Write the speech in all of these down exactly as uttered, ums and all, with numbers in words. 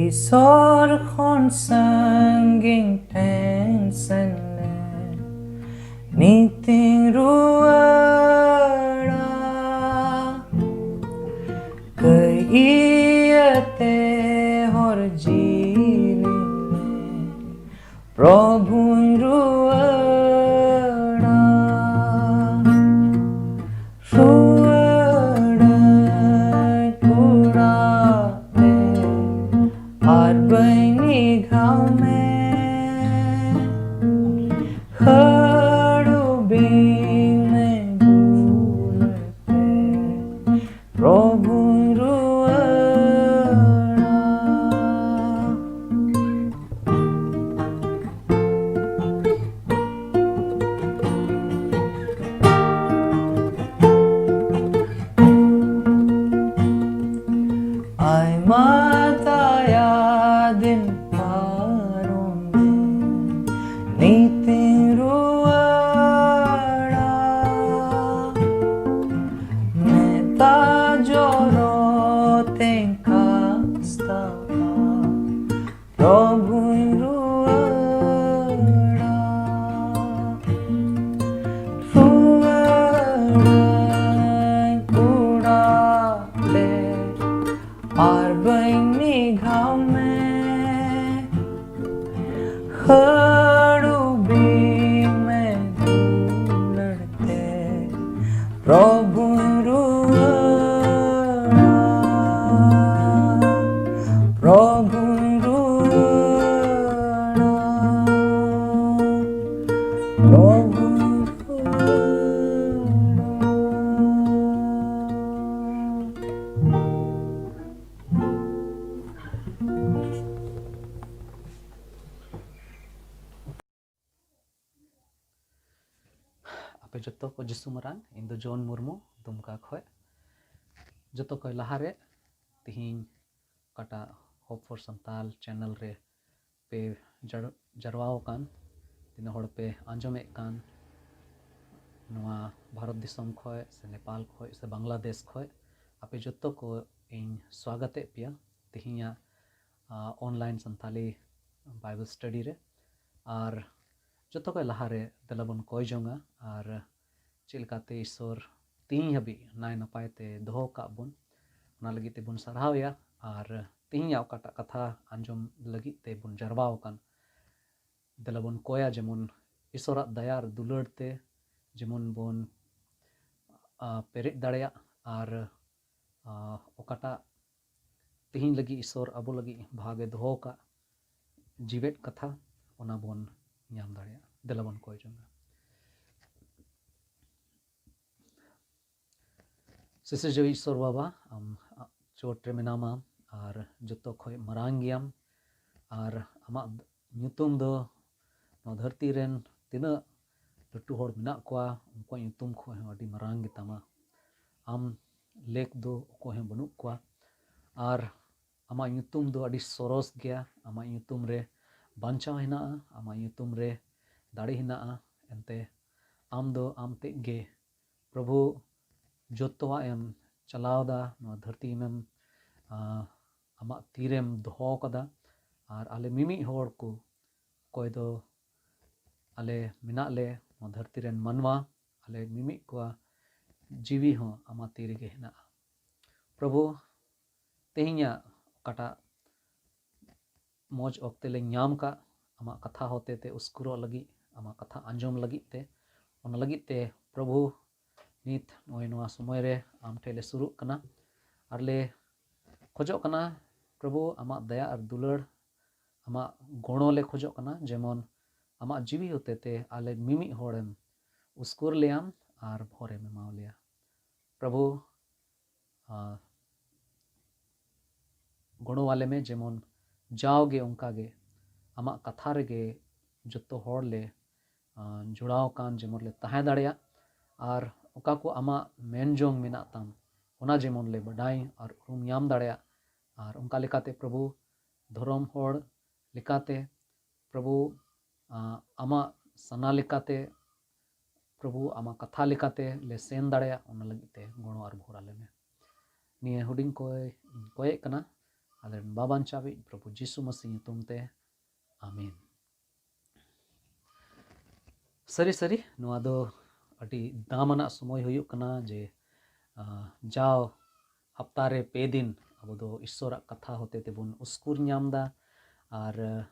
ᱤᱥᱚᱨ ᱠᱷᱚᱱ ᱥᱟᱺᱜᱤᱧ ᱴᱷᱮᱱ ᱥᱮᱱ ᱞᱮᱱ ᱱᱤᱛᱤᱧ ᱨᱩᱣᱟᱹᱲᱟ᱾ ᱠᱟᱹᱭ ᱤᱭᱟᱹᱛᱮ ᱦᱚᱨ ᱡᱤᱞᱤᱧ ᱢᱮ, ᱯᱨᱚᱵᱷᱩᱧ ᱨᱩᱣᱟᱹᱲᱟ᱾ ᱨᱩᱣᱟᱹᱲᱟᱹᱧ ᱚᱲᱟᱜ ᱛᱮ ᱟᱨ ᱵᱟᱹᱧ ᱱᱤᱜᱷᱟᱣ ᱢᱮ᱾ ᱦᱟᱹᱲᱩ ᱵᱤᱧ ᱢᱮ ᱫᱩᱞᱟᱹᱲ ᱛᱮ, ᱯᱨᱚᱵᱷᱩᱧ ᱨᱩᱣᱟᱹᱲᱟ᱾ ᱟᱭᱢᱟ ᱫᱟᱭᱟ ᱫᱤᱱ ᱯᱟᱨᱚᱢᱮᱱ, ᱱᱤᱛᱤᱧ ᱨᱩᱣᱟᱹᱲᱟ᱾ ᱢᱮᱛᱟ ᱡᱚᱨᱚ ᱛᱮᱧ ᱠᱟᱥᱛᱟᱣᱟ, ᱯᱨᱚᱵᱷᱩᱧ ᱨᱩᱣᱟᱹᱲᱟ᱾ ᱨᱩᱣᱟᱹᱲᱟᱹᱧ ᱚᱲᱟᱜ ᱛᱮ ᱟᱨ ᱵᱟᱹᱧ ᱱᱤᱜᱷᱟᱣ ᱢᱮ᱾ ᱦᱟᱹᱲᱩ ᱵᱤᱧ ᱢᱮ ᱫᱩᱞᱟᱹᱲ ᱛᱮ, ᱯᱨᱚᱵᱷᱩᱧ ᱨᱩᱣᱟᱹᱲᱟ᱾ ᱯᱨᱚᱵᱷᱩᱧ ᱨᱩᱣᱟᱹᱲᱟ᱾ ᱯᱨᱚᱵᱷᱩᱧ ᱨᱩᱣᱟᱹᱲᱟ᱾ ᱟᱯᱮ ᱡᱚᱛᱚ ᱠᱚ ᱡᱤᱥᱩ ᱢᱟᱨᱟᱝ, ᱤᱧ ᱫᱚ ᱡᱚᱱ ᱢᱩᱨᱢᱩ, ᱫᱩᱢᱠᱟ ᱠᱷᱚᱡ᱾ ᱡᱚᱛᱚ ᱠᱷᱚᱡ ᱞᱟᱦᱟᱨᱮ ᱛᱤᱦᱤᱧ ᱚᱠᱟᱴᱟᱜ Hope for Santal channel ᱨᱮ ᱯᱮ ᱡᱟᱨ-, ᱡᱟᱨᱣᱟ ᱟᱠᱟᱱ, ᱛᱤᱱᱟᱹᱜ ᱦᱚᱲ ᱯᱮ ᱟᱸᱡᱚᱢᱮᱫ ᱠᱟᱱ, ᱱᱚᱣᱟ ᱵᱷᱟᱨᱚᱛ ᱫᱤᱥᱚᱢ ᱠᱷᱚᱱ ᱥᱮ ᱱᱮᱯᱟᱞ ᱠᱷᱚᱱ ᱥᱮ ᱵᱟᱝᱞᱟᱫᱮᱥ ᱠᱷᱚᱱ, ᱟᱯᱮ ᱡᱚᱛᱚ ᱠᱚ ᱤᱧ ᱥᱣᱟᱜᱚᱛᱮᱫ ᱯᱮᱭᱟ ᱛᱮᱦᱮᱧᱟᱜ, ᱟ, online ᱥᱟᱱᱛᱟᱞᱤ Bible study ᱨᱮ᱾ ᱟᱨ ᱡᱚᱛᱚ ᱠᱷᱚᱱ ᱞᱟᱦᱟᱨᱮ ᱫᱮᱞᱟ ᱵᱚᱱ ᱠᱚᱭ ᱡᱚᱝᱟ ᱟᱨ ᱪᱮᱫ ᱞᱮᱠᱟᱛᱮ ᱤᱥᱚᱨ ᱛᱮᱦᱮᱧ ᱦᱟᱹᱵᱤᱡ ᱱᱟᱭ ᱱᱟᱯᱟᱭ ᱛᱮ ᱫᱚᱦᱚ ᱠᱟᱜ ᱵᱚᱱ, ᱚᱱᱟ ᱞᱟᱹᱜᱤᱫ ᱛᱮᱵᱚᱱ ᱥᱟᱨᱦᱟᱣᱮᱭᱟ᱾ ᱟᱨ ᱛᱮᱦᱮᱧᱟᱜ ᱚᱠᱟᱴᱟᱜ ᱠᱟᱛᱷᱟ ᱟᱸᱡᱚᱢ ᱞᱟᱹᱜᱤᱫ ᱛᱮᱵᱚᱱ ᱡᱟᱨᱣᱟ ᱟᱠᱟᱱ, ᱫᱮᱞᱟ ᱵᱚᱱ ᱠᱚᱭᱟ ᱡᱮᱢᱚᱱ ᱤᱥᱚᱨᱟᱜ ᱫᱟᱭᱟ ᱟᱨ ᱫᱩᱞᱟᱹᱲ ᱛᱮ ᱡᱮᱢᱚᱱ ᱵᱚᱱ, ᱟ, ᱯᱮᱨᱮᱡ ᱫᱟᱲᱮᱭᱟᱜ ᱟᱨ, ᱟ, ᱚᱠᱟᱴᱟᱜ ᱛᱮᱦᱮᱧ ᱞᱟᱹᱜᱤᱫ ᱤᱥᱚᱨ ᱟᱵᱚ ᱞᱟᱹᱜᱤᱫ ᱵᱷᱟᱜᱮ ᱫᱚᱦᱚ ᱟᱠᱟᱫ ᱡᱤᱣᱮᱫ ᱠᱟᱛᱷᱟ, ᱚᱱᱟ ᱵᱚᱱ ᱧᱟᱢ ᱫᱟᱲᱮᱭᱟᱜᱼᱟ᱾ ᱫᱮᱞᱟ ᱵᱚᱱ ᱠᱚᱭ ᱡᱚᱝᱟ᱾ ᱥᱤᱥᱤᱨᱡᱟᱹᱣᱤᱡ ᱤᱥᱚᱨ ᱵᱟᱵᱟ, ᱟᱢ ᱪᱚᱴ ᱨᱮ ᱢᱮᱱᱟᱢᱟ ᱟᱨ ᱡᱚᱛᱚ ᱠᱷᱚᱱ ᱢᱟᱨᱟᱝ ᱜᱮᱭᱟᱢ᱾ ᱟᱨ ᱟᱢᱟᱜ ᱧᱩᱛᱩᱢ ᱫᱚ ᱱᱚᱣᱟ ᱫᱷᱟᱹᱨᱛᱤ ᱨᱮᱱ ᱛᱤᱱᱟᱹᱜ ᱞᱟᱹᱴᱩ ᱦᱚᱲ ᱢᱮᱱᱟᱜ ᱠᱚᱣᱟ, ᱩᱱᱠᱩᱣᱟᱜ ᱧᱩᱛᱩᱢ ᱠᱷᱚᱱ ᱦᱚᱸ ᱟᱹᱰᱤ ᱢᱟᱨᱟᱝ ᱜᱮᱛᱟᱢᱟ᱾ ᱟᱢ ᱞᱮᱠ ᱫᱚ ᱚᱠᱚᱭ ᱦᱚᱸ ᱵᱟᱹᱱᱩᱜ ᱠᱚᱣᱟ᱾ ᱟᱨ ᱟᱢᱟᱜ ᱧᱩᱛᱩᱢ ᱫᱚ ᱟᱹᱰᱤ ᱥᱚᱨᱚᱥ ᱜᱮᱭᱟ᱾ ᱟᱢᱟᱜ ᱧᱩᱛᱩᱢ ᱨᱮ ᱵᱟᱧᱪᱟᱣ ᱦᱮᱱᱟᱜᱼᱟ, ᱟᱢᱟᱜ ᱧᱩᱛᱩᱢ ᱨᱮ ᱫᱟᱲᱮ ᱦᱮᱱᱟᱜᱼᱟ᱾ ᱮᱱᱛᱮ ᱟᱢ ᱫᱚ ᱟᱢ ᱛᱮᱫ ᱜᱮ ᱯᱨᱚᱵᱷᱩ ᱡᱚᱛᱚᱣᱟᱜ ᱮᱢ ᱪᱟᱞᱟᱣ ᱮᱫᱟ, ᱱᱚᱣᱟ ᱫᱷᱟᱹᱨᱛᱤ ᱮᱢ, ᱟ, ᱟᱢᱟᱜ ᱛᱤᱨᱮᱢ ᱫᱚᱦᱚ ᱟᱠᱟᱫᱟ᱾ ᱟᱨ ᱟᱞᱮ ᱢᱤᱢᱤᱫ ᱦᱚᱲ ᱠᱚ, ᱚᱠᱚᱭ ᱫᱚ ᱟᱞᱮ ᱢᱮᱱᱟᱜ ᱞᱮ ᱱᱚᱣᱟ ᱫᱷᱟᱹᱨᱛᱤ ᱨᱮᱱ ᱢᱟᱱᱣᱟ, ᱟᱞᱮ ᱢᱤᱢᱤᱫ ᱠᱚᱣᱟᱜ ᱡᱤᱣᱤ ᱦᱚᱸ ᱟᱢᱟᱜ ᱛᱤ ᱨᱮᱜᱮ ᱦᱮᱱᱟᱜᱼᱟ᱾ ᱯᱨᱚᱵᱷᱩ, ᱛᱮᱦᱮᱧᱟᱜ ᱚᱠᱟᱴᱟᱜ ᱢᱚᱡᱽ ᱚᱠᱛᱮ ᱞᱮ ᱧᱟᱢ ᱠᱟᱜ, ᱟᱢᱟᱜ ᱠᱟᱛᱷᱟ ᱦᱚᱛᱮ ᱛᱮ ᱩᱥᱠᱩᱨᱚᱜ ᱞᱟᱹᱜᱤᱫ, ᱟᱢᱟᱜ ᱠᱟᱛᱷᱟ ᱟᱸᱡᱚᱢ ᱞᱟᱹᱜᱤᱫ ᱛᱮ, ᱚᱱᱟ ᱞᱟᱹᱜᱤᱫ ᱛᱮ ᱯᱨᱚᱵᱷᱩ, ᱱᱤᱛ ᱱᱚᱜᱼᱚᱭ ᱱᱚᱣᱟ ᱥᱚᱢᱚᱭ ᱨᱮ ᱟᱢ ᱴᱷᱮᱱ ᱞᱮ ᱥᱩᱨᱩᱜ ᱠᱟᱱᱟ᱾ ᱟᱨ ᱞᱮ ᱠᱷᱚᱡᱚᱜ ᱠᱟᱱᱟ ᱯᱨᱚᱵᱷᱩ, ᱟᱢᱟᱜ ᱫᱟᱭᱟ ᱟᱨ ᱫᱩᱞᱟᱹᱲ, ᱟᱢᱟᱜ ᱜᱚᱲᱚ ᱞᱮ ᱠᱷᱚᱡᱚᱜ ᱠᱟᱱᱟ, ᱡᱮᱢᱚᱱ ᱟᱢᱟᱜ ᱡᱤᱣᱤ ᱦᱚᱛᱮ ᱛᱮ ᱟᱞᱮ ᱢᱤᱢᱤᱫ ᱦᱚᱲᱮᱢ ᱩᱥᱠᱩᱨ ᱞᱮᱭᱟᱢ ᱟᱨ ᱵᱷᱚᱨᱮᱢ ᱮᱢᱟᱣ ᱞᱮᱭᱟ᱾ ᱯᱨᱚᱵᱷᱩ, ᱟ, ᱜᱚᱲᱚ ᱟᱞᱮ ᱢᱮ, ᱡᱮᱢᱚᱱ ᱡᱟᱣᱜᱮ ᱚᱱᱠᱟ ᱜᱮ ᱟᱢᱟᱜ ᱠᱟᱛᱷᱟ ᱨᱮᱜᱮ ᱡᱚᱛᱚ ᱦᱚᱲ ᱞᱮ, ᱟ, ᱡᱚᱲᱟᱣ ᱟᱠᱟᱱ, ᱡᱮᱢᱚᱱ ᱞᱮ ᱛᱟᱦᱮᱸ ᱫᱟᱲᱮᱭᱟᱜ᱾ ᱟᱨ ᱚᱠᱟ ᱠᱚ ᱟᱢᱟᱜ ᱢᱮᱱ ᱡᱚᱝ ᱢᱮᱱᱟᱜ ᱛᱟᱢ, ᱚᱱᱟ ᱡᱮᱢᱚᱱ ᱞᱮ ᱵᱟᱰᱟᱭ ᱟᱨ ᱩᱨᱩᱢ ᱧᱟᱢ ᱫᱟᱲᱮᱭᱟᱜ᱾ ᱟᱨ ᱚᱱᱠᱟ ᱞᱮᱠᱟᱛᱮ ᱯᱨᱚᱵᱷᱩ, ᱫᱷᱚᱨᱚᱢ ᱦᱚᱲ ᱞᱮᱠᱟᱛᱮ, ᱯᱨᱚᱵᱷᱩ, ᱟᱸ, ᱟᱢᱟᱜ ᱥᱟᱱᱟ ᱞᱮᱠᱟᱛᱮ, ᱯᱨᱚᱵᱷᱩ, ᱟᱢᱟᱜ ᱠᱟᱛᱷᱟ ᱞᱮᱠᱟᱛᱮ ᱞᱮ ᱥᱮᱱ ᱫᱟᱲᱮᱭᱟᱜ, ᱚᱱᱟ ᱞᱟᱹᱜᱤᱫ ᱛᱮ ᱜᱚᱲᱚ ᱟᱨ ᱵᱷᱚᱨ ᱟᱞᱮ ᱢᱮ᱾ ᱱᱤᱭᱟᱹ ᱦᱩᱰᱤᱧ ᱠᱚᱭ ᱠᱚᱭᱮᱜ ᱠᱟᱱᱟ ᱟᱞᱮ ᱨᱮᱱ ᱵᱟᱵᱟᱧᱪᱟᱣᱤᱡ ᱯᱨᱚᱵᱷᱩ ᱡᱤᱥᱩ ᱢᱟᱹᱥᱤ ᱧᱩᱛᱩᱢ ᱛᱮ, ᱟᱢᱮᱱ᱾ ᱥᱟᱹᱨᱤ ᱥᱟᱹᱨᱤ, ᱱᱚᱣᱟ ᱫᱚ ᱟᱹᱰᱤ ᱫᱟᱢᱟᱱᱟᱜ ᱥᱚᱢᱚᱭ ᱦᱩᱭᱩᱜ ᱠᱟᱱᱟ ᱡᱮ, ᱟᱸ, ᱡᱟᱣ ᱦᱟᱯᱛᱟ ᱨᱮ ᱯᱮ ᱫᱤᱱ ᱟᱵᱚ ᱫᱚ ᱤᱥᱥᱚᱨᱟᱜ ᱠᱟᱛᱷᱟ ᱦᱚᱛᱮ ᱛᱮᱵᱚᱱ ᱩᱥᱠᱩᱨ ᱧᱟᱢ ᱮᱫᱟ᱾ ᱟᱨ, ᱟᱸ,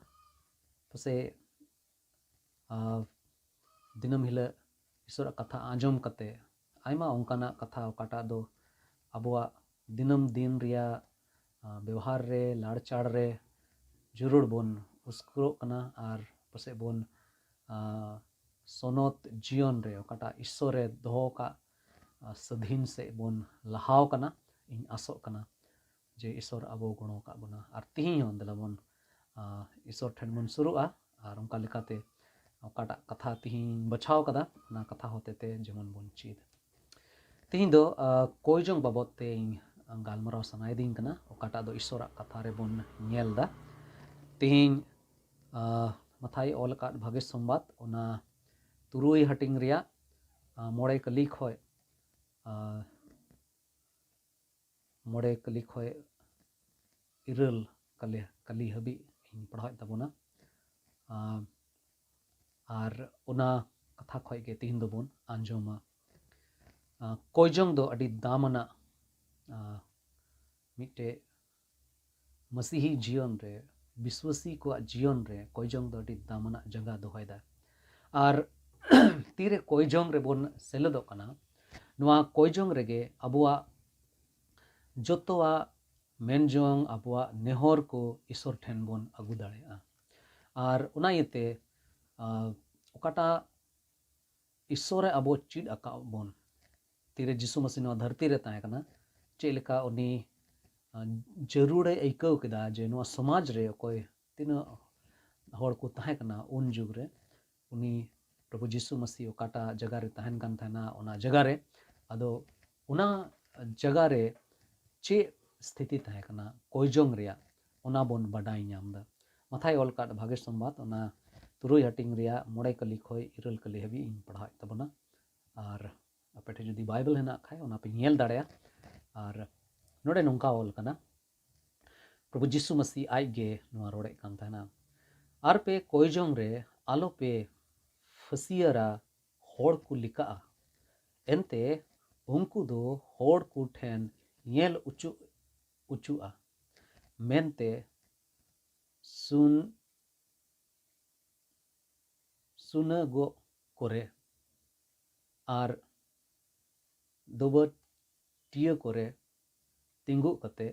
ᱯᱟᱥᱮᱡ, ᱟᱸ, ᱫᱤᱱᱟᱹᱢ ᱦᱤᱞᱳᱜ ᱤᱥᱥᱚᱨᱟᱜ ᱠᱟᱛᱷᱟ ᱟᱸᱡᱚᱢ ᱠᱟᱛᱮ ᱟᱭᱢᱟ ᱚᱱᱠᱟᱱᱟᱜ ᱠᱟᱛᱷᱟ ᱚᱠᱟᱴᱟᱜ ᱫᱚ ᱟᱵᱚᱣᱟᱜ ᱫᱤᱱᱟᱹᱢ ᱫᱤᱱ ᱨᱮᱭᱟᱜ, ᱟᱸ, ᱵᱮᱣᱦᱟᱨ ᱨᱮ, ᱞᱟᱲᱪᱟᱲ ᱨᱮ ᱡᱟᱹᱨᱩᱲ ᱵᱚᱱ ᱩᱥᱠᱩᱨᱚᱜ ᱠᱟᱱᱟ ᱟᱨ ᱯᱟᱥᱮᱡ ᱵᱚᱱ, ᱟᱸ, ᱥᱚᱱᱚᱛ ᱡᱤᱭᱚᱱ ᱨᱮ ᱚᱠᱟᱴᱟᱜ ᱤᱥᱥᱚᱨᱮ ᱫᱚᱦᱚ ᱟᱠᱟᱫ, ᱟᱸ, ᱥᱟᱹᱫᱷᱤᱱ ᱥᱮᱫ ᱵᱚᱱ ᱞᱟᱦᱟᱣ ᱠᱟᱱᱟ᱾ ᱤᱧ ᱟᱥᱚᱜ ᱠᱟᱱᱟ ᱡᱮ ᱤᱥᱥᱚᱨ ᱟᱵᱚ ᱜᱚᱲᱚ ᱟᱠᱟᱫ ᱵᱚᱱᱟ᱾ ᱟᱨ ᱛᱤᱦᱤᱧ ᱦᱚᱸ ᱫᱮᱞᱟ ᱵᱚᱱ, ᱟᱸ, ᱤᱥᱥᱚᱨ ᱴᱷᱮᱱ ᱵᱚᱱ ᱥᱩᱨᱩᱜᱼᱟ᱾ ᱟᱨ ᱚᱱᱠᱟ ᱞᱮᱠᱟᱛᱮ ᱚᱠᱟᱴᱟᱜ ᱠᱟᱛᱷᱟ ᱛᱤᱦᱤᱧ ᱵᱟᱪᱷᱟᱣ ᱠᱟᱫᱟ, ᱚᱱᱟ ᱠᱟᱛᱷᱟ ᱦᱚᱛᱮ ᱛᱮ ᱡᱮᱢᱚᱱ ᱵᱚᱱ ᱪᱮᱫ᱾ ᱛᱤᱦᱤᱧ ᱫᱚ, ᱟᱸ, ᱠᱚᱭᱡᱚᱝ ᱵᱟᱵᱚᱫ ᱛᱮ ᱤᱧ ᱜᱟᱞᱢᱟᱨᱟᱣ ᱥᱟᱱᱟᱭᱮᱫᱤᱧ ᱠᱟᱱᱟ, ᱚᱠᱟᱴᱟᱜ ᱫᱚ ᱤᱥᱥᱚᱨᱟᱜ ᱠᱟᱛᱷᱟ ᱨᱮᱵᱚᱱ ᱧᱮᱞ ᱮᱫᱟ᱾ ᱛᱤᱦᱤᱧ, ᱟᱸ, ᱢᱟᱛᱷᱟᱭ ᱚᱞ ᱟᱠᱟᱫ ᱵᱷᱟᱜᱮ ᱥᱚᱢᱵᱟᱫ, ᱚᱱᱟ ᱛᱩᱨᱩᱭ ᱦᱟᱹᱴᱤᱧ ᱨᱮᱭᱟᱜ, ᱟᱸ, ᱢᱚᱬᱮ ᱠᱟᱹᱞᱤ ᱠᱷᱚᱡ, ᱟᱸ, ᱢᱚᱬᱮ ᱠᱟᱹᱞᱤ ᱠᱷᱚᱡ ᱤᱨᱟᱹᱞ ᱠᱟᱹᱞᱤ, ᱠᱟᱹᱞᱤ ᱦᱟᱹᱵᱤᱡ ᱤᱧ ᱯᱟᱲᱦᱟᱣᱮᱫ ᱛᱟᱵᱚᱱᱟ᱾ ᱟᱸ, ᱟᱨ ᱚᱱᱟ ᱠᱟᱛᱷᱟ ᱠᱷᱚᱡ ᱜᱮ ᱛᱤᱦᱤᱧ ᱫᱚᱵᱚᱱ ᱟᱸᱡᱚᱢᱟ᱾ ᱟᱸ, ᱠᱚᱭᱡᱚᱝ ᱫᱚ ᱟᱹᱰᱤ ᱫᱟᱢᱟᱱᱟᱜ, ᱟᱸ, ᱢᱤᱫᱴᱮᱡ ᱢᱟᱹᱥᱤᱦᱤ ᱡᱤᱭᱚᱱ ᱨᱮ, ᱵᱤᱥᱣᱟᱹᱥᱤ ᱠᱚᱣᱟᱜ ᱡᱤᱭᱚᱱ ᱨᱮ ᱠᱚᱭᱡᱚᱝ ᱫᱚ ᱟᱹᱰᱤ ᱫᱟᱢᱟᱱᱟᱜ ᱡᱟᱭᱜᱟ ᱫᱚᱦᱚᱭᱮᱫᱟ᱾ ᱟᱨ ᱛᱤᱨᱮ ᱠᱚᱭᱡᱚᱝ ᱨᱮᱵᱚᱱ ᱥᱮᱞᱮᱫᱚᱜ ᱠᱟᱱᱟ, ᱱᱚᱣᱟ ᱠᱚᱭᱡᱚᱝ ᱨᱮᱜᱮ ᱟᱵᱚᱣᱟᱜ ᱡᱚᱛᱚᱣᱟᱜ ᱢᱮᱱᱡᱚᱝ, ᱟᱵᱚᱣᱟᱜ ᱱᱮᱦᱚᱨ ᱠᱚ ᱤᱥᱚᱨ ᱴᱷᱮᱱ ᱵᱚᱱ ᱟᱹᱜᱩ ᱫᱟᱲᱮᱭᱟᱜᱼᱟ᱾ ᱟᱨ ᱚᱱᱟ ᱤᱭᱟᱹᱛᱮ, ᱟᱸ, ᱚᱠᱟᱴᱟᱜ ᱤᱥᱚᱨᱮ ᱟᱵᱚ ᱪᱮᱫ ᱟᱠᱟᱫ ᱵᱚᱱ, ᱛᱤᱨᱮ ᱡᱤᱥᱩ ᱢᱟᱹᱥᱤ ᱱᱚᱣᱟ ᱫᱷᱟᱹᱨᱛᱤ ᱨᱮ ᱛᱟᱦᱮᱸ ᱠᱟᱱᱟ, ᱪᱮᱫ ᱞᱮᱠᱟ ᱩᱱᱤ, ᱟᱸ, ᱡᱟᱹᱨᱩᱲᱮ ᱟᱹᱭᱠᱟᱹᱣ ᱠᱮᱫᱟ ᱡᱮ ᱱᱚᱣᱟ ᱥᱚᱢᱟᱡᱽ ᱨᱮ ᱚᱠᱚᱭ ᱛᱤᱱᱟᱹᱜ ᱦᱚᱲ ᱠᱚ ᱛᱟᱦᱮᱸ ᱠᱟᱱᱟ ᱩᱱ ᱡᱩᱜᱽ ᱨᱮ, ᱩᱱᱤ ᱯᱨᱚᱵᱷᱩ ᱡᱤᱥᱩ ᱢᱟᱹᱥᱤ ᱚᱠᱟᱴᱟᱜ ᱡᱟᱭᱜᱟ ᱨᱮ ᱛᱟᱦᱮᱱ ᱠᱟᱱ ᱛᱟᱦᱮᱱᱟ, ᱚᱱᱟ ᱡᱟᱭᱜᱟ ᱨᱮ, ᱟᱫᱚ ᱚᱱᱟ ᱡᱟᱭᱜᱟ ᱨᱮ ᱪᱮᱫ ᱥᱛᱷᱤᱛᱤ ᱛᱟᱦᱮᱸ ᱠᱟᱱᱟ ᱠᱚᱭᱡᱚᱝ ᱨᱮᱭᱟᱜ, ᱚᱱᱟ ᱵᱚᱱ ᱵᱟᱰᱟᱭ ᱧᱟᱢ ᱮᱫᱟ᱾ ᱢᱟᱛᱷᱟᱭ ᱚᱞ ᱠᱟᱫ ᱵᱷᱟᱜᱮ ᱥᱚᱢᱵᱟᱫ, ᱚᱱᱟ ᱛᱩᱨᱩᱭ ᱦᱟᱹᱴᱤᱧ ᱨᱮᱭᱟᱜ ᱢᱚᱬᱮ ᱠᱟᱹᱞᱤ ᱠᱷᱚᱱ ᱤᱨᱟᱹᱞ ᱠᱟᱹᱞᱤ ᱦᱟᱹᱵᱤᱡ ᱤᱧ ᱯᱟᱲᱦᱟᱣᱮᱫ ᱛᱟᱵᱚᱱᱟ᱾ ᱟᱨ ᱟᱯᱮ ᱴᱷᱮᱱ ᱡᱩᱫᱤ ᱵᱟᱭᱵᱮᱞ ᱦᱮᱱᱟᱜ ᱠᱷᱟᱡ, ᱚᱱᱟ ᱯᱮ ᱧᱮᱞ ᱫᱟᱲᱮᱭᱟᱜᱼᱟ᱾ ᱟᱨ ᱱᱚᱰᱮ ᱱᱚᱝᱠᱟ ᱚᱞ ᱠᱟᱱᱟ, ᱯᱨᱚᱵᱷᱩ ᱡᱤᱥᱩ ᱢᱟᱹᱥᱤ ᱟᱡ ᱜᱮ ᱱᱚᱣᱟ ᱨᱚᱲᱮᱫ ᱠᱟᱱ ᱛᱟᱦᱮᱱᱟ, "ᱟᱨ ᱯᱮ ᱠᱚᱭ ᱡᱚᱝ ᱨᱮ ᱟᱞᱚ ᱯᱮ ᱯᱷᱟᱹᱥᱤᱭᱟᱹᱨᱟ ᱦᱚᱲ ᱠᱚ ᱞᱮᱠᱟᱜᱼᱟ, ᱮᱱᱛᱮ ᱩᱱᱠᱩ ᱫᱚ ᱦᱚᱲ ᱠᱚ ᱴᱷᱮᱱ ᱧᱮᱞ ᱚᱪᱚ ᱚᱪᱚᱜᱼᱟ ᱢᱮᱱᱛᱮ ᱥᱩᱱ ᱥᱩᱱᱟᱹᱜᱚᱜ ᱠᱚᱨᱮ ᱟᱨ ᱫᱚᱵᱟᱹᱴᱤᱭᱟᱹ ᱠᱚᱨᱮ ᱛᱤᱸᱜᱩᱜ ᱠᱟᱛᱮ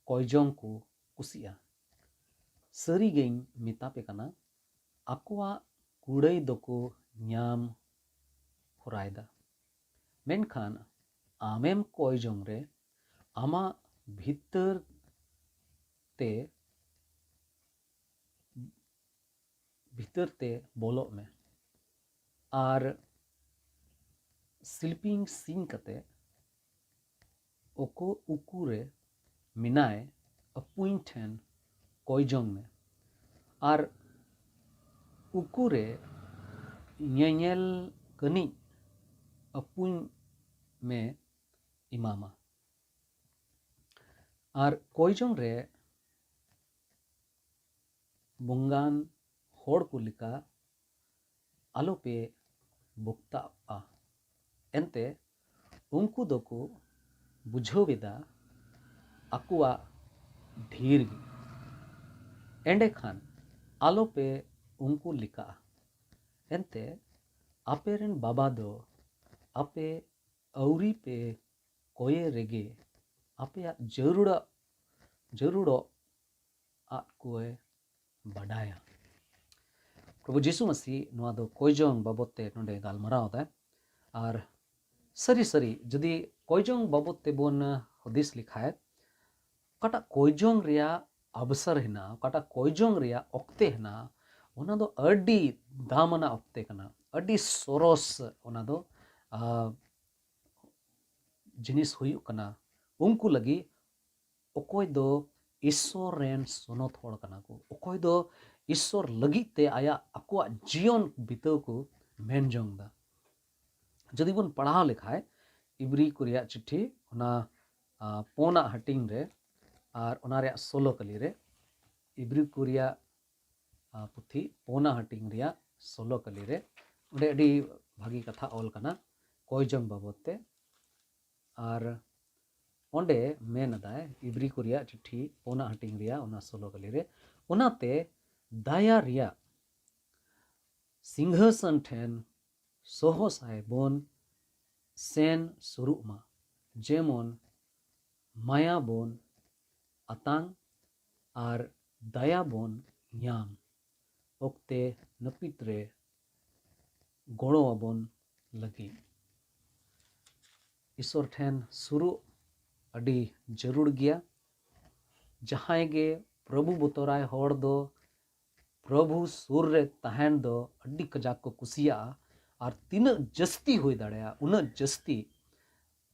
ᱠᱚᱭᱡᱚᱝ ᱠᱚ ᱠᱩᱥᱤᱜᱼᱟ᱾ ᱥᱟᱹᱨᱤ ᱜᱮᱧ ᱢᱮᱛᱟ ᱯᱮ ᱠᱟᱱᱟ, ᱟᱠᱚᱣᱟᱜ ᱠᱩᱲᱟᱹᱭ ᱫᱚᱠᱚ ᱧᱟᱢ ᱦᱚᱨᱟᱭᱮᱫᱟ᱾ ᱢᱮᱱᱠᱷᱟᱱ ᱟᱢᱮᱢ ᱠᱚᱭ ᱡᱚᱝ ᱨᱮ, ᱟᱢᱟᱜ ᱵᱷᱤᱛᱟᱹᱨ ᱛᱮ ᱵᱷᱤᱛᱟᱹᱨ ᱛᱮ ᱵᱚᱞᱚᱜ ᱢᱮ ᱟᱨ ᱥᱤᱞᱯᱤᱧ ᱥᱤᱧ ᱠᱟᱛᱮ ᱚᱠᱚ ᱩᱠᱩ ᱨᱮ ᱢᱮᱱᱟᱭ ᱟᱹᱯᱩᱧ ᱴᱷᱮᱱ ᱠᱚᱭ ᱡᱚᱝ ᱢᱮ ᱟᱨ ᱩᱠᱩ ᱨᱮ ᱧᱮᱧᱮᱞ ᱠᱟᱹᱱᱤᱡ ᱟᱹᱯᱩᱧ ᱢᱮ ᱮᱢᱟᱢᱟ᱾ ᱟᱨ ᱠᱚᱭ ᱡᱚᱝ ᱨᱮ ᱵᱚᱝᱜᱟᱱ ᱦᱚᱲ ᱠᱚ ᱞᱮᱠᱟ ᱟᱞᱚᱯᱮ ᱵᱚᱠᱛᱟᱜᱼᱟ᱾ ᱮᱱᱛᱮ ᱩᱱᱠᱩ ᱫᱚᱠᱚ ᱵᱩᱡᱷᱟᱹᱣ ᱮᱫᱟ ᱟᱠᱚᱣᱟᱜ ᱰᱷᱮᱨ ᱜᱮ᱾ ᱮᱸᱰᱮᱠᱷᱟᱱ ᱟᱞᱚᱯᱮ ᱩᱱᱠᱩ ᱞᱮᱠᱟᱜᱼᱟ᱾ ᱮᱱᱛᱮ ᱟᱯᱮ ᱨᱮᱱ ᱵᱟᱵᱟ ᱫᱚ ᱟᱯᱮ ᱟᱹᱣᱨᱤ ᱯᱮ ᱠᱚᱭᱮ ᱨᱮᱜᱮ ᱟᱯᱮᱭᱟᱜ ᱡᱟᱹᱨᱩᱲᱟᱜ, ᱡᱟᱹᱨᱩᱲᱚᱜ ᱟᱫ ᱠᱚᱭ ᱵᱟᱰᱟᱭᱟ᱾ ᱯᱨᱚᱵᱷᱩ ᱡᱤᱥᱩ ᱢᱟᱹᱥᱤ ᱱᱚᱣᱟ ᱫᱚ ᱠᱚᱭᱡᱚᱝ ᱵᱟᱵᱚᱫ ᱛᱮ ᱱᱚᱰᱮ ᱜᱟᱞᱢᱟᱨᱟᱣ ᱮᱫᱟᱭ᱾ ᱟᱨ ᱥᱟᱹᱨᱤ ᱥᱟᱹᱨᱤ ᱡᱩᱫᱤ ᱠᱚᱭᱡᱚᱝ ᱵᱟᱵᱚᱫ ᱛᱮᱵᱚᱱ ᱦᱩᱫᱤᱥ ᱞᱮᱠᱷᱟᱡ, ᱚᱠᱟᱴᱟᱜ ᱠᱚᱭᱡᱚᱝ ᱨᱮᱭᱟᱜ ᱚᱵᱥᱚᱨ ᱦᱮᱱᱟᱜᱼᱟ, ᱚᱠᱟᱴᱟᱜ ᱠᱚᱭᱡᱚᱝ ᱨᱮᱭᱟᱜ ᱚᱠᱛᱮ ᱦᱮᱱᱟᱜᱼᱟ, ᱚᱱᱟ ᱫᱚ ᱟᱹᱰᱤ ᱫᱟᱢᱟᱱᱟᱜ ᱚᱠᱛᱮ ᱠᱟᱱᱟ, ᱟᱹᱰᱤ ᱥᱚᱨᱚᱥ ᱚᱱᱟ ᱫᱚ, ᱟᱸ, ᱡᱤᱱᱤᱥ ᱦᱩᱭᱩᱜ ᱠᱟᱱᱟ ᱩᱱᱠᱩ ᱞᱟᱹᱜᱤᱫ, ᱚᱠᱚᱭ ᱫᱚ ᱤᱥᱥᱚᱨ ᱨᱮᱱ ᱥᱚᱱᱚᱛ ᱦᱚᱲ ᱠᱟᱱᱟ ᱠᱚ, ᱚᱠᱚᱭ ᱫᱚ ᱤᱥᱥᱚᱨ ᱞᱟᱹᱜᱤᱫ ᱛᱮ ᱟᱭᱟᱜ, ᱟᱠᱚᱣᱟᱜ ᱡᱤᱭᱚᱱ ᱵᱤᱛᱟᱹᱣ ᱠᱚ ᱢᱮᱱ ᱡᱚᱝ ᱫᱟ᱾ ᱡᱩᱫᱤ ᱵᱚᱱ ᱯᱟᱲᱦᱟᱣ ᱞᱮᱠᱷᱟᱡ ᱤᱵᱨᱤ ᱠᱚ ᱨᱮᱭᱟᱜ ᱪᱤᱴᱷᱤ, ᱚᱱᱟ ᱟ, ᱯᱳᱱᱟᱜ ᱦᱟᱹᱴᱤᱧ ᱨᱮ ᱟᱨ ᱚᱱᱟ ᱨᱮᱭᱟᱜ ᱥᱳᱞᱳ ᱠᱟᱹᱞᱤ ᱨᱮ, ᱤᱵᱨᱤ ᱠᱚ ᱨᱮᱭᱟᱜ ᱟ, ᱯᱩᱛᱷᱤ ᱯᱳᱱᱟᱜ ᱦᱟᱹᱴᱤᱧ ᱨᱮᱭᱟᱜ ᱥᱳᱞᱳ ᱠᱟᱹᱞᱤ ᱨᱮ, ᱚᱸᱰᱮ ᱟᱹᱰᱤ ᱵᱷᱟᱹᱜᱤ ᱠᱟᱛᱷᱟ ᱚᱞ ᱠᱟᱱᱟ ᱠᱚᱭ ᱡᱚᱝ ᱵᱟᱵᱚᱫ ᱛᱮ᱾ ᱟᱨ ᱚᱸᱰᱮ ᱢᱮᱱ ᱮᱫᱟᱭ, ᱤᱵᱨᱤ ᱠᱚ ᱨᱮᱭᱟᱜ ᱪᱤᱴᱷᱤ ᱯᱳᱱᱟᱜ ᱦᱟᱹᱴᱤᱧ ᱨᱮᱭᱟᱜ ᱚᱱᱟ ᱥᱳᱞᱳ ᱠᱟᱹᱞᱤ ᱨᱮ, ᱚᱱᱟᱛᱮ ᱫᱟᱭᱟ ᱨᱮᱭᱟᱜ ᱥᱤᱝᱦᱟᱥᱚᱱ ᱴᱷᱮᱱ ᱥᱚᱦᱚᱥᱟᱭ ᱵᱚᱱ ᱥᱮᱱ ᱥᱩᱨᱩᱜ ᱢᱟ, ᱡᱮᱢᱚᱱ ᱢᱟᱭᱟ ᱵᱚᱱ ᱟᱛᱟᱝ ᱟᱨ ᱫᱟᱭᱟ ᱵᱚᱱ ᱧᱟᱢ ᱚᱠᱛᱮ ᱱᱟᱹᱯᱤᱛ ᱨᱮ ᱜᱚᱲᱚ ᱟᱵᱚᱱ ᱞᱟᱹᱜᱤᱫ᱾ ᱤᱥᱚᱨ ᱴᱷᱮᱱ ᱥᱩᱨᱩᱜ ᱟᱹᱰᱤ ᱡᱟᱹᱨᱩᱲ ᱜᱮᱭᱟ᱾ ᱡᱟᱦᱟᱸᱭ ᱜᱮ ᱯᱨᱚᱵᱷᱩ ᱵᱚᱛᱚᱨᱟᱭ ᱦᱚᱲ ᱫᱚ ᱯᱨᱚᱵᱷᱩ ᱥᱩᱨ ᱨᱮ ᱛᱟᱦᱮᱱ ᱫᱚ ᱟᱹᱰᱤ ᱠᱟᱡᱟᱠ ᱠᱚ ᱠᱩᱥᱤᱭᱟᱜᱼᱟ᱾ ᱟᱨ ᱛᱤᱱᱟᱹᱜ ᱡᱟᱹᱥᱛᱤ ᱦᱩᱭ ᱫᱟᱲᱮᱭᱟᱜᱼᱟ, ᱩᱱᱟᱹᱜ ᱡᱟᱹᱥᱛᱤ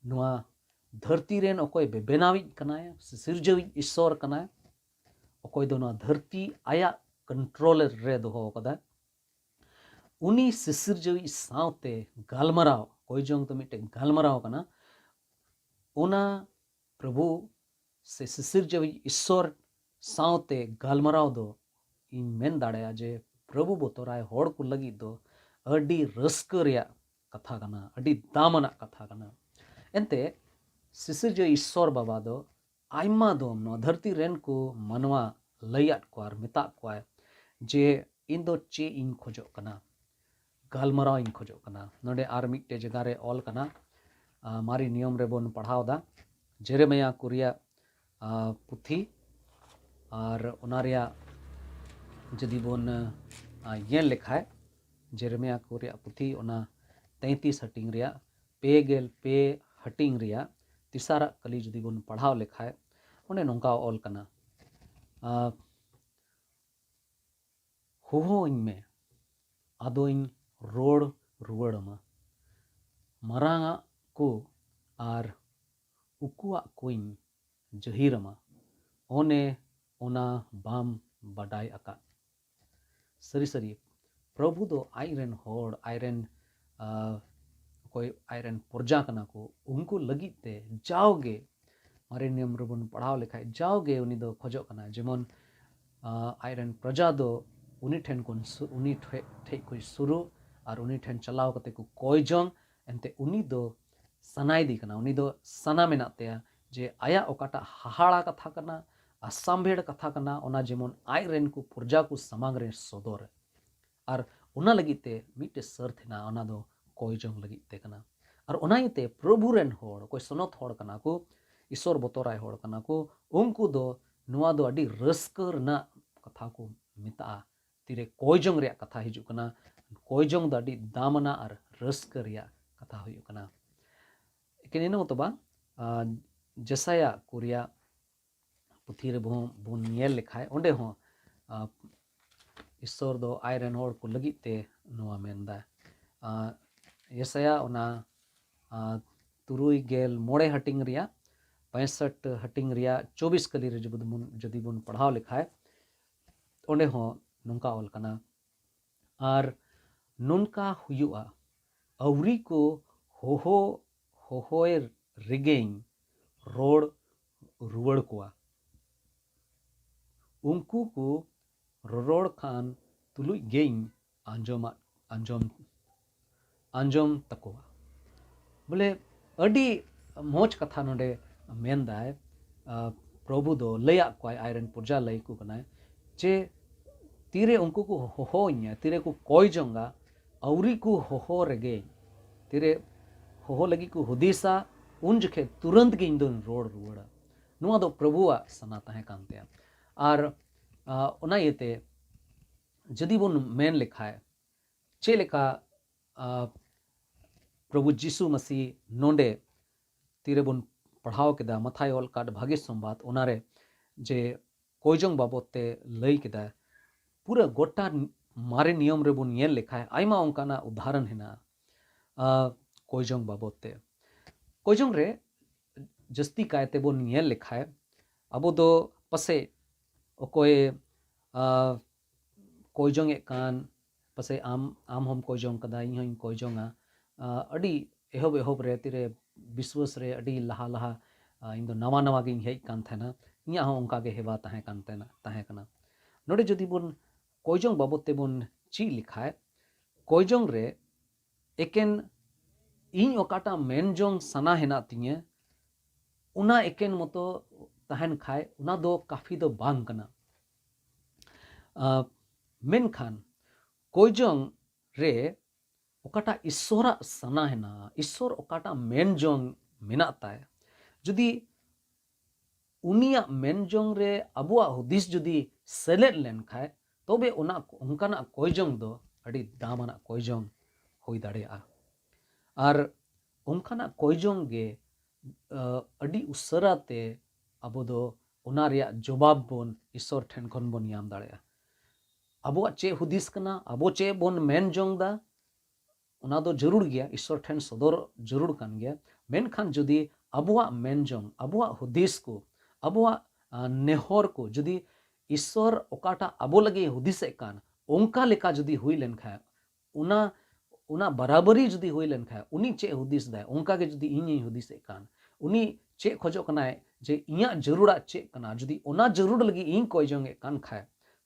ᱱᱚᱣᱟ ᱫᱷᱟᱹᱨᱛᱤ ᱨᱮᱱ ᱚᱠᱚᱭ ᱵᱮᱱᱟᱣᱤᱡ ᱠᱟᱱᱟᱭ, ᱥᱤᱨᱡᱟᱹᱣᱤᱡ ᱤᱥᱚᱨ ᱠᱟᱱᱟᱭ, ᱚᱠᱚᱭ ᱫᱚ ᱱᱚᱣᱟ ᱫᱷᱟᱹᱨᱛᱤ ᱟᱭᱟᱜ ᱠᱚᱱᱴᱨᱳᱞ ᱨᱮ ᱫᱚᱦᱚ ᱟᱠᱟᱫᱟ, ᱩᱱᱤ ᱥᱤᱥᱤᱨᱡᱟᱹᱣᱤᱡ ᱥᱟᱶᱛᱮ ᱜᱟᱞᱢᱟᱨᱟᱣ, ᱠᱚᱭ ᱡᱚᱝ ᱫᱚ ᱢᱤᱫᱴᱮᱱ ᱜᱟᱞᱢᱟᱨᱟᱣ ᱠᱟᱱᱟ᱾ ᱚᱱᱟ ᱯᱨᱚᱵᱷᱩ ᱥᱮ ᱥᱤᱥᱤᱨᱡᱟᱹᱣᱤᱡ ᱤᱥᱚᱨ ᱥᱟᱶᱛᱮ ᱜᱟᱞᱢᱟᱨᱟᱣ ᱫᱚ ᱤᱧ ᱢᱮᱱ ᱫᱟᱲᱮᱭᱟᱜᱼᱟ ᱡᱮ ᱯᱨᱚᱵᱷᱩ ᱵᱚᱛᱚᱨᱟᱭ ᱦᱚᱲ ᱠᱚ ᱞᱟᱹᱜᱤᱫ ᱫᱚ ᱟᱹᱰᱤ ᱨᱟᱹᱥᱠᱟᱹ ᱨᱮᱭᱟᱜ ᱠᱟᱛᱷᱟ ᱠᱟᱱᱟ, ᱟᱹᱰᱤ ᱫᱟᱢᱟᱱᱟᱜ ᱠᱟᱛᱷᱟ ᱠᱟᱱᱟ᱾ ᱮᱱᱛᱮ ᱥᱤᱥᱤᱨᱡᱟᱹᱣᱤᱡ ᱤᱥᱚᱨ ᱵᱟᱵᱟ ᱫᱚ ᱟᱭᱢᱟ ᱫᱚᱢ ᱱᱚᱣᱟ ᱫᱷᱟᱹᱨᱛᱤ ᱨᱮᱱ ᱠᱚ ᱢᱟᱱᱣᱟ ᱞᱟᱹᱭᱟᱫ ᱠᱚᱣᱟ ᱟᱨ ᱢᱮᱛᱟᱫ ᱠᱚᱣᱟᱭ ᱡᱮ ᱤᱧ ᱫᱚ ᱪᱮᱫ ᱤᱧ ᱠᱷᱚᱡᱚᱜ ᱠᱟᱱᱟ, ᱜᱟᱞᱢᱟᱨᱟᱣ ᱤᱧ ᱠᱷᱚᱡᱚᱜ ᱠᱟᱱᱟ᱾ ᱱᱚᱰᱮ ᱟᱨ ᱢᱤᱫᱴᱮᱡ ᱡᱟᱭᱜᱟ ᱨᱮ ᱚᱞ ᱠᱟᱱᱟ, ᱟ, ᱢᱟᱨᱮ ᱱᱤᱭᱚᱢ ᱨᱮᱵᱚᱱ ᱯᱟᱲᱦᱟᱣ ᱫᱟ, ᱡᱮᱨᱮᱢᱤᱭᱟ ᱠᱚ ᱨᱮᱭᱟᱜ, ᱟ, ᱯᱩᱛᱷᱤ, ᱟᱨ ᱚᱱᱟ ᱨᱮᱭᱟᱜ ᱡᱩᱫᱤ ᱵᱚᱱ, ᱟ, ᱧᱮᱞ ᱞᱮᱠᱷᱟᱡ, ᱡᱮᱨᱮᱢᱤᱭᱟ ᱠᱚ ᱨᱮᱭᱟᱜ ᱯᱩᱛᱷᱤ, ᱚᱱᱟ ᱛᱮᱸᱭᱛᱤᱥ ᱦᱟᱹᱴᱤᱧ ᱨᱮᱭᱟᱜ ᱯᱮ ᱜᱮᱞ ᱯᱮ ᱦᱟᱹᱴᱤᱧ ᱨᱮᱭᱟᱜ ᱛᱮᱥᱟᱨᱟᱜ ᱠᱟᱹᱞᱤ ᱡᱩᱫᱤ ᱵᱚᱱ ᱯᱟᱲᱦᱟᱣ ᱞᱮᱠᱷᱟᱡ, ᱚᱸᱰᱮ ᱱᱚᱝᱠᱟ ᱚᱞ ᱠᱟᱱᱟ, ᱟ, ᱦᱚᱦᱚᱣᱟᱹᱧ ᱢᱮ, ᱟᱫᱚᱧ ᱨᱚᱲ ᱨᱩᱣᱟᱹᱲ ᱟᱢᱟ᱾ ᱢᱟᱨᱟᱝᱟᱜ ᱠᱚ ᱟᱨ ᱩᱠᱩᱣᱟᱜ ᱠᱚᱧ ᱡᱟᱹᱦᱤᱨ ᱟᱢᱟ᱾ ᱚᱱᱮ ᱚᱱᱟ ᱵᱟᱢ ᱵᱟᱰᱟᱭ ᱟᱠᱟᱫ᱾ ᱥᱟᱹᱨᱤ ᱥᱟᱹᱨᱤ, ᱯᱨᱚᱵᱷᱩ ᱫᱚ ᱟᱡ ᱨᱮᱱ ᱦᱚᱲ, ᱟᱡ ᱨᱮᱱ, ᱟᱸ, ᱚᱠᱚᱭ ᱟᱡ ᱨᱮᱱ ᱯᱨᱚᱡᱟ ᱠᱟᱱᱟ ᱠᱚ, ᱩᱱᱠᱩ ᱞᱟᱹᱜᱤᱫ ᱛᱮ ᱡᱟᱣᱜᱮ ᱢᱟᱨᱮ ᱱᱤᱭᱚᱢ ᱨᱮᱵᱚᱱ ᱯᱟᱲᱦᱟᱣ ᱞᱮᱠᱷᱟᱡ, ᱡᱟᱣᱜᱮ ᱩᱱᱤ ᱫᱚ ᱠᱷᱚᱡᱚᱜ ᱠᱟᱱᱟ, ᱡᱮᱢᱚᱱ, ᱟᱸ, ᱟᱡ ᱨᱮᱱ ᱯᱨᱚᱡᱟ ᱫᱚ ᱩᱱᱤ ᱴᱷᱮᱱ ᱠᱷᱚᱱ ᱥᱩ-, ᱩᱱᱤ ᱴᱷᱮᱡ, ᱴᱷᱮᱡ ᱠᱷᱚᱱ ᱥᱩᱨᱩ ᱟᱨ ᱩᱱᱤ ᱴᱷᱮᱱ ᱪᱟᱞᱟᱣ ᱠᱟᱛᱮ ᱠᱚ ᱠᱚᱭ ᱡᱚᱝ᱾ ᱮᱱᱛᱮ ᱩᱱᱤ ᱫᱚ ᱥᱟᱱᱟᱭᱮᱫᱮ ᱠᱟᱱᱟ, ᱩᱱᱤ ᱫᱚ ᱥᱟᱱᱟ ᱢᱮᱱᱟᱜ ᱛᱟᱭᱟ ᱡᱮ ᱟᱭᱟᱜ ᱚᱠᱟᱴᱟᱜ ᱦᱟᱦᱟᱲᱟ ᱠᱟᱛᱷᱟ ᱠᱟᱱᱟ, ᱟᱥᱟᱢᱵᱷᱮᱲ ᱠᱟᱛᱷᱟ ᱠᱟᱱᱟ, ᱚᱱᱟ ᱡᱮᱢᱚᱱ ᱟᱡ ᱨᱮᱱ ᱠᱚ ᱯᱨᱚᱡᱟ ᱠᱚ ᱥᱟᱢᱟᱝ ᱨᱮ ᱥᱚᱫᱚᱨ᱾ ᱟᱨ ᱚᱱᱟ ᱞᱟᱹᱜᱤᱫ ᱛᱮ ᱢᱤᱫᱴᱮᱡ ᱥᱟᱹᱨᱛᱷ ᱦᱮᱱᱟᱜᱼᱟ, ᱚᱱᱟ ᱫᱚ ᱠᱚᱭ ᱡᱚᱝ ᱞᱟᱹᱜᱤᱫ ᱛᱮ ᱠᱟᱱᱟ᱾ ᱟᱨ ᱚᱱᱟ ᱤᱭᱟᱹᱛᱮ ᱯᱨᱚᱵᱷᱩ ᱨᱮᱱ ᱦᱚᱲ, ᱚᱠᱚᱭ ᱥᱚᱱᱚᱛ ᱦᱚᱲ ᱠᱟᱱᱟ ᱠᱚ, ᱤᱥᱚᱨ ᱵᱚᱛᱚᱨᱟᱭ ᱦᱚᱲ ᱠᱟᱱᱟ ᱠᱚ, ᱩᱱᱠᱩ ᱫᱚ ᱱᱚᱣᱟ ᱫᱚ ᱟᱹᱰᱤ ᱨᱟᱹᱥᱠᱟᱹ ᱨᱮᱱᱟᱜ ᱠᱟᱛᱷᱟ ᱠᱚ ᱢᱮᱛᱟᱜᱼᱟ᱾ ᱛᱤᱨᱮ ᱠᱚᱭ ᱡᱚᱝ ᱨᱮᱭᱟᱜ ᱠᱟᱛᱷᱟ ᱦᱤᱡᱩᱜ ᱠᱟᱱᱟ, ᱠᱚᱭ ᱡᱚᱝ ᱫᱚ ᱟᱹᱰᱤ ᱫᱟᱢᱟᱱᱟ ᱟᱨ ᱨᱟᱹᱥᱠᱟᱹ ᱨᱮᱭᱟᱜ ᱠᱟᱛᱷᱟ ᱦᱩᱭᱩᱜ ᱠᱟᱱᱟ᱾ ᱮᱠᱮᱱ ᱤᱱᱟᱹ ᱢᱚᱛᱚ ᱵᱟᱝ, ᱟᱨ ᱡᱮᱥᱟᱭᱟ ᱠᱚ ᱨᱮᱭᱟᱜ ᱯᱩᱛᱷᱤ ᱨᱮᱵᱚᱱ, ᱵᱚᱱ ᱧᱮᱞ ᱞᱮᱠᱷᱟᱡ, ᱚᱸᱰᱮ ᱦᱚᱸ, ᱟᱸ, ᱤᱥᱥᱚᱨ ᱫᱚ ᱟᱡ ᱨᱮᱱ ᱦᱚᱲ ᱠᱚ ᱞᱟᱹᱜᱤᱫ ᱛᱮ ᱱᱚᱣᱟ ᱢᱮᱱᱫᱟ᱾ ᱟᱸ, ᱭᱮᱥᱟᱭᱟ ᱚᱱᱟ, ᱟᱸ, ᱛᱩᱨᱩᱭ ᱜᱮᱞ ᱢᱚᱬᱮ ᱦᱟᱹᱴᱤᱧ ᱨᱮᱭᱟᱜ, ᱯᱮᱸᱥᱚᱴ ᱦᱟᱹᱴᱤᱧ ᱨᱮᱭᱟᱜ ᱪᱚᱵᱵᱤᱥ ᱠᱟᱹᱞᱤ ᱨᱮ ᱡᱩᱫᱤ ᱵᱚᱱ, ᱡᱩᱫᱤ ᱵᱚᱱ ᱯᱟᱲᱦᱟᱣ ᱞᱮᱠᱷᱟᱡ, ᱚᱸᱰᱮ ᱦᱚᱸ ᱱᱚᱝᱠᱟ ᱚᱞ ᱠᱟᱱᱟ, ᱟᱨ ᱱᱚᱝᱠᱟ ᱦᱩᱭᱩᱜᱼᱟ, ᱟᱹᱣᱨᱤ ᱠᱚ ᱦᱚᱦᱚ, ᱦᱚᱦᱚᱭ ᱨᱮᱜᱮᱧ ᱨᱚᱲ ᱨᱩᱣᱟᱹᱲ ᱠᱚᱣᱟ᱾ ᱩᱱᱠᱩ ᱠᱚ ᱨᱚᱨᱚᱲ ᱠᱷᱟᱱ ᱛᱩᱞᱩᱡ ᱜᱮᱧ ᱟᱸᱡᱚᱢᱟᱫ, ᱟᱸᱡᱚᱢ, ᱟᱸᱡᱚᱢ ᱛᱟᱠᱚᱣᱟ᱾ ᱵᱚᱞᱮ, ᱟᱹᱰᱤ ᱢᱚᱡᱽ ᱠᱟᱛᱷᱟ ᱱᱚᱰᱮ ᱢᱮᱱᱫᱟᱭ᱾ ᱟᱸ, ᱯᱨᱚᱵᱷᱩ ᱫᱚ ᱞᱟᱹᱭᱟᱫ ᱠᱚᱣᱟᱭ, ᱟᱡᱨᱮᱱ ᱯᱨᱚᱡᱟ ᱞᱟᱹᱭ ᱠᱚ ᱠᱟᱱᱟᱭ ᱡᱮ ᱛᱤᱨᱮ ᱩᱱᱠᱩ ᱠᱚ ᱦᱚᱦᱚᱣᱟᱹᱧᱟ, ᱛᱤᱨᱮ ᱠᱚ ᱠᱚᱭ ᱡᱚᱝᱟ, ᱟᱹᱣᱨᱤ ᱠᱚ ᱦᱚᱦᱚ ᱨᱮᱜᱮ, ᱛᱤᱨᱮ ᱦᱚᱦᱚ ᱞᱟᱹᱜᱤᱫ ᱠᱚ ᱦᱩᱫᱤᱥᱟ, ᱩᱱ ᱡᱚᱠᱷᱮᱡ ᱛᱩᱨᱟᱹᱱᱛ ᱜᱮ ᱤᱧ ᱫᱚᱧ ᱨᱚᱲ ᱨᱩᱣᱟᱹᱲᱟ᱾ ᱱᱚᱣᱟ ᱫᱚ ᱯᱨᱚᱵᱷᱩᱣᱟᱜ ᱥᱟᱱᱟ ᱛᱟᱦᱮᱸ ᱠᱟᱱ ᱛᱟᱭᱟ᱾ ᱟᱨ, ᱟᱸ, ᱚᱱᱟ ᱤᱭᱟᱹᱛᱮ ᱡᱩᱫᱤ ᱵᱚᱱ ᱢᱮᱱ ᱞᱮᱠᱷᱟᱡ, ᱪᱮᱫ ᱞᱮᱠᱟ, ᱟᱸ, ᱯᱨᱚᱵᱷᱩ ᱡᱤᱥᱩ ᱢᱟᱹᱥᱤ ᱱᱚᱰᱮ ᱛᱤᱨᱮᱵᱚᱱ ᱯᱟᱲᱦᱟᱣ ᱠᱮᱫᱟ, ᱢᱟᱛᱷᱟᱭ ᱚᱞ ᱠᱟᱫ ᱵᱷᱟᱹᱜᱤ ᱥᱚᱢᱵᱟᱫ, ᱚᱱᱟᱨᱮ ᱡᱮ ᱠᱚᱭᱡᱚᱝ ᱵᱟᱵᱚᱫ ᱛᱮ ᱞᱟᱹᱭ ᱠᱮᱫᱟ, ᱯᱩᱨᱟᱹ ᱜᱚᱴᱟ ᱢᱟᱨᱮ ᱱᱤᱭᱚᱢ ᱨᱮᱵᱚᱱ ᱧᱮᱞ ᱞᱮᱠᱷᱟᱡ ᱟᱭᱢᱟ ᱚᱱᱠᱟᱱᱟᱜ ᱩᱫᱟᱦᱚᱨᱚᱱ ᱦᱮᱱᱟᱜᱼᱟ, ᱟᱸ, ᱠᱚᱭᱡᱚᱝ ᱵᱟᱵᱚᱫ ᱛᱮ᱾ ᱠᱚᱭᱡᱚᱝ ᱨᱮ ᱡᱟᱹᱥᱛᱤ ᱠᱟᱭ ᱛᱮᱵᱚᱱ ᱧᱮᱞ ᱞᱮᱠᱷᱟᱡ, ᱟᱵᱚ ᱫᱚ ᱯᱟᱥᱮᱡ ᱚᱠᱚᱭ ᱠᱚᱭ ᱡᱚᱝ ᱮᱫ ᱠᱟᱱ, ᱯᱟᱥᱮᱡ ᱟᱢ ᱟᱢ ᱦᱚᱸᱢ ᱠᱚᱭ ᱡᱚᱝ ᱠᱟᱫᱟ, ᱤᱧ ᱦᱚᱸᱧ ᱠᱚᱭ ᱡᱚᱝᱟ᱾ ᱟᱹᱰᱤ ᱮᱦᱚᱵ ᱮᱦᱚᱵ ᱨᱮ ᱛᱤᱨᱮ ᱵᱤᱥᱣᱟᱹᱥ ᱨᱮ ᱟᱹᱰᱤ ᱞᱟᱦᱟ ᱞᱟᱦᱟ ᱤᱧ ᱫᱚ ᱱᱟᱣᱟ ᱱᱟᱣᱟ ᱜᱤᱧ ᱦᱮᱡ ᱠᱟᱱ ᱛᱟᱦᱮᱱᱟ᱾ ᱤᱧᱟᱹᱜ ᱦᱚᱸ ᱚᱱᱠᱟ ᱜᱮ ᱦᱮᱣᱟ ᱛᱟᱦᱮᱸ ᱠᱟᱱ ᱛᱟᱦᱮᱱᱟ ᱛᱟᱦᱮᱸ ᱠᱟᱱᱟ᱾ ᱱᱚᱰᱮ ᱡᱩᱫᱤ ᱵᱚᱱ ᱠᱚᱭ ᱡᱚᱝ ᱵᱟᱵᱚᱫ ᱛᱮᱵᱚᱱ ᱪᱮᱫ ᱞᱮᱠᱷᱟᱡ, ᱠᱚᱭ ᱡᱚᱝ ᱨᱮ ᱮᱠᱮᱱ ᱤᱧ ᱚᱠᱟᱴᱟᱜ ᱢᱮᱱ ᱡᱚᱝ ᱥᱟᱱᱟ ᱦᱮᱱᱟᱜ ᱛᱤᱧᱟᱹ, ᱚᱱᱟ ᱮᱠᱮᱱ ᱢᱚᱛᱚ ᱛᱟᱦᱮᱱ ᱠᱷᱟᱡ, ᱚᱱᱟ ᱫᱚ ᱠᱟᱯᱷᱤ ᱫᱚ ᱵᱟᱝ ᱠᱟᱱᱟ᱾ ᱢᱮᱱᱠᱷᱟᱱ ᱠᱚᱭ ᱡᱚᱝ ᱨᱮ ᱚᱠᱟᱴᱟᱜ ᱤᱥᱥᱚᱨᱟᱜ ᱥᱟᱱᱟ ᱦᱮᱱᱟᱜᱼᱟ, ᱤᱥᱥᱚᱨ ᱚᱠᱟᱴᱟᱜ ᱢᱮᱱ ᱡᱚᱝ ᱢᱮᱱᱟᱜ ᱛᱟᱭ, ᱡᱩᱫᱤ ᱩᱱᱤᱭᱟᱜ ᱢᱮᱱ ᱡᱚᱝ ᱨᱮ ᱟᱵᱚᱣᱟᱜ ᱦᱩᱫᱤᱥ ᱡᱩᱫᱤ ᱥᱮᱞᱮᱫ ᱞᱮᱱᱠᱷᱟᱡ, ᱛᱚᱵᱮ ᱚᱱᱟ ᱚᱱᱠᱟᱱᱟᱜ ᱠᱚᱭ ᱡᱚᱝ ᱫᱚ ᱟᱹᱰᱤ ᱫᱟᱢ ᱟᱱᱟᱜ ᱠᱚᱭ ᱡᱚᱝ ᱦᱩᱭ ᱫᱟᱲᱮᱭᱟᱜᱼᱟ᱾ ᱟᱨ ᱚᱱᱠᱟᱱᱟᱜ ᱠᱚᱭ ᱡᱚᱝ ᱜᱮ ᱟᱹᱰᱤ ᱩᱥᱟᱹᱨᱟ ᱛᱮ ᱟᱵᱚ ᱫᱚ ᱚᱱᱟ ᱨᱮᱭᱟᱜ ᱡᱚᱵᱟᱵ ᱵᱚᱱ ᱤᱥᱥᱚᱨ ᱴᱷᱮᱱ ᱠᱷᱚᱱ ᱵᱚᱱ ᱧᱟᱢ ᱫᱟᱲᱮᱭᱟᱜᱼᱟ᱾ ᱟᱵᱚᱣᱟᱜ ᱪᱮᱫ ᱦᱩᱫᱤᱥ ᱠᱟᱱᱟ, ᱟᱵᱚ ᱪᱮᱫ ᱵᱚᱱ ᱢᱮᱱ ᱡᱚᱝ ᱫᱟ, ᱚᱱᱟ ᱫᱚ ᱡᱟᱹᱨᱩᱲ ᱜᱮᱭᱟ, ᱤᱥᱥᱚᱨ ᱴᱷᱮᱱ ᱥᱚᱫᱚᱨ ᱡᱟᱹᱨᱩᱲ ᱠᱟᱱ ᱜᱮᱭᱟ᱾ ᱢᱮᱱᱠᱷᱟᱱ ᱡᱩᱫᱤ ᱟᱵᱚᱣᱟᱜ ᱢᱮᱱ ᱡᱚᱝ, ᱟᱵᱚᱣᱟᱜ ᱦᱩᱫᱤᱥ ᱠᱚ, ᱟᱵᱚᱣᱟᱜ ᱱᱮᱦᱚᱨ ᱠᱚ ᱡᱩᱫᱤ ᱤᱥᱥᱚᱨ ᱚᱠᱟᱴᱟᱜ ᱟᱵᱚ ᱞᱟᱹᱜᱤᱫ ᱦᱩᱫᱤᱥᱮᱫ ᱠᱟᱱ, ᱚᱱᱠᱟ ᱞᱮᱠᱟ ᱡᱩᱫᱤ ᱦᱩᱭ ᱞᱮᱱᱠᱷᱟᱱ, ᱚᱱᱟ ᱚᱱᱟ ᱵᱟᱨᱟᱵᱟᱨᱤ ᱡᱩᱫᱤ ᱦᱩᱭ ᱞᱮᱱᱠᱷᱟᱱ, ᱩᱱᱤ ᱪᱮᱫ ᱦᱩᱫᱤᱥ ᱫᱟᱭ, ᱚᱱᱠᱟ ᱜᱮ ᱡᱩᱫᱤ ᱤᱧᱤᱧ ᱦᱩᱫᱤᱥᱮᱫ ᱠᱟᱱ, ᱩᱱᱤ ᱪᱮᱫ ᱠᱷᱚᱡᱚᱜ ᱠᱟᱱᱟᱭ ᱡᱮ ᱤᱧᱟᱹᱜ ᱡᱟᱹᱨᱩᱲᱟᱜ ᱪᱮᱫ ᱠᱟᱱᱟ, ᱡᱩᱫᱤ ᱚᱱᱟ ᱡᱟᱹᱨᱩᱲ ᱞᱟᱹᱜᱤᱫ ᱤᱧ ᱠᱚᱭ ᱡᱚᱝ ᱮᱫ ᱠᱟᱱ ᱠᱷᱟᱡ,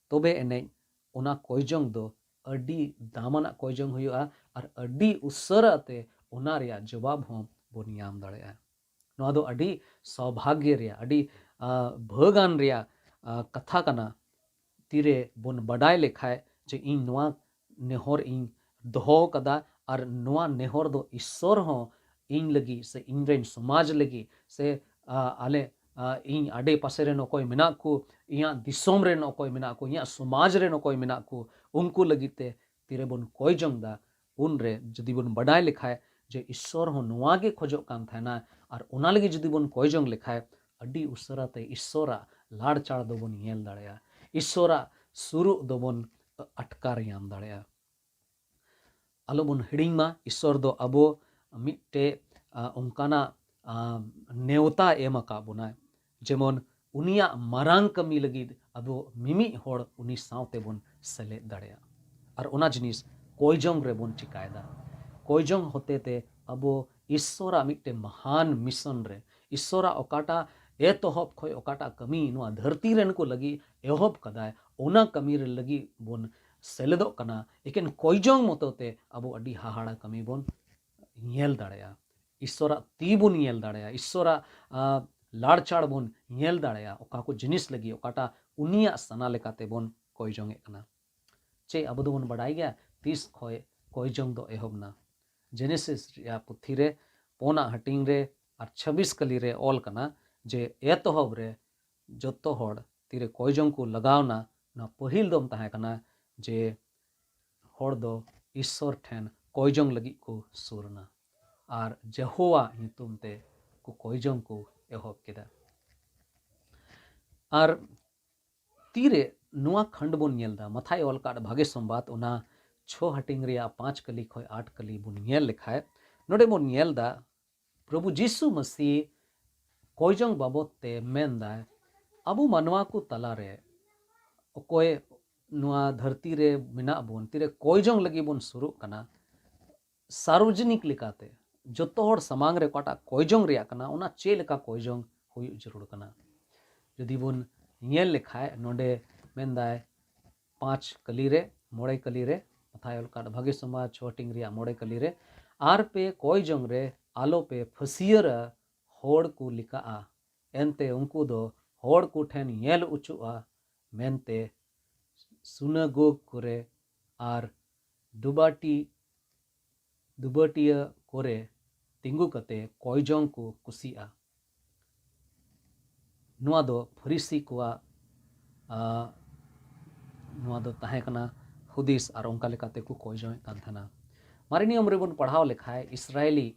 ᱛᱚᱵᱮ ᱮᱱᱮᱡ ᱚᱱᱟ ᱠᱚᱭ ᱡᱚᱝ ᱫᱚ ᱟᱹᱰᱤ ᱫᱟᱢᱟᱱᱟᱜ ᱠᱚᱭ ᱡᱚᱝ ᱦᱩᱭᱩᱜᱼᱟ ᱟᱨ ᱟᱹᱰᱤ ᱩᱥᱟᱹᱨᱟ ᱛᱮ ᱚᱱᱟ ᱨᱮᱭᱟᱜ ᱡᱚᱵᱟᱵ ᱦᱚᱸ ᱵᱚᱱ ᱧᱟᱢ ᱫᱟᱲᱮᱭᱟᱜᱼᱟ᱾ ᱱᱚᱣᱟ ᱫᱚ ᱟᱹᱰᱤ ᱥᱚᱣᱵᱷᱟᱜᱽᱭᱚ ᱨᱮᱭᱟᱜ, ᱟᱹᱰᱤ ᱵᱷᱟᱹᱜᱟᱱ ᱨᱮᱭᱟᱜ ᱠᱟᱛᱷᱟ ᱠᱟᱱᱟ᱾ ᱛᱤᱨᱮ ᱵᱚᱱ ᱵᱟᱰᱟᱭ ᱞᱮᱠᱷᱟᱡ ᱡᱮ ᱤᱧ ᱱᱚᱣᱟ ᱱᱮᱦᱚᱨ ᱤᱧ ᱫᱚᱦᱚ ᱠᱟᱫᱟ ᱟᱨ ᱱᱚᱣᱟ ᱱᱮᱦᱚᱨ ᱫᱚ ᱤᱥᱥᱚᱨ ᱦᱚᱸ ᱤᱧ ᱞᱟᱹᱜᱤᱫ ᱥᱮ ᱤᱧ ᱨᱮᱱ ᱥᱚᱢᱟᱡᱽ ᱞᱟᱹᱜᱤᱫ ᱥᱮ ᱟᱞᱮ ᱤᱧ ᱟᱰᱮ ᱯᱟᱥᱮ ᱨᱮᱱ ᱚᱠᱚᱭ ᱢᱮᱱᱟᱜ ᱠᱚ, ᱤᱧᱟᱹᱜ ᱫᱤᱥᱚᱢ ᱨᱮᱱ ᱚᱠᱚᱭ ᱢᱮᱱᱟᱜ ᱠᱚ, ᱤᱧᱟᱹᱜ ᱥᱚᱢᱟᱡᱽ ᱨᱮᱱ ᱚᱠᱚᱭ ᱢᱮᱱᱟᱜ ᱠᱚ, ᱩᱱᱠᱩ ᱞᱟᱹᱜᱤᱫ ᱛᱮ ᱛᱤᱨᱮ ᱵᱚᱱ ᱠᱚᱭ ᱡᱚᱝ ᱫᱟ, ᱩᱱᱨᱮ ᱡᱩᱫᱤ ᱵᱚᱱ ᱵᱟᱰᱟᱭ ᱞᱮᱠᱷᱟᱡ ᱡᱮ ᱤᱥᱥᱚᱨ ᱦᱚᱸ ᱱᱚᱣᱟ ᱜᱮ ᱠᱷᱚᱡᱚᱜ ᱠᱟᱱ ᱛᱟᱦᱮᱱᱟ ᱟᱨ ᱚᱱᱟ ᱞᱟᱹᱜᱤᱫ ᱡᱩᱫᱤ ᱵᱚᱱ ᱠᱚᱭ ᱡᱚᱝ ᱞᱮᱠᱷᱟᱡ, ᱟᱹᱰᱤ ᱩᱥᱟᱹᱨᱟ ᱛᱮ ᱤᱥᱥᱚᱨᱟᱜ ᱞᱟᱲᱪᱟᱲ ᱫᱚᱵᱚᱱ ᱧᱮᱞ ᱫᱟᱲᱮᱭᱟᱜᱼᱟ, ᱤᱥᱥᱚᱨᱟᱜ ᱥᱩᱨᱩᱜ ᱫᱚᱵᱚᱱ ᱟᱴᱠᱟᱨ ᱧᱟᱢ ᱫᱟᱲᱮᱭᱟᱜᱼᱟ᱾ ᱟᱞᱚᱵᱚᱱ ᱦᱤᱲᱤᱧ ᱢᱟ, ᱤᱥᱥᱚᱨ ᱫᱚ ᱟᱵᱚ ᱢᱤᱫᱴᱮᱡ ᱚᱱᱠᱟᱱᱟᱜ ᱱᱮᱣᱛᱟ ᱮᱢ ᱟᱠᱟᱫ ᱵᱚᱱᱟᱭ, ᱡᱮᱢᱚᱱ ᱩᱱᱤᱭᱟᱜ ᱢᱟᱨᱟᱝ ᱠᱟᱹᱢᱤ ᱞᱟᱹᱜᱤᱫ ᱟᱵᱚ ᱢᱤᱢᱤᱫ ᱦᱚᱲ ᱩᱱᱤ ᱥᱟᱶᱛᱮ ᱵᱚᱱ ᱥᱮᱞᱮᱫ ᱫᱟᱲᱮᱭᱟᱜᱼᱟ᱾ ᱟᱨ ᱚᱱᱟ ᱡᱤᱱᱤᱥ ᱠᱚᱭᱡᱚᱝ ᱨᱮᱵᱚᱱ ᱪᱤᱠᱟᱭᱮᱫᱟ᱾ ᱠᱚᱭᱡᱚᱝ ᱦᱚᱛᱮ ᱛᱮ ᱟᱵᱚ ᱤᱥᱥᱚᱨᱟᱜ ᱢᱤᱫᱴᱮᱱ ᱢᱟᱦᱟᱱ ᱢᱤᱥᱚᱱ ᱨᱮ, ᱤᱥᱥᱚᱨᱟᱜ ᱚᱠᱟᱴᱟᱜ ᱮᱛᱚᱦᱚᱵ ᱠᱷᱚᱱ ᱚᱠᱟᱴᱟᱜ ᱠᱟᱹᱢᱤ ᱱᱚᱣᱟ ᱫᱷᱟᱹᱨᱛᱤ ᱨᱮᱱ ᱠᱚ ᱞᱟᱹᱜᱤᱫ ᱮᱦᱚᱵ ᱠᱟᱫᱟᱭ, ᱚᱱᱟ ᱠᱟᱹᱢᱤ ᱨᱮ ᱞᱟᱹᱜᱤᱫ ᱵᱚᱱ ᱥᱮᱞᱮᱫᱚᱜ ᱠᱟᱱᱟ᱾ ᱮᱠᱮᱱ ᱠᱚᱭᱡᱚᱝ ᱢᱚᱛᱚ ᱛᱮ ᱟᱵᱚ ᱟᱹᱰᱤ ᱦᱟᱦᱟᱲᱟ ᱠᱟᱹᱢᱤ ᱵᱚᱱ ᱧᱮᱞ ᱫᱟᱲᱮᱭᱟᱜᱼᱟ᱾ ᱤᱥᱥᱚᱨᱟᱜ ᱛᱤ ᱵᱚᱱ ᱧᱮᱞ ᱫᱟᱲᱮᱭᱟᱜᱼᱟ, ᱤᱥᱥᱚᱨᱟᱜ ᱟᱸ, ᱞᱟᱲᱪᱟᱲ ᱵᱚᱱ ᱧᱮᱞ ᱫᱟᱲᱮᱭᱟᱜᱼᱟ᱾ ᱚᱠᱟ ᱠᱚ ᱡᱤᱱᱤᱥ ᱞᱟᱹᱜᱤᱫ ᱚᱠᱟᱴᱟᱜ ᱩᱱᱤᱭᱟᱜ ᱥᱟᱱᱟ ᱞᱮᱠᱟᱛᱮ ᱵᱚᱱ ᱠᱚᱭᱡᱚᱝ ᱮᱫ ᱠᱟᱱᱟ᱾ ᱪᱮ ᱟᱵᱚ ᱫᱚᱵᱚᱱ ᱵᱟᱰᱟᱭ ᱜᱮᱭᱟ ᱛᱤᱥ ᱠᱷᱚᱱ ᱠᱚᱭᱡᱚᱝ ᱫᱚ ᱮᱦᱚᱵ ᱮᱱᱟ? ᱡᱮᱱᱮᱥᱤᱥ ᱨᱮᱭᱟᱜ ᱯᱩᱛᱷᱤ ᱨᱮ ᱯᱳᱱᱟᱜ ᱦᱟᱹᱴᱤᱧ ᱨᱮ ᱟᱨ ᱪᱷᱟᱵᱵᱤᱥ ᱠᱟᱹᱞᱤ ᱨᱮ ᱚᱞ ᱠᱟᱱᱟ ᱡᱮ ᱮᱛᱚᱦᱚᱵ ᱨᱮ ᱡᱚᱛᱚ ᱦᱚᱲ ᱛᱤᱨᱮ ᱠᱚᱭᱡᱚᱝ ᱠᱚ ᱞᱟᱜᱟᱣ ᱮᱱᱟ, ᱱᱚᱣᱟ ᱯᱟᱹᱦᱤᱞ ᱫᱚᱢ ᱛᱟᱦᱮᱸ ᱠᱟᱱᱟ ᱡᱮ ᱦᱚᱲ ᱫᱚ ᱤᱥᱥᱚᱨ ᱴᱷᱮᱱ ᱠᱚᱭᱡᱚᱝ ᱞᱟᱹᱜᱤᱫ ᱠᱚ ᱥᱩᱨ ᱮᱱᱟ ᱟᱨ ᱡᱮᱦᱳᱣᱟ ᱧᱩᱛᱩᱢ ᱛᱮ ᱠᱚ ᱠᱚᱭᱡᱚᱝ ᱠᱚ ᱮᱦᱚᱵ ᱠᱮᱫᱟ᱾ ᱟᱨ ᱛᱤᱨᱮ ᱱᱚᱣᱟ ᱠᱷᱟᱱᱰ ᱵᱚᱱ ᱧᱮᱞ ᱮᱫᱟ, ᱢᱟᱛᱷᱟᱭ ᱚᱞ ᱟᱠᱟᱫ ᱵᱷᱟᱜᱮ ᱥᱚᱢᱵᱟᱫ, ᱚᱱᱟ ᱪᱷᱚ ᱦᱟᱹᱴᱤᱧ ᱨᱮᱭᱟᱜ ᱯᱟᱸᱪ ᱠᱟᱹᱞᱤ ᱠᱷᱚᱱ ᱟᱴ ᱠᱟᱹᱞᱤ ᱵᱚᱱ ᱧᱮᱞ ᱞᱮᱠᱷᱟᱡ, ᱱᱚᱰᱮ ᱵᱚᱱ ᱧᱮᱞ ᱮᱫᱟ ᱯᱨᱚᱵᱷᱩ ᱡᱤᱥᱩ ᱢᱟᱹᱥᱤ ᱠᱚᱭᱡᱚᱝ ᱵᱟᱵᱚᱫ ᱛᱮ ᱢᱮᱱ ᱮᱫᱟᱭ, ᱟᱵᱚ ᱢᱟᱱᱣᱟ ᱠᱚ ᱛᱟᱞᱟᱨᱮ ᱚᱠᱚᱭ ᱱᱚᱣᱟ ᱫᱷᱟᱹᱨᱛᱤ ᱨᱮ ᱢᱮᱱᱟᱜ ᱵᱚᱱ, ᱛᱤᱨᱮ ᱠᱚᱭᱡᱚᱝ ᱞᱟᱹᱜᱤᱫ ᱵᱚᱱ ᱥᱩᱨᱩᱜ ᱠᱟᱱᱟ, ᱥᱟᱨᱵᱚᱡᱚᱱᱤᱠ ᱞᱮᱠᱟᱛᱮ ᱡᱚᱛᱚ ᱦᱚᱲ ᱥᱟᱢᱟᱝ ᱨᱮ ᱚᱠᱟᱴᱟᱜ ᱠᱚᱭᱡᱚᱝ ᱨᱮᱭᱟᱜ ᱠᱟᱱᱟ, ᱚᱱᱟ ᱪᱮᱫ ᱞᱮᱠᱟ ᱠᱚᱭᱡᱚᱝ ᱦᱩᱭᱩᱜ ᱡᱟᱹᱨᱩᱲ ᱠᱟᱱᱟ? ᱡᱩᱫᱤ ᱵᱚᱱ ᱧᱮᱞ ᱞᱮᱠᱷᱟᱡ, ᱱᱚᱰᱮ ᱢᱮᱱᱫᱟᱭ ᱯᱟᱸᱪ ᱠᱟᱹᱞᱤ ᱨᱮ, ᱢᱚᱬᱮ ᱠᱟᱹᱞᱤ ᱨᱮ, ᱢᱟᱛᱷᱟᱭ ᱚᱞ ᱟᱠᱟᱫ ᱵᱷᱟᱜᱮ ᱥᱚᱢᱵᱟᱫ ᱪᱷᱚ ᱦᱟᱹᱴᱤᱧ ᱨᱮᱭᱟᱜ ᱢᱚᱬᱮ ᱠᱟᱹᱞᱤ ᱨᱮ, ᱟᱨ ᱯᱮ ᱠᱚᱭᱡᱚᱝ ᱨᱮ ᱟᱞᱚ ᱯᱮ ᱯᱷᱟᱹᱥᱭᱟᱹᱨᱟ, ᱦᱚᱲ ᱠᱚ ᱞᱮᱠᱟᱜᱼᱟ, ᱮᱱᱛᱮ ᱩᱱᱠᱩ ᱫᱚ ᱦᱚᱲ ᱠᱚ ᱴᱷᱮᱱ ᱧᱮᱞ ᱚᱪᱚᱜᱼᱟ ᱢᱮᱱᱛᱮ ᱥᱩᱱᱟᱜᱚᱜᱽ ᱠᱚᱨᱮ ᱟᱨ ᱰᱩᱵᱟᱹᱴᱤ ᱰᱩᱵᱟᱹᱴᱤᱭᱟᱹ ᱠᱚᱨᱮ ᱛᱤᱸᱜᱩ ᱠᱟᱛᱮ ᱠᱚᱭᱡᱚᱝ ᱠᱚ ᱠᱩᱥᱤᱜᱼᱟ᱾ ᱱᱚᱣᱟ ᱫᱚ ᱯᱷᱟᱹᱨᱤᱥᱤ ᱠᱚᱣᱟᱜ, ᱟ, ᱱᱚᱣᱟ ᱫᱚ ᱛᱟᱦᱮᱸ ᱠᱟᱱᱟ ᱦᱩᱫᱤᱥ, ᱟᱨ ᱚᱱᱠᱟ ᱞᱮᱠᱟᱛᱮ ᱠᱚ ᱠᱚᱭᱡᱚᱝ ᱮᱫ ᱠᱟᱱ ᱛᱟᱦᱮᱱᱟ᱾ ᱢᱟᱨᱮ ᱱᱤᱭᱚᱢ ᱨᱮᱵᱚᱱ ᱯᱟᱲᱦᱟᱣ ᱞᱮᱠᱷᱟᱡ ᱤᱥᱨᱟᱭᱮᱞᱤ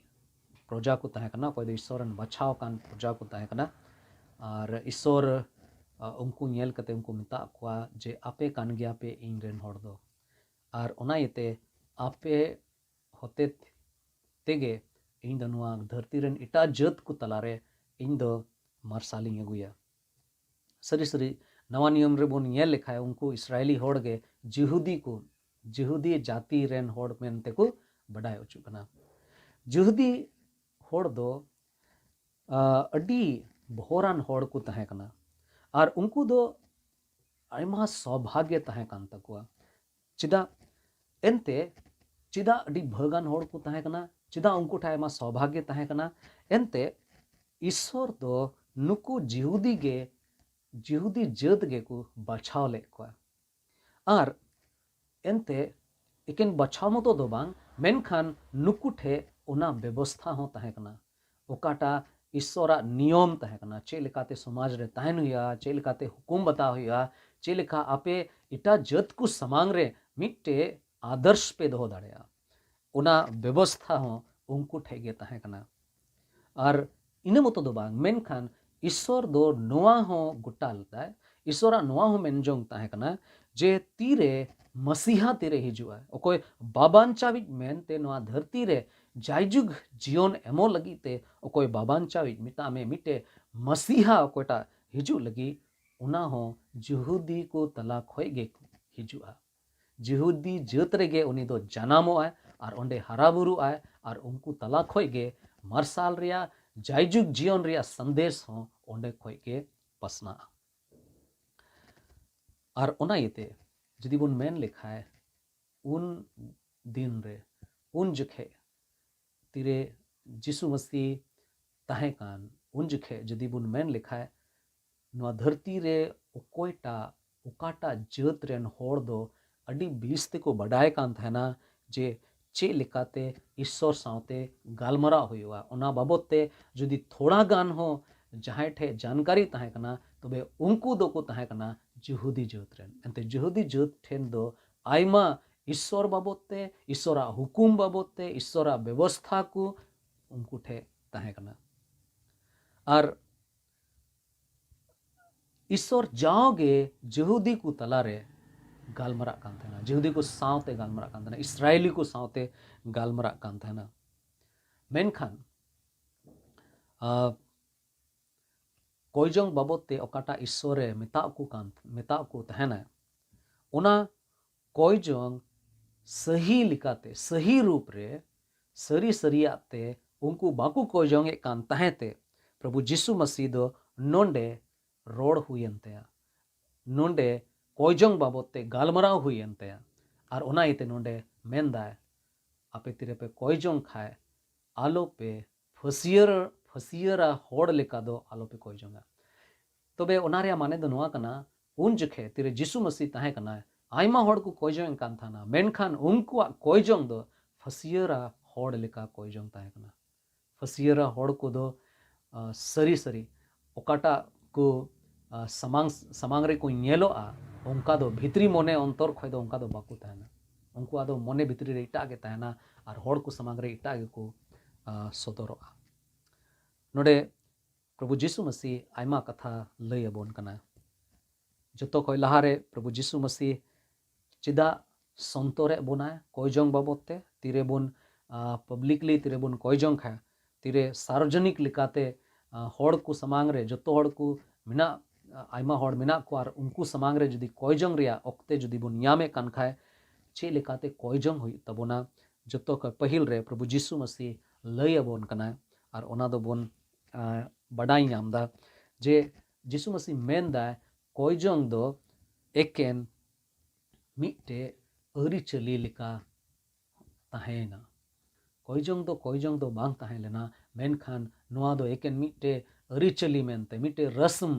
ᱯᱨᱚᱡᱟ ᱠᱚ ᱛᱟᱦᱮᱸ ᱠᱟᱱᱟ, ᱚᱠᱚᱭ ᱫᱚ ᱤᱥᱥᱚᱨ ᱨᱮᱱ ᱵᱟᱪᱷᱟᱣ ᱟᱠᱟᱱ ᱯᱨᱚᱡᱟ ᱠᱚ ᱛᱟᱦᱮᱸ ᱠᱟᱱᱟ᱾ ᱟᱨ ᱤᱥᱥᱚᱨ, ᱟ, ᱩᱱᱠᱩ ᱧᱮᱞ ᱠᱟᱛᱮ ᱩᱱᱠᱩ ᱢᱮᱛᱟᱜ ᱠᱚᱣᱟ ᱡᱮ, "ᱟᱯᱮ ᱠᱟᱱ ᱜᱮᱭᱟ ᱯᱮ ᱤᱧ ᱨᱮᱱ ᱦᱚᱲ ᱫᱚ, ᱟᱨ ᱚᱱᱟ ᱤᱭᱟᱹᱛᱮ ᱟᱯᱮ ᱦᱚᱛᱮ ᱛᱮᱜᱮ ᱤᱧ ᱫᱚ ᱱᱚᱣᱟ ᱫᱷᱟᱹᱨᱛᱤ ᱨᱮᱱ ᱮᱴᱟᱜ ᱡᱟᱹᱛ ᱠᱚ ᱛᱟᱞᱟᱨᱮ ᱤᱧ ᱫᱚ ᱢᱟᱨᱥᱟᱞᱤᱧ ᱟᱹᱜᱩᱭᱟ᱾" ᱥᱟᱹᱨᱤ ᱥᱟᱹᱨᱤ ᱱᱟᱣᱟ ᱱᱤᱭᱚᱢ ᱨᱮᱵᱚᱱ ᱧᱮᱞ ᱞᱮᱠᱷᱟᱱ ᱩᱱᱠᱩ ᱤᱥᱨᱟᱭᱮᱞᱤ ᱦᱚᱲ ᱜᱮ ᱡᱤᱦᱩᱫᱤ ᱠᱚ, ᱡᱤᱦᱩᱫᱤ ᱡᱟᱹᱛᱤ ᱨᱮᱱ ᱦᱚᱲ ᱢᱮᱱᱛᱮ ᱠᱚ ᱵᱟᱰᱟᱭ ᱦᱚᱪᱚᱜ ᱠᱟᱱᱟ᱾ ᱡᱤᱦᱩᱫᱤ ᱦᱚᱲ ᱫᱚ ᱟᱹᱰᱤ ᱵᱷᱚᱨᱟᱱ ᱦᱚᱲ ᱠᱚ ᱛᱟᱦᱮᱸ ᱠᱟᱱᱟ᱾ ᱟᱨ ᱩᱱᱠᱩ ᱫᱚ ᱟᱭᱢᱟ ᱥᱚᱵᱷᱟᱜᱮ ᱛᱟᱦᱮᱸ ᱠᱟᱱ ᱛᱟᱠᱚᱣᱟ᱾ ᱪᱮᱫᱟᱜ? ᱮᱱᱛᱮ ᱪᱮᱫᱟᱜ ᱟᱹᱰᱤ ᱵᱷᱟᱹᱜᱟᱱ ᱦᱚᱲ ᱠᱚ ᱛᱟᱦᱮᱸ ᱠᱟᱱᱟ? ᱪᱮᱫᱟᱜ ᱩᱱᱠᱩ ᱴᱷᱮᱱ ᱟᱭᱢᱟ ᱥᱚᱵᱷᱟᱜᱮ ᱛᱟᱦᱮᱸ ᱠᱟᱱᱟ? ᱮᱱᱛᱮ ᱤᱥᱥᱚᱨ ᱫᱚ ᱱᱩᱠᱩ ᱡᱤᱦᱩᱫᱤ ᱜᱮ, ᱡᱤᱦᱩᱫᱤ ᱡᱟᱹᱛ ᱜᱮᱠᱚ ᱵᱟᱪᱷᱟᱣ ᱞᱮᱫ ᱠᱚᱣᱟ᱾ ᱟᱨ ᱮᱱᱛᱮ ᱮᱠᱮᱱ ᱵᱟᱪᱷᱟᱣ ᱢᱚᱛᱚ ᱫᱚ ᱵᱟᱝ, ᱢᱮᱱᱠᱷᱟᱱ ᱱᱩᱠᱩ ᱴᱷᱮᱱ ᱚᱱᱟ ᱵᱮᱵᱚᱥᱛᱷᱟ ᱦᱚᱸ ᱛᱟᱦᱮᱸ ᱠᱟᱱᱟ᱾ ᱚᱠᱟᱴᱟᱜ ᱤᱥᱥᱚᱨᱟᱜ ᱱᱤᱭᱚᱢ ᱛᱟᱦᱮᱸ ᱠᱟᱱᱟ, ᱪᱮᱫ ᱞᱮᱠᱟᱛᱮ ᱥᱚᱢᱟᱡᱽ ᱨᱮ ᱛᱟᱦᱮᱱ ᱦᱩᱭᱩᱜᱼᱟ, ᱪᱮᱫ ᱞᱮᱠᱟᱛᱮ ᱦᱩᱠᱩᱢ ᱵᱟᱛᱟᱣ ᱦᱩᱭᱩᱜᱼᱟ, ᱪᱮᱫ ᱞᱮᱠᱟ ᱟᱯᱮ ᱮᱴᱟᱜ ᱡᱟᱹᱛ ᱠᱚ ᱥᱟᱢᱟᱝ ᱨᱮ ᱢᱤᱫᱴᱮᱡ ᱟᱫᱚᱨᱥ ᱯᱮ ᱫᱚᱦᱚ ᱫᱟᱲᱮᱭᱟᱜᱼᱟ, ᱚᱱᱟ ᱵᱮᱵᱚᱥᱛᱷᱟ ᱦᱚᱸ ᱩᱱᱠᱩ ᱴᱷᱮᱱ ᱜᱮ ᱛᱟᱦᱮᱸ ᱠᱟᱱᱟ᱾ ᱟᱨ ᱤᱱᱟᱹ ᱢᱚᱛᱚ ᱫᱚ ᱵᱟᱝ, ᱢᱮᱱᱠᱷᱟᱱ ᱤᱥᱥᱚᱨ ᱫᱚ ᱱᱚᱣᱟ ᱦᱚᱸ ᱜᱚᱴᱟ ᱞᱮᱫᱟᱭ, ᱤᱥᱥᱚᱨᱟᱜ ᱱᱚᱣᱟ ᱦᱚᱸ ᱢᱮᱱ ᱡᱚᱝ ᱛᱟᱦᱮᱸ ᱠᱟᱱᱟ ᱡᱮ ᱛᱤᱨᱮ ᱢᱟᱥᱤᱦᱟ ᱛᱤᱨᱮ ᱦᱤᱡᱩᱜᱼᱟ, ᱚᱠᱚᱭ ᱵᱟᱵᱟᱧᱪᱟᱣᱤᱡ ᱢᱮᱱᱛᱮ ᱱᱚᱣᱟ ᱫᱷᱟᱹᱨᱛᱤ ᱨᱮ ᱡᱟᱭᱡᱩᱜᱽ ᱡᱤᱭᱚᱱ ᱮᱢᱚᱜ ᱞᱟᱹᱜᱤᱫ ᱛᱮ ᱚᱠᱚᱭ ᱵᱟᱵᱟᱧᱪᱟᱣᱤᱡ, ᱢᱮᱛᱟᱜ ᱢᱮ ᱢᱤᱫᱴᱮᱡ ᱢᱟᱥᱤᱦᱟ ᱚᱠᱚᱭᱴᱟᱜ ᱦᱤᱡᱩᱜ ᱞᱟᱹᱜᱤᱫ, ᱚᱱᱟ ᱦᱚᱸ ᱡᱤᱦᱩᱫᱤ ᱠᱚ ᱛᱟᱞᱟ ᱠᱷᱚᱡ ᱜᱮ ᱦᱤᱡᱩᱜᱼᱟ᱾ ᱡᱤᱦᱩᱫᱤ ᱡᱟᱹᱛ ᱨᱮᱜᱮ ᱩᱱᱤ ᱫᱚ ᱡᱟᱱᱟᱢᱚᱜ ᱟᱭ ᱟᱨ ᱚᱸᱰᱮ ᱦᱟᱨᱟ ᱵᱩᱨᱩᱜ ᱟᱭ ᱟᱨ ᱩᱱᱠᱩ ᱛᱟᱞᱟ ᱠᱷᱚᱡ ᱜᱮ ᱢᱟᱨᱥᱟᱞ ᱨᱮᱭᱟᱜ, ᱡᱟᱭᱡᱩᱜᱽ ᱡᱤᱭᱚᱱ ᱨᱮᱭᱟᱜ ᱥᱟᱸᱫᱮᱥ ᱦᱚᱸ ᱚᱸᱰᱮ ᱠᱷᱚᱡ ᱜᱮ ᱯᱟᱥᱱᱟᱜᱼᱟ᱾ ᱟᱨ ᱚᱱᱟ ᱤᱭᱟᱹᱛᱮ ᱡᱩᱫᱤ ᱵᱚᱱ ᱢᱮᱱ ᱞᱮᱠᱷᱟᱡ, ᱩᱱ ᱫᱤᱱ ᱨᱮ, ᱩᱱ ᱡᱚᱠᱷᱮᱡ ᱛᱤᱨᱮ ᱡᱤᱥᱩ ᱢᱟᱹᱥᱤ ᱛᱟᱦᱮᱸ ᱠᱟᱱ, ᱩᱱ ᱡᱚᱠᱷᱮᱡ ᱡᱩᱫᱤ ᱵᱚᱱ ᱢᱮᱱ ᱞᱮᱠᱷᱟᱡ, ᱱᱚᱣᱟ ᱫᱷᱟᱹᱨᱛᱤ ᱨᱮ ᱚᱠᱚᱭᱴᱟᱜ, ᱚᱠᱟᱴᱟᱜ ᱡᱟᱹᱛ ᱨᱮᱱ ᱦᱚᱲ ᱫᱚ ᱟᱹᱰᱤ ᱵᱮᱥ ᱛᱮᱠᱚ ᱵᱟᱰᱟᱭ ᱠᱟᱱ ᱛᱟᱦᱮᱱᱟ ᱡᱮ ᱪᱮᱫ ᱞᱮᱠᱟᱛᱮ ᱤᱥᱥᱚᱨ ᱥᱟᱶᱛᱮ ᱜᱟᱞᱢᱟᱨᱟᱣ ᱦᱩᱭᱩᱜᱼᱟ᱾ ᱚᱱᱟ ᱵᱟᱵᱚᱫ ᱛᱮ ᱡᱩᱫᱤ ᱛᱷᱚᱲᱟ ᱜᱟᱱ ᱦᱚᱸ ᱡᱟᱦᱟᱸᱭ ᱴᱷᱮᱡ ᱡᱟᱱᱠᱟᱨᱤ ᱛᱟᱦᱮᱸ ᱠᱟᱱᱟ, ᱛᱚᱵᱮ ᱩᱱᱠᱩ ᱫᱚᱠᱚ ᱛᱟᱦᱮᱸ ᱠᱟᱱᱟ ᱡᱤᱦᱩᱫᱤ ᱡᱟᱹᱛ ᱨᱮᱱ᱾ ᱮᱱᱛᱮ ᱡᱤᱦᱩᱫᱤ ᱡᱟᱹᱛ ᱴᱷᱮᱱ ᱫᱚ ᱟᱭᱢᱟ ᱤᱥᱥᱚᱨ ᱵᱟᱵᱚᱫ ᱛᱮ, ᱤᱥᱥᱚᱨᱟᱜ ᱦᱩᱠᱩᱢ ᱵᱟᱵᱚᱫ ᱛᱮ, ᱤᱥᱥᱚᱨᱟᱜ ᱵᱮᱵᱚᱥᱛᱷᱟ ᱠᱚ ᱩᱱᱠᱩ ᱴᱷᱮᱡ ᱛᱟᱦᱮᱸ ᱠᱟᱱᱟ᱾ ᱟᱨ ᱤᱥᱥᱚᱨ ᱡᱟᱣᱜᱮ ᱡᱤᱦᱩᱫᱤ ᱠᱚ ᱛᱟᱞᱟᱨᱮ ᱜᱟᱞᱢᱟᱨᱟᱜ ᱠᱟᱱ ᱛᱟᱦᱮᱱᱟ, ᱡᱤᱦᱩᱫᱤ ᱠᱚ ᱥᱟᱶᱛᱮ ᱜᱟᱞᱢᱟᱨᱟᱜ ᱠᱟᱱ ᱛᱟᱦᱮᱱᱟ, ᱤᱥᱨᱟᱭᱮᱞᱤ ᱠᱚ ᱥᱟᱶᱛᱮ ᱜᱟᱞᱢᱟᱨᱟᱜ ᱠᱟᱱ ᱛᱟᱦᱮᱱᱟ᱾ ᱢᱮᱱᱠᱷᱟᱱ, ᱟᱸ, ᱠᱚᱭᱡᱚᱝ ᱵᱟᱵᱚᱫ ᱛᱮ ᱚᱠᱟᱴᱟᱜ ᱤᱥᱥᱚᱨᱮ ᱢᱮᱛᱟᱜ ᱠᱚ ᱠᱟᱱ, ᱢᱮᱛᱟᱜ ᱠᱚ ᱛᱟᱦᱮᱱᱟ, ᱚᱱᱟ ᱠᱚᱭᱡᱚᱝ ᱥᱟᱹᱦᱤ ᱞᱮᱠᱟᱛᱮ, ᱥᱟᱹᱦᱤ ᱨᱩᱯ ᱨᱮ, ᱥᱟᱹᱨᱤ ᱥᱟᱹᱨᱤᱭᱟᱜ ᱛᱮ ᱩᱱᱠᱩ ᱵᱟᱠᱚ ᱠᱚᱭᱡᱚᱝ ᱮᱫ ᱠᱟᱱ ᱛᱟᱦᱮᱸ ᱛᱮ, ᱯᱨᱚᱵᱷᱩ ᱡᱤᱥᱩ ᱢᱟᱹᱥᱤ ᱫᱚ ᱱᱚᱰᱮ ᱨᱚᱲ ᱦᱩᱭᱮᱱ ᱛᱟᱭᱟ᱾ ᱱᱚᱰᱮ ᱠᱚᱭᱡᱚᱝ ᱵᱟᱵᱚᱫ ᱛᱮ ᱜᱟᱞᱢᱟᱨᱟᱣ ᱦᱩᱭᱮᱱ ᱛᱟᱭᱟ᱾ ᱟᱨ ᱚᱱᱟ ᱤᱭᱟᱹᱛᱮ ᱱᱚᱰᱮ ᱢᱮᱱᱫᱟᱭ, ᱟᱯᱮ ᱛᱤᱨᱮᱯᱮ ᱠᱚᱭᱡᱚᱝ ᱠᱷᱟᱡ, ᱟᱞᱚᱯᱮ ᱯᱷᱟᱹᱥᱭᱟᱹᱨ, ᱯᱷᱟᱹᱥᱭᱟᱹᱨᱟ ᱦᱚᱲ ᱞᱮᱠᱟ ᱫᱚ ᱟᱞᱚᱯᱮ ᱠᱚᱭᱡᱚᱝᱟ᱾ ᱛᱚᱵᱮ ᱚᱱᱟ ᱨᱮᱭᱟᱜ ᱢᱟᱱᱮ ᱫᱚ ᱱᱚᱣᱟ ᱠᱟᱱᱟ, ᱩᱱ ᱡᱚᱠᱷᱮᱡ ᱛᱤᱨᱮ ᱡᱤᱥᱩ ᱢᱟᱹᱥᱤ ᱛᱟᱦᱮᱸ ᱠᱟᱱᱟᱭ, ᱟᱭᱢᱟ ᱦᱚᱲ ᱠᱚ ᱠᱚᱭᱡᱚᱝ ᱮᱫ ᱠᱟᱱ ᱛᱟᱦᱮᱱᱟ, ᱢᱮᱱᱠᱷᱟᱱ ᱩᱱᱠᱩᱣᱟᱜ ᱠᱚᱭᱡᱚᱝ ᱫᱚ ᱯᱷᱟᱹᱥᱭᱟᱹᱨᱟ ᱦᱚᱲ ᱞᱮᱠᱟ ᱠᱚᱭᱡᱚᱝ ᱛᱟᱦᱮᱸ ᱠᱟᱱᱟ᱾ ᱯᱷᱟᱹᱥᱭᱟᱹᱨᱟ ᱦᱚᱲ ᱠᱚᱫᱚ, ᱟ, ᱥᱟᱹᱨᱤ ᱥᱟᱹᱨᱤ ᱚᱠᱟᱴᱟᱜ ᱠᱚ, ᱟ, ᱥᱟᱢᱟᱝ, ᱥᱟᱢᱟᱝ ᱨᱮᱠᱚ ᱧᱮᱞᱚᱜᱼᱟ, ᱚᱱᱠᱟ ᱫᱚ ᱵᱷᱤᱛᱨᱤ ᱢᱚᱱᱮ ᱚᱱᱛᱚᱨ ᱠᱷᱚᱡ ᱫᱚ ᱚᱱᱠᱟ ᱫᱚ ᱵᱟᱠᱚ ᱛᱟᱦᱮᱱᱟ᱾ ᱩᱱᱠᱩᱣᱟᱜ ᱫᱚ ᱢᱚᱱᱮ ᱵᱷᱤᱛᱨᱤ ᱨᱮ ᱮᱴᱟᱜ ᱜᱮ ᱛᱟᱦᱮᱱᱟ ᱟᱨ ᱦᱚᱲ ᱠᱚ ᱥᱟᱢᱟᱝ ᱨᱮ ᱮᱴᱟᱜ ᱜᱮᱠᱚ, ᱟ, ᱥᱚᱫᱚᱨᱚᱜᱼᱟ᱾ ᱱᱚᱰᱮ ᱯᱨᱚᱵᱷᱩ ᱡᱤᱥᱩ ᱢᱟᱹᱥᱤ ᱟᱭᱢᱟ ᱠᱟᱛᱷᱟ ᱞᱟᱹᱭ ᱟᱵᱚᱱ ᱠᱟᱱᱟ᱾ ᱡᱚᱛᱚ ᱠᱷᱚᱡ ᱞᱟᱦᱟᱨᱮ ᱯᱨᱚᱵᱷᱩ ᱡᱤᱥᱩ ᱢᱟᱹᱥᱤ ᱪᱮᱫᱟᱜ ᱥᱚᱱᱛᱚᱨᱮᱫ ᱵᱚᱱᱟᱭ ᱠᱚᱭᱡᱚᱝ ᱵᱟᱵᱚᱫ ᱛᱮ? ᱛᱤᱨᱮᱵᱚᱱ, ᱟ, publicly ᱛᱤᱨᱮᱵᱚᱱ ᱠᱚᱭᱡᱚᱝ ᱠᱷᱟᱡ, ᱛᱤᱨᱮ ᱥᱟᱨᱡᱚᱱᱤᱠ ᱞᱮᱠᱟᱛᱮ, ᱟ, ᱦᱚᱲ ᱠᱚ ᱥᱟᱢᱟᱝ ᱨᱮ, ᱡᱚᱛᱚ ᱦᱚᱲ ᱠᱚ ᱢᱮᱱᱟᱜ, ᱟ, ᱟᱭᱢᱟ ᱦᱚᱲ ᱢᱮᱱᱟᱜ ᱠᱚᱣᱟ, ᱟᱨ ᱩᱱᱠᱩ ᱥᱟᱢᱟᱝ ᱨᱮ ᱡᱩᱫᱤ ᱠᱚᱭᱡᱚᱝ ᱨᱮᱭᱟᱜ ᱚᱠᱛᱮ ᱡᱩᱫᱤ ᱵᱚᱱ ᱧᱟᱢᱮᱫ ᱠᱟᱱ ᱠᱷᱟᱡ, ᱪᱮᱫ ᱞᱮᱠᱟᱛᱮ ᱠᱚᱭᱡᱚᱝ ᱦᱩᱭᱩᱜ ᱛᱟᱵᱚᱱᱟ? ᱡᱚᱛᱚ ᱠᱷᱚᱡ ᱯᱟᱹᱦᱤᱞ ᱨᱮ ᱯᱨᱚᱵᱷᱩ ᱡᱤᱥᱩ ᱢᱟᱹᱥᱤ ᱞᱟᱹᱭ ᱟᱵᱚᱱ ᱠᱟᱱᱟᱭ, ᱟᱨ ᱚᱱᱟ ᱫᱚᱵᱚᱱ, ᱟ, ᱵᱟᱰᱟᱭ ᱧᱟᱢ ᱮᱫᱟ ᱡᱮ ᱡᱤᱥᱩ ᱢᱟᱹᱥᱤ ᱢᱮᱱᱫᱟᱭ, ᱠᱚᱭᱡᱚᱝ ᱫᱚ ᱮᱠᱮᱱ ᱢᱤᱫᱴᱮᱡ ᱟᱹᱨᱤᱪᱟᱹᱞᱤ ᱞᱮᱠᱟ ᱛᱟᱦᱮᱸᱭᱮᱱᱟ᱾ ᱠᱚᱭᱡᱚᱝ ᱫᱚ ᱠᱚᱭᱡᱚᱝ ᱫᱚ ᱵᱟᱝ ᱛᱟᱦᱮᱸ ᱞᱮᱱᱟ, ᱢᱮᱱᱠᱷᱟᱱ ᱱᱚᱣᱟ ᱫᱚ ᱮᱠᱮᱱ ᱢᱤᱫᱴᱮᱡ ᱟᱹᱨᱤᱪᱟᱹᱞᱤ ᱢᱮᱱᱛᱮ, ᱢᱤᱫᱴᱮᱡ ᱨᱟᱥᱢ,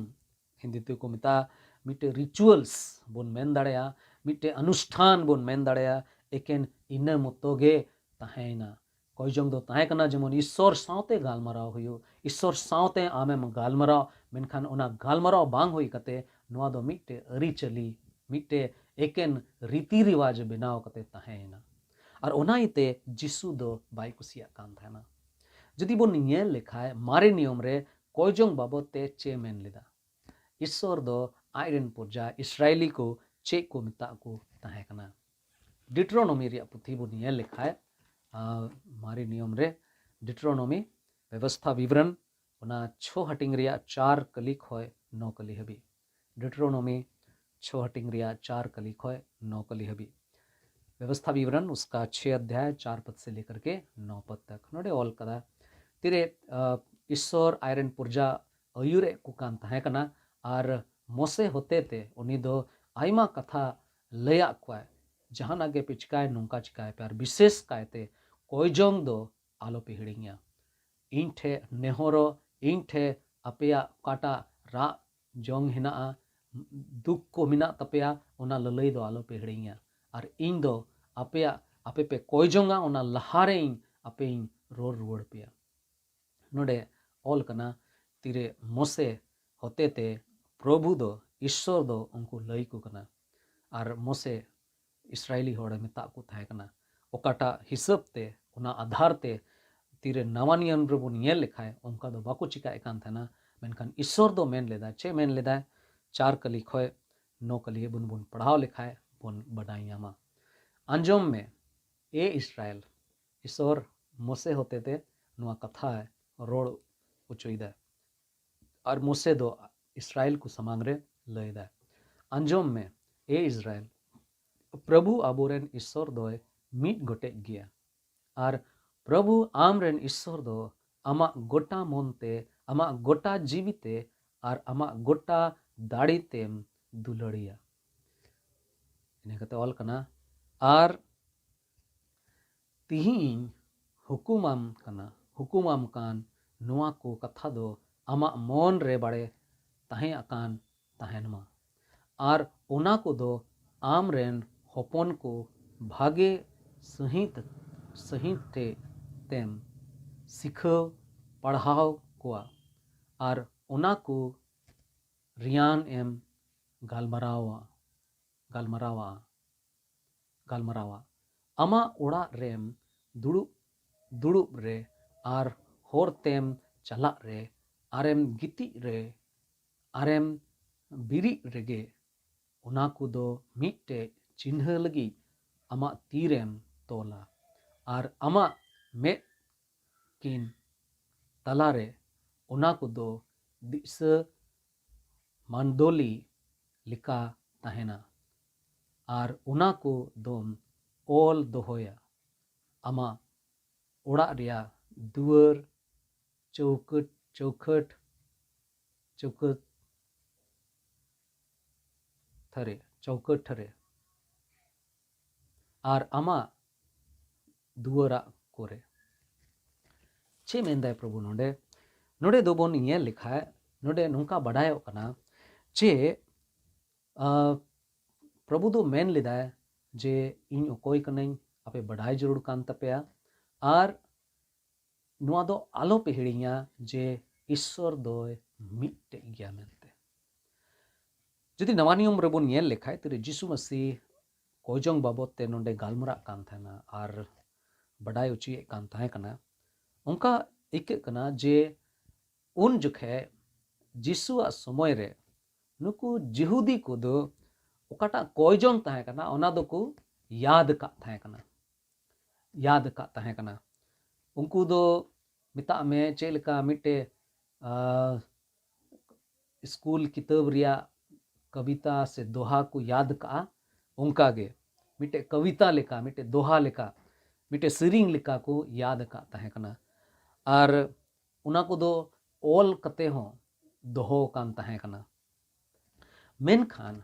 ᱦᱤᱱᱫᱤ ᱛᱮᱠᱚ ᱢᱮᱛᱟᱜᱼᱟ, ᱢᱤᱫᱴᱮᱡ rituals ᱵᱚᱱ ᱢᱮᱱ ᱫᱟᱲᱮᱭᱟᱜᱼᱟ, ᱢᱤᱫᱴᱮᱡ ᱚᱱᱩᱥᱴᱷᱟᱱ ᱵᱚᱱ ᱢᱮᱱ ᱫᱟᱲᱮᱭᱟᱜᱼᱟ, ᱮᱠᱮᱱ ᱤᱱᱟᱹ ᱢᱚᱛᱚ ᱜᱮ ᱛᱟᱦᱮᱸᱭᱮᱱᱟ᱾ ᱠᱚᱭᱡᱚᱝ ᱫᱚ ᱛᱟᱦᱮᱸ ᱠᱟᱱᱟ ᱡᱮᱢᱚᱱ ᱤᱥᱥᱚᱨ ᱥᱟᱶᱛᱮ ᱜᱟᱞᱢᱟᱨᱟᱣ ᱦᱩᱭᱩᱜ, ᱤᱥᱥᱚᱨ ᱥᱟᱶᱛᱮ ᱟᱢᱮᱢ ᱜᱟᱞᱢᱟᱨᱟᱣ, ᱢᱮᱱᱠᱷᱟᱱ ᱚᱱᱟ ᱜᱟᱞᱢᱟᱨᱟᱣ ᱵᱟᱝ ᱦᱩᱭ ᱠᱟᱛᱮ ᱱᱚᱣᱟ ᱫᱚ ᱢᱤᱫᱴᱮᱡ ᱟᱹᱨᱤᱪᱟᱹᱞᱤ, ᱢᱤᱫᱴᱮᱡ ᱮᱠᱮᱱ ᱨᱤᱛᱤ ᱨᱤᱣᱟᱡᱽ ᱵᱮᱱᱟᱣ ᱠᱟᱛᱮ ᱛᱟᱦᱮᱸᱭᱮᱱᱟ᱾ ᱟᱨ ᱚᱱᱟ ᱤᱭᱟᱹᱛᱮ ᱡᱤᱥᱩ ᱫᱚ ᱵᱟᱭ ᱠᱩᱥᱤᱭᱟᱜ ᱠᱟᱱ ᱛᱟᱦᱮᱱᱟ᱾ ᱡᱩᱫᱤ ᱵᱚᱱ ᱧᱮᱞ ᱞᱮᱠᱷᱟᱡ, ᱢᱟᱨᱮ ᱱᱤᱭᱚᱢ ᱨᱮ ᱠᱚᱭᱡᱚᱝ ᱵᱟᱵᱚᱫ ᱛᱮ ᱪᱮᱫ ᱢᱮᱱ ᱞᱮᱫᱟ? ᱤᱥᱥᱚᱨ ᱫᱚ ᱟᱡ ᱨᱮᱱ ᱯᱨᱚᱡᱟ ᱤᱥᱨᱟᱭᱮᱞᱤ ᱠᱚ ᱪᱮᱫ ᱠᱚ ᱢᱮᱛᱟᱜ ᱠᱚ ᱛᱟᱦᱮᱸ ᱠᱟᱱᱟ? ᱰᱤᱴᱨᱳᱱᱚᱢᱤ ᱨᱮᱭᱟᱜ ᱯᱩᱛᱷᱤ ᱵᱚᱱ ᱧᱮᱞ ᱞᱮᱠᱷᱟᱡ, ᱟ, ᱢᱟᱨᱮ ᱱᱤᱭᱚᱢ ᱨᱮ ᱰᱤᱴᱨᱳᱱᱚᱢᱤ, ᱵᱮᱵᱚᱥᱛᱷᱟ ᱵᱤᱵᱚᱨᱚᱱ, ᱚᱱᱟ ᱪᱷᱚ ᱦᱟᱹᱴᱤᱧ ᱨᱮᱭᱟᱜ ᱪᱟᱨ ᱠᱟᱹᱞᱤ ᱠᱷᱚᱱ ᱱᱚ ᱠᱟᱹᱞᱤ ᱦᱟᱹᱵᱤᱡ᱾ ᱰᱤᱴᱨᱳᱱᱚᱢᱤ ᱪᱷᱚ ᱦᱟᱹᱴᱤᱧ ᱨᱮᱭᱟᱜ ᱪᱟᱨ ᱠᱟᱹᱞᱤ ᱠᱷᱚᱱ ᱱᱚ ᱠᱟᱹᱞᱤ ᱦᱟᱹᱵᱤᱡ᱾ व्यवस्था विवरण उसका ᱪᱷᱚᱭ ᱟᱫᱷᱭᱟᱭ ᱪᱟᱨ ᱯᱚᱫ ᱥᱮ ᱞᱮᱠᱟᱨ ᱠᱮ ᱱᱚ ᱯᱚᱫ ᱛᱚᱠ᱾ ᱱᱚᱰᱮ ᱚᱞ ᱠᱟᱫᱟ, ᱛᱤᱨᱮ ᱤᱥᱥᱚᱨ ᱟᱡᱨᱮᱱ ᱯᱨᱚᱡᱟ ᱟᱹᱭᱩᱨᱮᱫ ᱠᱚ ᱠᱟᱱ ᱛᱟᱦᱮᱸ ᱠᱟᱱᱟ, ᱟᱨ ᱢᱚᱥᱮ ᱦᱚᱛᱮᱛᱮ ᱩᱱᱤ ᱫᱚ ᱟᱭᱢᱟ ᱠᱟᱛᱷᱟ ᱞᱟᱹᱭᱟᱫ ᱠᱚᱣᱟᱭ, ᱡᱟᱦᱟᱱᱟᱜ ᱜᱮ ᱯᱮ ᱪᱤᱠᱟᱭ, ᱱᱚᱝᱠᱟ ᱪᱤᱠᱟᱭ ᱯᱮ, ᱟᱨ ᱵᱤᱥᱮᱥ ᱠᱟᱭᱛᱮ ᱠᱚᱭᱡᱚᱝ ᱫᱚ ᱟᱞᱚ ᱯᱮ ᱦᱤᱲᱤᱧᱟ᱾ ᱤᱧ ᱴᱷᱮᱱ ᱱᱮᱦᱚᱨᱚᱜ, ᱤᱧ ᱴᱷᱮᱱ ᱟᱯᱮᱭᱟᱜ ᱚᱠᱟᱴᱟᱜ ᱨᱟᱜ ᱡᱚᱝ ᱦᱮᱱᱟᱜᱼᱟ, ᱫᱩᱠ ᱠᱚ ᱢᱮᱱᱟᱜ ᱛᱟᱯᱮᱭᱟ, ᱚᱱᱟ ᱞᱟᱹᱞᱟᱹᱭ ᱫᱚ ᱟᱞᱚ ᱯᱮ ᱦᱤᱲᱤᱧᱟ᱾ ᱟᱨ ᱤᱧ ᱫᱚ ᱟᱯᱮᱭᱟᱜ, ᱟᱯᱮ ᱯᱮ ᱠᱚᱭ ᱡᱚᱝᱟ, ᱚᱱᱟ ᱞᱟᱦᱟᱨᱮ ᱤᱧ ᱟᱯᱮᱧ ᱨᱚᱲ ᱨᱩᱣᱟᱹᱲ ᱯᱮᱭᱟ᱾ ᱱᱚᱰᱮ ᱚᱞ ᱠᱟᱱᱟ, ᱛᱤᱨᱮ ᱢᱚᱥᱮ ᱦᱚᱛᱮᱛᱮ ᱯᱨᱚᱵᱷᱩ ᱫᱚ, ᱤᱥᱥᱚᱨ ᱫᱚ ᱩᱱᱠᱩ ᱞᱟᱹᱭ ᱠᱚ ᱠᱟᱱᱟ᱾ ᱟᱨ ᱢᱚᱥᱮ ᱤᱥᱨᱟᱭᱮᱞᱤ ᱦᱚᱲᱮ ᱢᱮᱛᱟᱜ ᱠᱚ ᱛᱟᱦᱮᱸ ᱠᱟᱱᱟ, ᱚᱠᱟᱴᱟᱜ ᱦᱤᱥᱟᱹᱵ ᱛᱮ, ᱚᱱᱟ ᱟᱫᱷᱟᱨ ᱛᱮ ᱛᱤᱨᱮ ᱱᱟᱣᱟ ᱱᱤᱭᱚᱢ ᱨᱮᱵᱚᱱ ᱧᱮᱞ ᱞᱮᱠᱷᱟᱡ, ᱚᱱᱠᱟ ᱫᱚ ᱵᱟᱠᱚ ᱪᱤᱠᱟᱭᱮᱫ ᱠᱟᱱ ᱛᱟᱦᱮᱱᱟ᱾ ᱢᱮᱱᱠᱷᱟᱱ ᱤᱥᱥᱚᱨ ᱫᱚ ᱢᱮᱱ ᱞᱮᱫᱟ, ᱪᱮᱫ ᱢᱮᱱ ᱞᱮᱫᱟᱭ? ᱪᱟᱨ ᱠᱟᱹᱞᱤ ᱠᱷᱚᱡ ᱱᱚ ᱠᱟᱹᱞᱤ ᱵᱚᱱ, ᱵᱚᱱ ᱯᱟᱲᱦᱟᱣ ᱞᱮᱠᱷᱟᱡ ᱵᱚᱱ ᱵᱟᱰᱟᱭ ᱧᱟᱢᱟ᱾ ᱟᱸᱡᱚᱢ ᱢᱮ, ᱮ ᱤᱥᱨᱟᱭᱮᱞ, ᱤᱥᱥᱚᱨ ᱢᱚᱥᱮ ᱦᱚᱛᱮᱛᱮ ᱱᱚᱣᱟ ᱠᱟᱛᱷᱟᱭ ᱨᱚᱲ ᱦᱚᱪᱚᱭᱮᱫᱟ᱾ ᱟᱨ ᱢᱚᱥᱮ ᱫᱚ ᱤᱥᱨᱟᱭᱮᱞ ᱠᱚ ᱥᱟᱢᱟᱝ ᱨᱮ ᱞᱟᱹᱭᱫᱟ, ᱟᱸᱡᱚᱢ ᱢᱮ, ᱮ ᱤᱥᱨᱟᱭᱮᱞ, ᱯᱨᱚᱵᱷᱩ ᱟᱵᱚᱨᱮᱱ ᱤᱥᱥᱚᱨ ᱫᱚᱭ ᱢᱤᱫ ᱜᱚᱴᱮᱡ ᱜᱮᱭᱟ᱾ ᱟᱨ ᱯᱨᱚᱵᱷᱩ ᱟᱢᱨᱮᱱ ᱤᱥᱥᱚᱨ ᱫᱚ ᱟᱢᱟᱜ ᱜᱚᱴᱟ ᱢᱚᱱᱛᱮ, ᱟᱢᱟᱜ ᱜᱚᱴᱟ ᱡᱤᱣᱤᱛᱮ ᱟᱨ ᱟᱢᱟᱜ ᱜᱚᱴᱟ ᱫᱟᱲᱮ ᱛᱮᱢ ᱫᱩᱞᱟᱹᱲᱮᱭᱟ᱾ ᱤᱱᱟᱹ ᱠᱟᱛᱮ ᱚᱞ ᱠᱟᱱᱟ, ᱟᱨ ᱛᱤᱦᱤᱧ ᱦᱩᱠᱩᱢᱟᱢ ᱠᱟᱱᱟ, ᱦᱩᱠᱩᱢᱟᱢ ᱠᱟᱱ ᱱᱚᱣᱟ ᱠᱚ ᱠᱟᱛᱷᱟ ᱫᱚ ᱟᱢᱟᱜ ᱢᱚᱱ ᱨᱮ ᱵᱟᱲᱮ ᱛᱟᱦᱮᱸ ᱟᱠᱟᱱ ᱛᱟᱦᱮᱱ ᱢᱟ᱾ ᱟᱨ ᱚᱱᱟ ᱠᱚᱫᱚ ᱟᱢ ᱨᱮᱱ ᱦᱚᱯᱚᱱ ᱠᱚ ᱵᱷᱟᱜᱮ ᱥᱟᱹᱦᱤᱸᱛ, ᱥᱟᱹᱦᱤᱸᱛ ᱛᱮ ᱛᱮᱢ ᱥᱤᱠᱷᱟᱹᱣ ᱯᱟᱲᱦᱟᱣ ᱠᱚᱣᱟ᱾ ᱟᱨ ᱚᱱᱟ ᱠᱚ ᱨᱮᱭᱟᱱ ᱮᱢ ᱜᱟᱞᱢᱟᱨᱟᱣᱟ, ᱜᱟᱞᱢᱟᱨᱟᱣᱟ, ᱜᱟᱞᱢᱟᱨᱟᱣᱟ᱾ ᱟᱢᱟᱜ ᱚᱲᱟᱜ ᱨᱮᱢ ᱫᱩᱲᱩᱵ, ᱫᱩᱲᱩᱵ ᱨᱮ, ᱟᱨ ᱦᱚᱨ ᱛᱮᱢ ᱪᱟᱞᱟᱜ ᱨᱮ, ᱟᱨᱮᱢ ᱜᱤᱛᱤᱡ ᱨᱮ, ᱟᱨᱮᱢ ᱵᱤᱨᱤᱫ ᱨᱮᱜᱮ, ᱚᱱᱟ ᱠᱚᱫᱚ ᱢᱤᱫᱴᱮᱡ ᱪᱤᱱᱦᱟᱹ ᱞᱟᱹᱜᱤᱫ ᱟᱢᱟᱜ ᱛᱤᱨᱮᱢ ᱛᱚᱞᱟ, ᱟᱨ ᱟᱢᱟᱜ ᱢᱮᱫ ᱠᱤᱱ ᱛᱟᱞᱟᱨᱮ ᱚᱱᱟ ᱠᱚᱫᱚ ᱫᱤᱥᱟᱹ ᱢᱟᱱᱫᱚᱞᱤ ᱞᱮᱠᱟ ᱛᱟᱦᱮᱱᱟ᱾ ᱟᱨ ᱚᱱᱟ ᱠᱚ ᱫᱚᱢ ᱚᱞ ᱫᱚᱦᱚᱭᱟ ᱟᱢᱟᱜ ᱚᱲᱟᱜ ᱨᱮᱭᱟᱜ ᱫᱩᱣᱟᱹᱨ, ᱪᱳᱣᱠᱟᱹᱴ ᱪᱳᱣᱠᱷᱟᱹᱴ ᱪᱳᱣᱠᱟᱹᱴ ᱛᱷᱟᱹᱨᱮ ᱪᱳᱣᱠᱟᱹᱴ ᱛᱷᱟᱹᱨᱮ ᱟᱨ ᱟᱢᱟᱜ ᱫᱩᱣᱟᱹᱨᱟᱜ ᱠᱚᱨᱮ᱾ ᱪᱮᱫ ᱢᱮᱱᱫᱟᱭ ᱯᱨᱚᱵᱷᱩ ᱱᱚᱰᱮ? ᱱᱚᱰᱮ ᱫᱚᱵᱚᱱ ᱧᱮᱞ ᱞᱮᱠᱷᱟᱡ ᱱᱚᱰᱮ ᱱᱚᱝᱠᱟ ᱵᱟᱰᱟᱭᱚᱜ ᱠᱟᱱᱟ ᱡᱮ ᱯᱨᱚᱵᱷᱩ ᱫᱚ ᱢᱮᱱ ᱞᱮᱫᱟᱭ ᱡᱮ ᱤᱧ ᱚᱠᱚᱭ ᱠᱟᱹᱱᱟᱹᱧ ᱟᱯᱮ ᱵᱟᱰᱟᱭ ᱡᱟᱹᱨᱩᱲ ᱠᱟᱱ ᱛᱟᱯᱮᱭᱟ᱾ ᱟᱨ ᱱᱚᱣᱟ ᱫᱚ ᱟᱞᱚᱯᱮ ᱦᱤᱲᱤᱧᱟ ᱡᱮ ᱤᱥᱥᱚᱨ ᱫᱚᱭ ᱢᱤᱫᱴᱮᱡ ᱜᱮᱭᱟ ᱢᱮᱱᱛᱮ᱾ ᱡᱩᱫᱤ ᱱᱟᱣᱟ ᱱᱤᱭᱚᱢ ᱨᱮᱵᱚᱱ ᱧᱮᱞ ᱞᱮᱠᱷᱟᱡ ᱛᱤᱨᱮ ᱡᱤᱥᱩ ᱢᱟᱹᱥᱤ ᱠᱚᱭᱡᱚᱝ ᱵᱟᱵᱚᱫ ᱛᱮ ᱱᱚᱰᱮ ᱜᱟᱞᱢᱟᱨᱟᱜ ᱠᱟᱱ ᱛᱟᱦᱮᱱᱟ ᱟᱨ ᱵᱟᱰᱟᱭ ᱦᱚᱪᱚᱭᱮᱫ ᱠᱟᱱ ᱛᱟᱦᱮᱸ ᱠᱟᱱᱟ᱾ ᱚᱱᱠᱟ ᱟᱹᱭᱠᱟᱹᱜ ᱠᱟᱱᱟ ᱡᱮ ᱩᱱ ᱡᱚᱠᱷᱮᱡ ᱡᱤᱥᱩᱣᱟᱜ ᱥᱚᱢᱚᱭ ᱨᱮ ᱱᱩᱠᱩ ᱡᱤᱦᱩᱫᱤ ᱠᱚᱫᱚ ᱚᱠᱟᱴᱟᱜ ᱠᱚᱭᱡᱚᱝ ᱛᱟᱦᱮᱸ ᱠᱟᱱᱟ ᱚᱱᱟ ᱫᱚᱠᱚ ᱭᱟᱫ ᱠᱟᱜ ᱛᱟᱦᱮᱸ ᱠᱟᱱᱟ᱾ ᱭᱟᱫ ᱠᱟᱜ ᱛᱟᱦᱮᱸ ᱠᱟᱱᱟ᱾ ᱩᱱᱠᱩ ᱫᱚ ᱢᱮᱛᱟᱜ ᱢᱮ ᱪᱮᱫ ᱞᱮᱠᱟ ᱢᱤᱫᱴᱮᱡ ᱥᱠᱩᱞ ᱠᱤᱛᱟᱹᱵ ᱨᱮᱭᱟᱜ ᱠᱚᱵᱤᱛᱟ ᱥᱮ ᱫᱚᱦᱟ ᱠᱚ ᱭᱟᱫ ᱠᱟᱜᱼᱟ, ᱚᱱᱠᱟ ᱜᱮ ᱢᱤᱫᱴᱮᱡ ᱠᱚᱵᱤᱛᱟ ᱞᱮᱠᱟ, ᱢᱤᱫᱴᱮᱡ ᱫᱚᱦᱟ ᱞᱮᱠᱟ, ᱢᱤᱫᱴᱮᱡ ᱥᱮᱨᱮᱧ ᱞᱮᱠᱟ ᱠᱚ ᱭᱟᱫ ᱠᱟᱜ ᱛᱟᱦᱮᱸ ᱠᱟᱱᱟ᱾ ᱟᱨ ᱚᱱᱟ ᱠᱚᱫᱚ ᱚᱞ ᱠᱟᱛᱮ ᱦᱚᱸ ᱫᱚᱦᱚ ᱟᱠᱟᱱ ᱛᱟᱦᱮᱸ ᱠᱟᱱᱟ᱾ ᱢᱮᱱᱠᱷᱟᱱ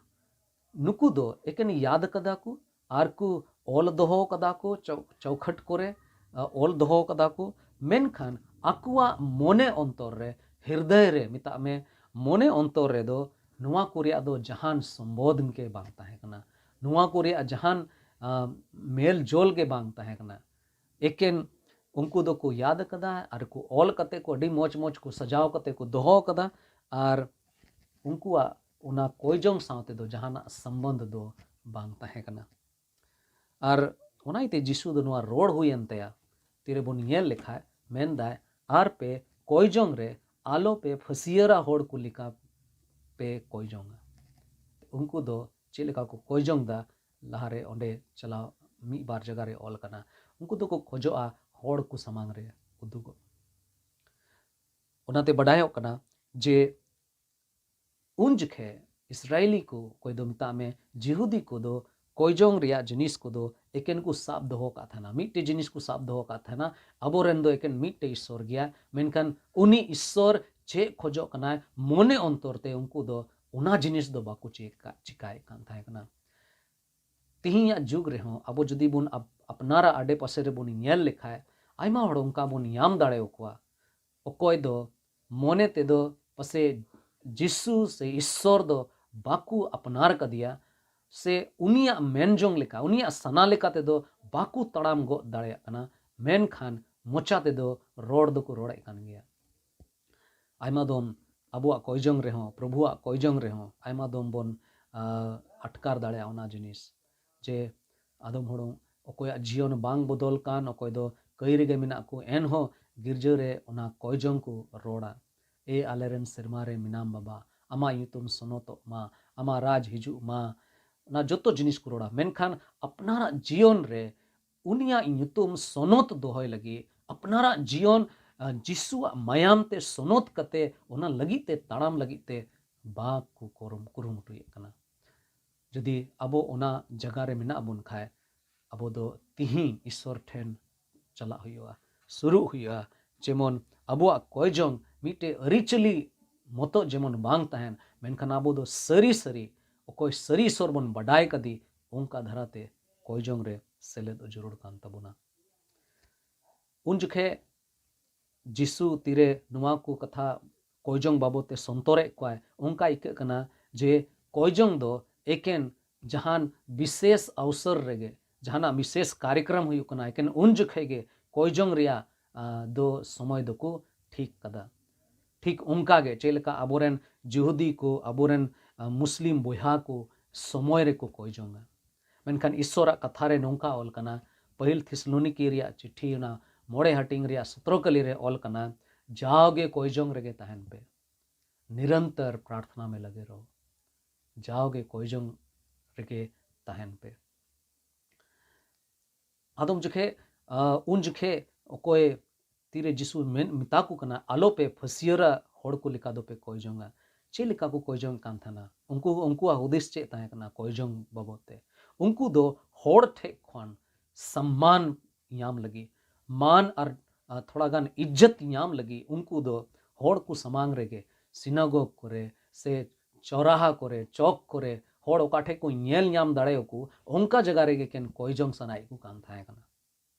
ᱱᱩᱠᱩ ᱫᱚ ᱮᱠᱮᱱ ᱭᱟᱫ ᱠᱟᱫᱟ ᱠᱚ ᱟᱨ ᱠᱚ ᱚᱞ ᱫᱚᱦᱚ ᱠᱟᱫᱟ ᱠᱚ, ᱪᱟᱹᱣ- ᱪᱳᱣᱠᱷᱟᱹᱴ ᱠᱚᱨᱮ ᱚᱞ ᱫᱚᱦᱚ ᱠᱟᱫᱟ ᱠᱚ᱾ ᱢᱮᱱᱠᱷᱟᱱ ᱟᱠᱚᱣᱟᱜ ᱢᱚᱱᱮ ᱚᱱᱛᱚᱨ ᱨᱮ, ᱦᱤᱨᱫᱟᱹᱭ ᱨᱮ ᱢᱮᱛᱟᱜ ᱢᱮ, ᱢᱚᱱᱮ ᱚᱱᱛᱚᱨ ᱨᱮᱫᱚ ᱱᱚᱣᱟ ᱠᱚ ᱨᱮᱭᱟᱜ ᱫᱚ ᱡᱟᱦᱟᱱ ᱥᱚᱢᱵᱚᱫ ᱜᱮ ᱵᱟᱝ ᱛᱟᱦᱮᱸ ᱠᱟᱱᱟ᱾ ᱱᱚᱣᱟ ᱠᱚ ᱨᱮᱭᱟᱜ ᱡᱟᱦᱟᱱ ᱢᱮᱞ ᱡᱚᱞ ᱜᱮ ᱵᱟᱝ ᱛᱟᱦᱮᱸ ᱠᱟᱱᱟ᱾ ᱮᱠᱮᱱ ᱩᱱᱠᱩ ᱫᱚᱠᱚ ᱭᱟᱫ ᱟᱠᱟᱫᱟ ᱟᱨ ᱠᱚ ᱚᱞ ᱠᱟᱛᱮ ᱠᱚ ᱟᱹᱰᱤ ᱢᱚᱡᱽ ᱢᱚᱡᱽ ᱠᱚ ᱥᱟᱡᱟᱣ ᱠᱟᱛᱮ ᱠᱚ ᱫᱚᱦᱚ ᱟᱠᱟᱫᱟ᱾ ᱟᱨ ᱩᱱᱠᱩᱣᱟᱜ ᱚᱱᱟ ᱠᱚᱭᱡᱚᱝ ᱥᱟᱶ ᱛᱮᱫᱚ ᱡᱟᱦᱟᱱᱟᱜ ᱥᱚᱢᱵᱚᱱᱫᱷ ᱫᱚ ᱵᱟᱝ ᱛᱟᱦᱮᱸ ᱠᱟᱱᱟ᱾ ᱟᱨ ᱚᱱᱟ ᱤᱭᱟᱹᱛᱮ ᱡᱤᱥᱩ ᱫᱚ ᱱᱚᱣᱟ ᱨᱚᱲ ᱦᱩᱭᱮᱱ ᱛᱟᱭᱟ᱾ ᱛᱤᱨᱮᱵᱚᱱ ᱧᱮᱞ ᱞᱮᱠᱷᱟᱡ ᱢᱮᱱᱫᱟᱭ, ᱟᱨ ᱯᱮ ᱠᱚᱭᱡᱚᱝ ᱨᱮ ᱟᱞᱚ ᱯᱮ ᱯᱷᱟᱹᱥᱭᱟᱹᱨᱟ ᱦᱚᱲ ᱠᱚ ᱞᱮᱠᱟ ᱯᱮ ᱠᱚᱭᱡᱚᱝᱟ᱾ ᱩᱱᱠᱩ ᱫᱚ ᱪᱮᱫ ᱞᱮᱠᱟ ᱠᱚ ᱠᱚᱭᱡᱚᱝ ᱫᱟ, ᱞᱟᱦᱟᱨᱮ ᱚᱸᱰᱮ ᱪᱟᱞᱟᱣ ᱢᱤᱫ ᱵᱟᱨ ᱡᱟᱭᱜᱟ ᱨᱮ ᱚᱞ ᱟᱠᱟᱱᱟ᱾ ᱩᱱᱠᱩ ᱫᱚᱠᱚ ᱠᱷᱚᱡᱚᱜᱼᱟ ᱦᱚᱲ ᱠᱚ ᱥᱟᱢᱟᱝ ᱨᱮ ᱩᱫᱩᱜᱚᱜ᱾ ᱚᱱᱟᱛᱮ ᱵᱟᱰᱟᱭᱚᱜ ᱠᱟᱱᱟ ᱡᱮ ᱩᱱ ᱡᱚᱠᱷᱮ ᱤᱥᱨᱟᱭᱮᱞᱤ ᱠᱚ, ᱚᱠᱚᱭ ᱫᱚ ᱢᱮᱛᱟᱜ ᱢᱮ ᱡᱤᱦᱩᱫᱤ ᱠᱚᱫᱚ, ᱠᱚᱭᱡᱚᱝ ᱨᱮᱭᱟᱜ ᱡᱤᱱᱤᱥ ᱠᱚᱫᱚ ᱮᱠᱮᱱ ᱠᱚ ᱥᱟᱵ ᱫᱚᱦᱚ ᱠᱟᱜ ᱛᱟᱦᱮᱱᱟ᱾ ᱢᱤᱫᱴᱮᱡ ᱡᱤᱱᱤᱥ ᱠᱚ ᱥᱟᱵ ᱫᱚᱦᱚ ᱠᱟᱜ ᱛᱟᱦᱮᱱᱟ, ᱟᱵᱚᱨᱮᱱ ᱫᱚ ᱮᱠᱮᱱ ᱢᱤᱫᱴᱮᱡ ᱤᱥᱥᱚᱨ ᱜᱮᱭᱟ, ᱢᱮᱱᱠᱷᱟᱱ ᱩᱱᱤ ᱤᱥᱥᱚᱨ ᱪᱮᱫ ᱠᱷᱚᱡᱚᱜ ᱠᱟᱱᱟᱭ ᱢᱚᱱᱮ ᱚᱱᱛᱚᱨ ᱛᱮ, ᱩᱱᱠᱩ ᱫᱚ ᱚᱱᱟ ᱡᱤᱱᱤᱥ ᱫᱚ ᱵᱟᱠᱚ ᱪᱮᱠᱟ-, ᱪᱮᱠᱟᱭᱮᱫ ᱠᱟᱱ ᱛᱟᱦᱮᱸ ᱠᱟᱱᱟ᱾ ᱛᱮᱦᱮᱧᱟᱜ ᱡᱩᱜᱽ ᱨᱮᱦᱚᱸ ᱟᱵᱚ ᱡᱩᱫᱤ ᱵᱚᱱ ᱟᱯ-, ᱟᱯᱱᱟᱨᱟᱜ ᱟᱰᱮ ᱯᱟᱥᱮ ᱨᱮᱵᱚᱱ ᱧᱮᱞ ᱞᱮᱠᱷᱟᱡ, ᱟᱭᱢᱟ ᱦᱚᱲ ᱚᱱᱠᱟ ᱵᱚᱱ ᱧᱟᱢ ᱫᱟᱲᱮ ᱟᱠᱚᱣᱟ, ᱚᱠᱚᱭ ᱫᱚ ᱢᱚᱱᱮ ᱛᱮᱫᱚ ᱯᱟᱥᱮ ᱡᱤᱥᱩ ᱥᱮ ᱤᱥᱥᱚᱨ ᱫᱚ ᱵᱟᱠᱚ ᱟᱯᱱᱟᱨ ᱠᱟᱫᱮᱭᱟ, ᱥᱮ ᱩᱱᱤᱭᱟᱜ ᱢᱮᱱ ᱡᱚᱝ ᱞᱮᱠᱟ, ᱩᱱᱤᱭᱟᱜ ᱥᱟᱱᱟ ᱞᱮᱠᱟ ᱛᱮᱫᱚ ᱵᱟᱠᱚ ᱛᱟᱲᱟᱢ ᱜᱚᱫ ᱫᱟᱲᱮᱭᱟᱜ ᱠᱟᱱᱟ, ᱢᱮᱱᱠᱷᱟᱱ ᱢᱚᱪᱟ ᱛᱮᱫᱚ ᱨᱚᱲ ᱫᱚᱠᱚ ᱨᱚᱲᱮᱫ ᱠᱟᱱ ᱜᱮᱭᱟ᱾ ᱟᱭᱢᱟ ᱫᱚᱢ ᱟᱵᱚᱣᱟᱜ ᱠᱚᱭᱡᱚᱝ ᱨᱮᱦᱚᱸ, ᱯᱨᱚᱵᱷᱩᱣᱟᱜ ᱠᱚᱭᱡᱚᱝ ᱨᱮᱦᱚᱸ ᱟᱭᱢᱟ ᱫᱚᱢ ᱵᱚᱱ, ᱟ, ᱟᱴᱠᱟᱨ ᱫᱟᱲᱮᱭᱟᱜᱼᱟ ᱚᱱᱟ ᱡᱤᱱᱤᱥ, ᱡᱮ ᱟᱫᱚᱢ ᱦᱚᱲ ᱚᱠᱚᱭᱟᱜ ᱡᱤᱭᱚᱱ ᱵᱟᱝ ᱵᱚᱫᱚᱞ ᱠᱟᱱ, ᱚᱠᱚᱭ ᱫᱚ ᱠᱟᱹᱭ ᱨᱮᱜᱮ ᱢᱮᱱᱟᱜ ᱠᱚ, ᱮᱱᱦᱚᱸ ᱜᱤᱨᱡᱟᱹ ᱨᱮ ᱚᱱᱟ ᱠᱚᱭᱡᱚᱝ ᱠᱚ ᱨᱚᱲᱟ, "ᱮ ᱟᱞᱮᱨᱮᱱ ᱥᱮᱨᱢᱟ ᱨᱮ ᱢᱮᱱᱟᱢ ᱵᱟᱵᱟ, ᱟᱢᱟᱜ ᱧᱩᱛᱩᱢ ᱥᱚᱱᱚᱛᱚᱜ ᱢᱟ, ᱟᱢᱟᱜ ᱨᱟᱡᱽ ᱦᱤᱡᱩᱜ ᱢᱟ", ᱚᱱᱟ ᱡᱚᱛᱚ ᱡᱤᱱᱤᱥ ᱠᱚ ᱨᱚᱲᱟ᱾ ᱢᱮᱱᱠᱷᱟᱱ ᱟᱯᱱᱟᱨᱟᱜ ᱡᱤᱭᱚᱱ ᱨᱮ ᱩᱱᱤᱭᱟᱜ ᱧᱩᱛᱩᱢ ᱥᱚᱱᱚᱛ ᱫᱚᱦᱚᱭ ᱞᱟᱹᱜᱤᱫ, ᱟᱯᱱᱟᱨᱟᱜ ᱡᱤᱭᱚᱱ, ᱟ, ᱡᱤᱥᱩᱣᱟᱜ ᱢᱟᱭᱟᱢ ᱛᱮ ᱥᱚᱱᱚᱛ ᱠᱟᱛᱮ ᱚᱱᱟ ᱞᱟᱹᱜᱤᱫ ᱛᱮ ᱛᱟᱲᱟᱢ ᱞᱟᱹᱜᱤᱫ ᱛᱮ ᱵᱟᱠᱚ ᱠᱩᱨᱩᱢ-, ᱠᱩᱨᱩᱢᱩᱴᱩᱭᱮᱫ ᱠᱟᱱᱟ᱾ ᱡᱩᱫᱤ ᱟᱵᱚ ᱚᱱᱟ ᱡᱟᱭᱜᱟ ᱨᱮ ᱢᱮᱱᱟᱜ ᱵᱚᱱ ᱠᱷᱟᱡ, ᱟᱵᱚ ᱫᱚ ᱛᱤᱦᱤᱧ ᱤᱥᱥᱚᱨ ᱴᱷᱮᱱ ᱪᱟᱞᱟᱜ ᱦᱩᱭᱩᱜᱼᱟ, ᱥᱩᱨᱩᱜ ᱦᱩᱭᱩᱜᱼᱟ᱾ ᱡᱮᱢᱚᱱ ᱟᱵᱚᱣᱟᱜ ᱠᱚᱭᱡᱚᱝ ᱢᱤᱫᱴᱮᱡ ᱟᱹᱨᱤᱪᱟᱹᱞᱤ ᱢᱚᱛᱚ ᱡᱮᱢᱚᱱ ᱵᱟᱝ ᱛᱟᱦᱮᱱ, ᱢᱮᱱᱠᱷᱟᱱ ᱟᱵᱚ ᱫᱚ ᱥᱟᱹᱨᱤ ᱥᱟᱹᱨᱤ ᱚᱠᱚᱭ ᱥᱟᱹᱨᱤ ᱤᱥᱥᱚᱨ ᱵᱚᱱ ᱵᱟᱰᱟᱭ ᱠᱟᱫᱮ, ᱚᱱᱠᱟ ᱫᱷᱟᱨᱟᱛᱮ ᱠᱚᱭᱡᱚᱝ ᱨᱮ ᱥᱮᱞᱮᱫ ᱡᱟᱹᱨᱩᱲ ᱠᱟᱱ ᱛᱟᱵᱚᱱᱟ᱾ ᱩᱱ ᱡᱚᱠᱷᱮᱡ ᱡᱤᱥᱩ ᱛᱤᱨᱮ ᱱᱚᱣᱟ ᱠᱚ ᱠᱟᱛᱷᱟ ᱠᱚᱭᱡᱚᱝ ᱵᱟᱵᱚᱫ ᱛᱮ ᱥᱚᱱᱛᱚᱨᱮᱫ ᱠᱚᱣᱟᱭ, ᱚᱱᱠᱟ ᱟᱹᱭᱠᱟᱹᱜ ᱠᱟᱱᱟ ᱡᱮ ᱠᱚᱭᱡᱚᱝ ᱫᱚ ᱮᱠᱮᱱ ᱡᱟᱦᱟᱱ ᱵᱤᱥᱮᱥ ᱚᱣᱥᱚᱨ ᱨᱮᱜᱮ, ᱡᱟᱦᱟᱱᱟᱜ ᱵᱤᱥᱮᱥ ᱠᱟᱨᱭᱚᱠᱨᱚᱢ ᱦᱩᱭᱩᱜ ᱠᱟᱱᱟ, ᱮᱠᱮᱱ ᱩᱱ ᱡᱚᱠᱷᱮᱡ ᱜᱮ ᱠᱚᱭᱡᱚᱝ ᱨᱮᱭᱟᱜ, ᱟ, ᱫᱚ ᱥᱚᱢᱚᱭ ᱫᱚᱠᱚ ᱴᱷᱤᱠ ᱠᱟᱫᱟ᱾ ᱴᱷᱤᱠ ᱚᱱᱠᱟ ᱜᱮ ᱪᱮᱫ ᱞᱮᱠᱟ ᱟᱵᱚᱨᱮᱱ ᱡᱤᱦᱩᱫᱤ ᱠᱚ, ᱟᱵᱚᱨᱮᱱ, ᱟ, ᱢᱩᱥᱞᱤᱢ ᱵᱚᱭᱦᱟ ᱠᱚ ᱥᱚᱢᱚᱭ ᱨᱮᱠᱚ ᱠᱚᱭᱡᱚᱝᱟ᱾ ᱢᱮᱱᱠᱷᱟᱱ ᱤᱥᱥᱚᱨᱟᱜ ᱠᱟᱛᱷᱟ ᱨᱮ ᱱᱚᱝᱠᱟ ᱚᱞ ᱠᱟᱱᱟ, ᱯᱟᱹᱦᱤᱞ ᱛᱷᱮᱥᱞᱳᱱᱤᱠᱤ ᱨᱮᱭᱟᱜ ᱪᱤᱴᱷᱤ ᱚᱱᱟ ᱢᱚᱬᱮ ᱦᱟᱹᱴᱤᱧ ᱨᱮᱭᱟᱜ ᱥᱚᱛᱨᱚ ᱠᱟᱹᱞᱤ ᱨᱮ ᱚᱞ ᱠᱟᱱᱟ, "ᱡᱟᱣᱜᱮ ᱠᱚᱭᱡᱚᱝ ᱨᱮᱜᱮ ᱛᱟᱦᱮᱱ ᱯᱮ, ᱱᱤᱨᱚᱱᱛᱚᱨ ᱯᱨᱟᱨᱛᱷᱱᱟ ᱢᱮ ᱞᱟᱜᱮ ᱨᱚᱦᱚ, ᱡᱟᱣᱜᱮ ᱠᱚᱭᱡᱚᱝ ᱨᱮᱜᱮ ᱛᱟᱦᱮᱱ ᱯᱮ᱾" ᱟᱫᱚᱢ ᱡᱚᱠᱷᱮᱡ, ᱟ, ᱩᱱ ᱡᱚᱠᱷᱮᱡ ᱚᱠᱚᱭ ᱛᱤᱨᱮ ᱡᱤᱥᱩ ᱢᱮᱱ ᱢᱮᱛᱟ ᱠᱚ ᱠᱟᱱᱟ, "ᱟᱞᱚᱯᱮ ᱯᱷᱟᱹᱥᱭᱟᱹᱨᱟ ᱦᱚᱲ ᱠᱚ ᱞᱮᱠᱟ ᱫᱚᱯᱮ ᱠᱚᱭ ᱡᱚᱝᱟ᱾" ᱪᱮᱫ ᱞᱮᱠᱟ ᱠᱚ ᱠᱚᱭ ᱡᱚᱝ ᱠᱟᱱ ᱛᱟᱦᱮᱱᱟ? ᱩᱱᱠᱩ, ᱩᱱᱠᱩᱣᱟᱜ ᱦᱩᱫᱤᱥ ᱪᱮᱫ ᱛᱟᱦᱮᱸ ᱠᱟᱱᱟ ᱠᱚᱭ ᱡᱚᱝ ᱵᱟᱵᱚᱫ ᱛᱮ? ᱩᱱᱠᱩ ᱫᱚ ᱦᱚᱲ ᱴᱷᱮᱡ ᱠᱷᱚᱱ ᱥᱚᱢᱢᱟᱱ ᱧᱟᱢ ᱞᱟᱹᱜᱤᱫ, ᱢᱟᱱ ᱟᱨ, ᱟ, ᱛᱷᱚᱲᱟ ᱜᱟᱱ ᱤᱡᱽᱡᱚᱛ ᱧᱟᱢ ᱞᱟᱹᱜᱤᱫ ᱩᱱᱠᱩ ᱫᱚ ᱦᱚᱲ ᱠᱚ ᱥᱟᱢᱟᱝ ᱨᱮᱜᱮ, ᱥᱤᱱᱟᱜᱚᱜᱽ ᱠᱚᱨᱮ ᱥᱮ ᱪᱚᱨᱟᱦᱟ ᱠᱚᱨᱮ, ᱪᱚᱠ ᱠᱚᱨᱮ, ᱦᱚᱲ ᱚᱠᱟ ᱴᱷᱮᱡ ᱠᱚ ᱧᱮᱞ ᱧᱟᱢ ᱫᱟᱲᱮᱭᱟᱠᱚ, ᱚᱱᱠᱟ ᱡᱟᱭᱜᱟ ᱨᱮᱜᱮ ᱠᱤᱱ ᱠᱚᱭ ᱡᱚᱝ ᱥᱟᱱᱟᱭᱮᱫ ᱠᱚ ᱠᱟᱱ ᱛᱟᱦᱮᱸ ᱠᱟᱱᱟ᱾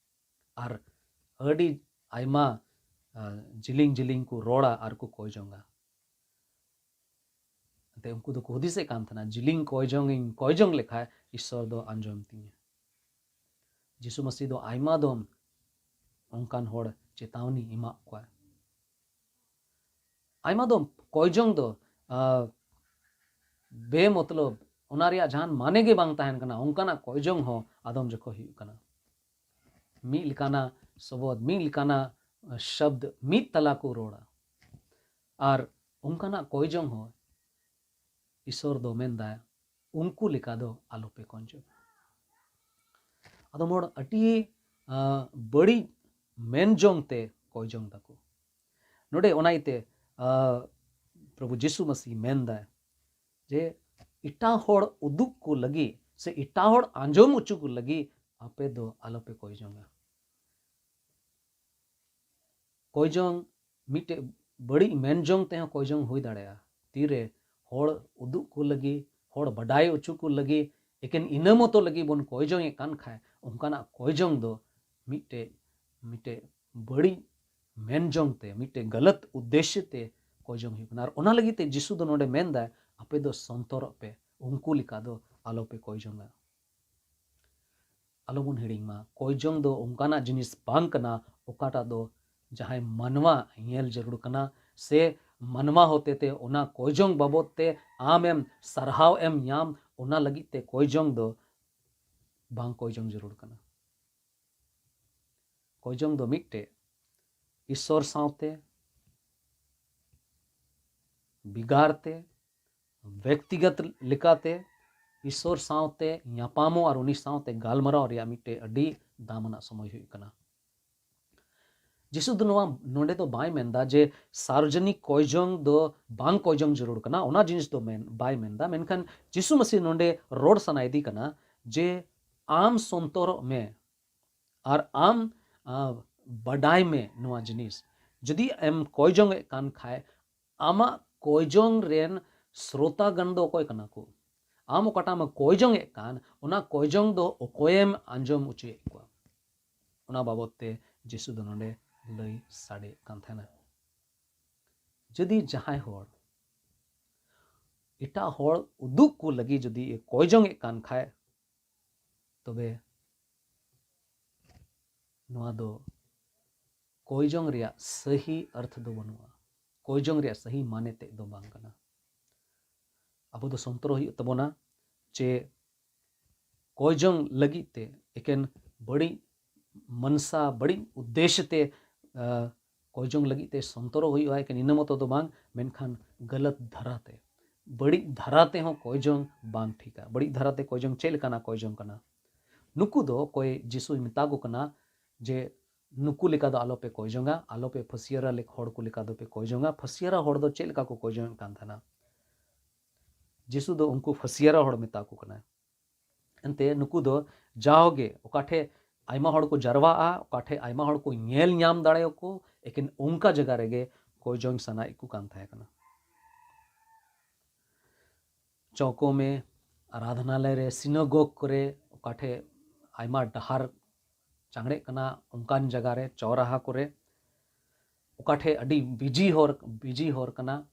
ᱟᱨ ᱟᱹᱰᱤ ᱟᱭᱢᱟ, ᱟ, ᱡᱤᱞᱤᱧ ᱡᱤᱞᱤᱧ ᱠᱚ ᱨᱚᱲᱟ ᱟᱨ ᱠᱚ ᱠᱚᱭ ᱡᱚᱝᱟ᱾ ᱮᱱᱛᱮ ᱩᱱᱠᱩ ᱫᱚᱠᱚ ᱦᱩᱫᱤᱥᱮᱫ ᱠᱟᱱ ᱛᱟᱦᱮᱱᱟ, "ᱡᱤᱞᱤᱧ ᱠᱚᱭ ᱡᱚᱝ ᱤᱧ ᱠᱚᱭ ᱡᱚᱝ ᱞᱮᱠᱷᱟᱡ ᱤᱥᱥᱚᱨ ᱫᱚ ᱟᱸᱡᱚᱢ ᱛᱤᱧᱟᱹ᱾" ᱡᱤᱥᱩ ᱢᱟᱹᱥᱤ ᱫᱚ ᱟᱭᱢᱟ ᱫᱚᱢ ᱚᱱᱠᱟᱱ ᱦᱚᱲ ᱪᱮᱛᱟᱣᱱᱤ ᱮᱢᱟᱜ ᱠᱚᱣᱟ᱾ ᱟᱭᱢᱟ ᱫᱚᱢ ᱠᱚᱭ ᱡᱚᱝ ᱫᱚ, ᱟ, ᱵᱮᱢᱚᱛᱞᱚᱵ, ᱚᱱᱟ ᱨᱮᱭᱟᱜ ᱡᱟᱦᱟᱱ ᱢᱟᱱᱮ ᱜᱮ ᱵᱟᱝ ᱛᱟᱦᱮᱱ ᱠᱟᱱᱟ, ᱚᱱᱠᱟᱱᱟᱜ ᱠᱚᱭ ᱡᱚᱝ ᱦᱚᱸ ᱟᱫᱚᱢ ᱡᱚᱠᱷᱚᱱ ᱦᱩᱭᱩᱜ ᱠᱟᱱᱟ᱾ ᱢᱤᱫ ᱞᱮᱠᱟᱱᱟᱜ ᱥᱚᱵᱚᱫ, ᱢᱤᱫ ᱞᱮᱠᱟᱱᱟᱜ ᱥᱚᱵᱫ, ᱢᱤᱫ ᱛᱟᱞᱟ ᱠᱚ ᱨᱚᱲᱟ᱾ ᱟᱨ ᱚᱱᱠᱟᱱᱟᱜ ᱠᱚᱭ ᱡᱚᱝ ᱦᱚᱸ ᱤᱥᱚᱨ ᱫᱚ ᱢᱮᱱᱫᱟᱭ, "ᱩᱱᱠᱩ ᱞᱮᱠᱟ ᱫᱚ ᱟᱞᱚᱯᱮ ᱠᱚᱭ ᱡᱚᱝ᱾" ᱟᱫᱚᱢ ᱦᱚᱲ ᱟᱹᱰᱤ, ᱟ, ᱵᱟᱹᱲᱤᱡ ᱢᱮᱱ ᱡᱚᱝ ᱛᱮ ᱠᱚᱭ ᱡᱚᱝ ᱫᱟᱠᱚ᱾ ᱱᱚᱰᱮ ᱚᱱᱟ ᱤᱭᱟᱹᱛᱮ, ᱟ, ᱯᱨᱚᱵᱷᱩ ᱡᱤᱥᱩ ᱢᱟᱹᱥᱤ ᱢᱮᱱᱫᱟᱭ ᱡᱮ ᱮᱴᱟᱜ ᱦᱚᱲ ᱩᱫᱩᱜ ᱠᱚ ᱞᱟᱹᱜᱤᱫ ᱥᱮ ᱮᱴᱟᱜ ᱦᱚᱲ ᱟᱸᱡᱚᱢ ᱦᱚᱪᱚ ᱠᱚ ᱞᱟᱹᱜᱤᱫ ᱟᱯᱮ ᱫᱚ ᱟᱞᱚᱯᱮ ᱠᱚᱭ ᱡᱚᱝᱟ᱾ ᱠᱚᱭ ᱡᱚᱝ ᱢᱤᱫᱴᱮᱡ ᱵᱟᱹᱲᱤᱡ ᱢᱮᱱ ᱡᱚᱝ ᱛᱮᱦᱚᱸ ᱠᱚᱭ ᱡᱚᱝ ᱦᱩᱭ ᱫᱟᱲᱮᱭᱟᱜᱼᱟ᱾ ᱛᱤᱨᱮ ᱦᱚᱲ ᱩᱫᱩᱜ ᱠᱚ ᱞᱟᱹᱜᱤᱫ, ᱦᱚᱲ ᱵᱟᱰᱟᱭ ᱦᱚᱪᱚ ᱠᱚ ᱞᱟᱹᱜᱤᱫ, ᱮᱠᱮᱱ ᱤᱱᱟᱹ ᱢᱚᱛᱚ ᱞᱟᱹᱜᱤᱫ ᱵᱚᱱ ᱠᱚᱭ ᱡᱚᱝ ᱮᱫ ᱠᱟᱱ ᱠᱷᱟᱡ, ᱚᱱᱠᱟᱱᱟᱜ ᱠᱚᱭ ᱡᱚᱝ ᱫᱚ ᱢᱤᱫᱴᱮᱡ, ᱢᱤᱫᱴᱮᱡ ᱵᱟᱹᱲᱤᱡ ᱢᱮᱱ ᱡᱚᱝ ᱛᱮ, ᱢᱤᱫᱴᱮᱡ ᱜᱟᱞᱟᱛ ᱩᱫᱽᱫᱮᱥᱭᱚ ᱛᱮ ᱠᱚᱭ ᱡᱚᱝ ᱦᱩᱭᱩᱜ ᱠᱟᱱᱟ᱾ ᱟᱨ ᱚᱱᱟ ᱞᱟᱹᱜᱤᱫ ᱛᱮ ᱡᱤᱥᱩ ᱫᱚ ᱱᱚᱰᱮ ᱢᱮᱱᱫᱟᱭ, "ᱟᱯᱮ ᱫᱚ ᱥᱚᱱᱛᱚᱨᱚᱜ ᱯᱮ, ᱩᱱᱠᱩ ᱞᱮᱠᱟ ᱫᱚ ᱟᱞᱚᱯᱮ ᱠᱚᱭ ᱡᱚᱝᱟ᱾" ᱟᱞᱚᱵᱚᱱ ᱦᱤᱲᱤᱧ ᱢᱟ, ᱠᱚᱭ ᱡᱚᱝ ᱫᱚ ᱚᱱᱠᱟᱱᱟᱜ ᱡᱤᱱᱤᱥ ᱵᱟᱝ ᱠᱟᱱᱟ ᱚᱠᱟᱴᱟᱜ ᱫᱚ ᱡᱟᱦᱟᱸᱭ ᱢᱟᱱᱣᱟ ᱧᱮᱞ ᱡᱟᱹᱨᱩᱲ ᱠᱟᱱᱟ, ᱥᱮ ᱢᱟᱱᱣᱟ ᱦᱚᱛᱮᱛᱮ ᱚᱱᱟ ᱠᱚᱭ ᱡᱚᱝ ᱵᱟᱵᱚᱫ ᱛᱮ ᱟᱢᱮᱢ ᱥᱟᱨᱦᱟᱣ ᱮᱢ ᱧᱟᱢ, ᱚᱱᱟ ᱞᱟᱹᱜᱤᱫ ᱛᱮ ᱠᱚᱭ ᱡᱚᱝ ᱫᱚ ᱵᱟᱝ ᱠᱚᱭ ᱡᱚᱝ ᱡᱟᱹᱨᱩᱲ ᱠᱟᱱᱟ᱾ ᱠᱚᱭ ᱡᱚᱝ ᱫᱚ ᱢᱤᱫᱴᱮᱡ ᱤᱥᱚᱨ ᱥᱟᱶᱛᱮ, ᱵᱷᱮᱜᱟᱨ ᱛᱮ, ᱵᱮᱠᱛᱤᱜᱚᱛ ᱞᱮᱠᱟᱛᱮ ᱤᱥᱚᱨ ᱥᱟᱶᱛᱮ ᱧᱟᱯᱟᱢᱚᱜ ᱟᱨ ᱩᱱᱤ ᱥᱟᱶᱛᱮ ᱜᱟᱞᱢᱟᱨᱟᱣ ᱨᱮᱭᱟᱜ ᱢᱤᱫᱴᱮᱡ ᱟᱹᱰᱤ ᱫᱟᱢ ᱟᱱᱟᱜ ᱥᱚᱢᱚᱭ ᱦᱩᱭᱩᱜ ᱠᱟᱱᱟ᱾ ᱡᱤᱥᱩ ᱫᱚ ᱱᱚᱣᱟ ᱱᱚᱰᱮ ᱫᱚ ᱵᱟᱭ ᱢᱮᱱᱫᱟ ᱡᱮ ᱥᱟᱨᱵᱚᱡᱚᱱᱤᱠ ᱠᱚᱭᱡᱚᱝ ᱫᱚ ᱵᱟᱝ ᱠᱚᱭᱡᱚᱝ ᱡᱟᱹᱨᱩᱲ ᱠᱟᱱᱟ, ᱚᱱᱟ ᱡᱤᱱᱤᱥ ᱫᱚ ᱢᱮᱱ ᱵᱟᱭ ᱢᱮᱱᱫᱟ᱾ ᱢᱮᱱᱠᱷᱟᱱ ᱡᱤᱥᱩ ᱢᱟᱹᱥᱤᱦ ᱱᱚᱰᱮ ᱨᱚᱲ ᱥᱟᱱᱟᱭᱮᱫᱮ ᱠᱟᱱᱟ ᱡᱮ ᱟᱢ ᱥᱚᱱᱛᱚᱨᱚᱜ ᱢᱮ ᱟᱨ ᱟᱢ ᱟ, ᱵᱟᱰᱟᱭ ᱢᱮ ᱱᱚᱣᱟ ᱡᱤᱱᱤᱥ᱾ ᱡᱩᱫᱤ ᱮᱢ ᱠᱚᱭᱡᱚᱝ ᱮᱫ ᱠᱟᱱ ᱠᱷᱟᱡ, ᱟᱢᱟᱜ ᱠᱚᱭᱡᱚᱝ ᱨᱮᱱ ᱥᱨᱳᱛᱟᱜᱟᱱ ᱫᱚ ᱚᱠᱚᱭ ᱠᱟᱱᱟ ᱠᱚ? ᱟᱢ ᱚᱠᱟᱴᱟᱜ ᱮᱢ ᱠᱚᱭᱡᱚᱝ ᱮᱫ ᱠᱟᱱ, ᱚᱱᱟ ᱠᱚᱭᱡᱚᱝ ᱫᱚ ᱚᱠᱚᱭᱮᱢ ᱟᱸᱡᱚᱢ ᱦᱚᱪᱚᱭᱮᱫ ᱠᱚᱣᱟ? ᱚᱱᱟ ᱵᱟᱵᱚᱛ ᱛᱮ ᱡᱤᱥᱩ ᱫᱚ ᱱᱚᱰᱮ ᱞᱟᱹᱭ ᱥᱟᱰᱮᱭᱮᱫ ᱠᱟᱱ ᱛᱟᱦᱮᱱᱟ᱾ ᱡᱩᱫᱤ ᱡᱟᱦᱟᱸᱭ ᱦᱚᱲ ᱮᱴᱟᱜ ᱦᱚᱲ ᱩᱫᱩᱜ ᱠᱚ ᱞᱟᱹᱜᱤᱫ ᱡᱩᱫᱤ ᱮ ᱠᱚᱭᱡᱚᱝ ᱮᱫ ᱠᱟᱱ ᱠᱷᱟᱡ, ᱛᱚᱵᱮ ᱱᱚᱣᱟ ᱫᱚ ᱠᱚᱭᱡᱚᱝ ᱨᱮᱭᱟᱜ ᱥᱟᱹᱦᱤ ᱚᱨᱛᱷ ᱫᱚ ᱵᱟᱹᱱᱩᱜᱼᱟ, ᱠᱚᱭᱡᱚᱝ ᱨᱮᱭᱟᱜ ᱥᱟᱹᱦᱤ ᱢᱟᱱᱮ ᱛᱮᱫ ᱫᱚ ᱵᱟᱝ ᱠᱟᱱᱟ᱾ ᱟᱵᱚ ᱫᱚ ᱥᱚᱱᱛᱚᱨ ᱦᱩᱭᱩᱜ ᱛᱟᱵᱚᱱᱟ ᱡᱮ ᱠᱚᱭᱡᱚᱝ ᱞᱟᱹᱜᱤᱫ ᱛᱮ ᱮᱠᱮᱱ ᱵᱟᱹᱲᱤᱡ ᱢᱟᱱᱥᱟ, ᱵᱟᱹᱲᱤᱡ ᱩᱫᱽᱫᱮᱥ ᱛᱮ, ᱟ, ᱠᱚᱭᱡᱚᱝ ᱞᱟᱹᱜᱤᱫ ᱛᱮ ᱥᱚᱱᱛᱚᱨᱚᱜ ᱦᱩᱭᱩᱜᱼᱟ, ᱮᱠᱮᱱ ᱤᱱᱟᱹ ᱢᱚᱛᱚ ᱫᱚ ᱵᱟᱝ, ᱢᱮᱱᱠᱷᱟᱱ ᱜᱟᱞᱟᱛ ᱫᱷᱟᱨᱟ ᱛᱮ, ᱵᱟᱹᱲᱤᱡ ᱫᱷᱟᱨᱟ ᱛᱮᱦᱚᱸ ᱠᱚᱭᱡᱚᱝ ᱵᱟᱝ ᱴᱷᱤᱠᱟ᱾ ᱵᱟᱹᱲᱤᱡ ᱫᱷᱟᱨᱟ ᱛᱮ ᱠᱚᱭᱡᱚᱝ ᱪᱮᱫ ᱞᱮᱠᱟᱱᱟᱜ ᱠᱚᱭᱡᱚᱝ ᱠᱟᱱᱟ? ᱱᱩᱠᱩ ᱫᱚ ᱚᱠᱚᱭ ᱡᱤᱥᱩᱭ ᱢᱮᱛᱟ ᱠᱚ ᱠᱟᱱᱟ ᱡᱮ ᱱᱩᱠᱩ ᱞᱮᱠᱟ ᱫᱚ ᱟᱞᱚᱯᱮ ᱠᱚᱭᱡᱚᱝᱟ, ᱟᱞᱚᱯᱮ ᱯᱷᱟᱹᱥᱤᱭᱟᱹᱨᱟ ᱞᱮᱠ-, ᱦᱚᱲ ᱠᱚ ᱞᱮᱠᱟ ᱫᱚᱯᱮ ᱠᱚᱭᱡᱚᱝᱟ᱾ ᱯᱷᱟᱹᱥᱤᱭᱟᱹᱨᱟ ᱦᱚᱲ ᱫᱚ ᱪᱮᱫ ᱞᱮᱠᱟ ᱠᱚ ᱠᱚᱭᱡᱚᱝ ᱮᱫ ᱠᱟᱱ ᱛᱟᱦᱮᱱᱟ? ᱡᱤᱥᱩ ᱫᱚ ᱩᱱᱠᱩ ᱯᱷᱟᱹᱥᱤᱭᱟᱹᱨᱟ ᱦᱚᱲ ᱢᱮᱛᱟ ᱠᱚ ᱠᱟᱱᱟᱭ᱾ ᱮᱱᱛᱮ ᱱᱩᱠᱩ ᱫᱚ ᱡᱟᱣᱜᱮ ᱚᱠᱟ ᱴᱷᱮᱡ ᱟᱭᱢᱟ ᱦᱚᱲ ᱠᱚ ᱡᱟᱨᱣᱟᱜᱼᱟ, ᱚᱠᱟ ᱴᱷᱮᱡ ᱟᱭᱢᱟ ᱦᱚᱲ ᱠᱚ ᱧᱮᱞ ᱧᱟᱢ ᱫᱟᱲᱮᱭᱟᱠᱚ, ᱮᱠᱮᱱ ᱚᱱᱠᱟ ᱡᱟᱭᱜᱟ ᱨᱮᱜᱮ ᱠᱚᱭᱡᱚᱝ ᱥᱟᱱᱟᱭᱮᱫ ᱠᱚ ᱠᱟᱱ ᱛᱟᱦᱮᱸ ᱠᱟᱱᱟ᱾ ᱪᱚᱠᱚ ᱢᱮ, ᱟᱨᱟᱫᱷᱱᱟᱞᱚᱭ ᱨᱮ, ᱥᱤᱱᱟᱜᱚᱜᱽ ᱠᱚᱨᱮ, ᱚᱠᱟ ᱴᱷᱮᱡ ᱟᱭᱢᱟ ᱰᱟᱦᱟᱨ ᱪᱟᱝᱲᱮᱜ ᱠᱟᱱᱟ, ᱚᱱᱠᱟᱱ ᱡᱟᱭᱜᱟ ᱨᱮ, ᱪᱚᱣᱨᱟᱦᱟ ᱠᱚᱨᱮ, ᱚᱠᱟ ᱴᱷᱮᱡ ᱟᱹᱰᱤ ᱵᱤᱡᱤ ᱦᱚᱨ, ᱵᱤᱡᱤ ᱦᱚᱨ ᱠᱟᱱᱟ,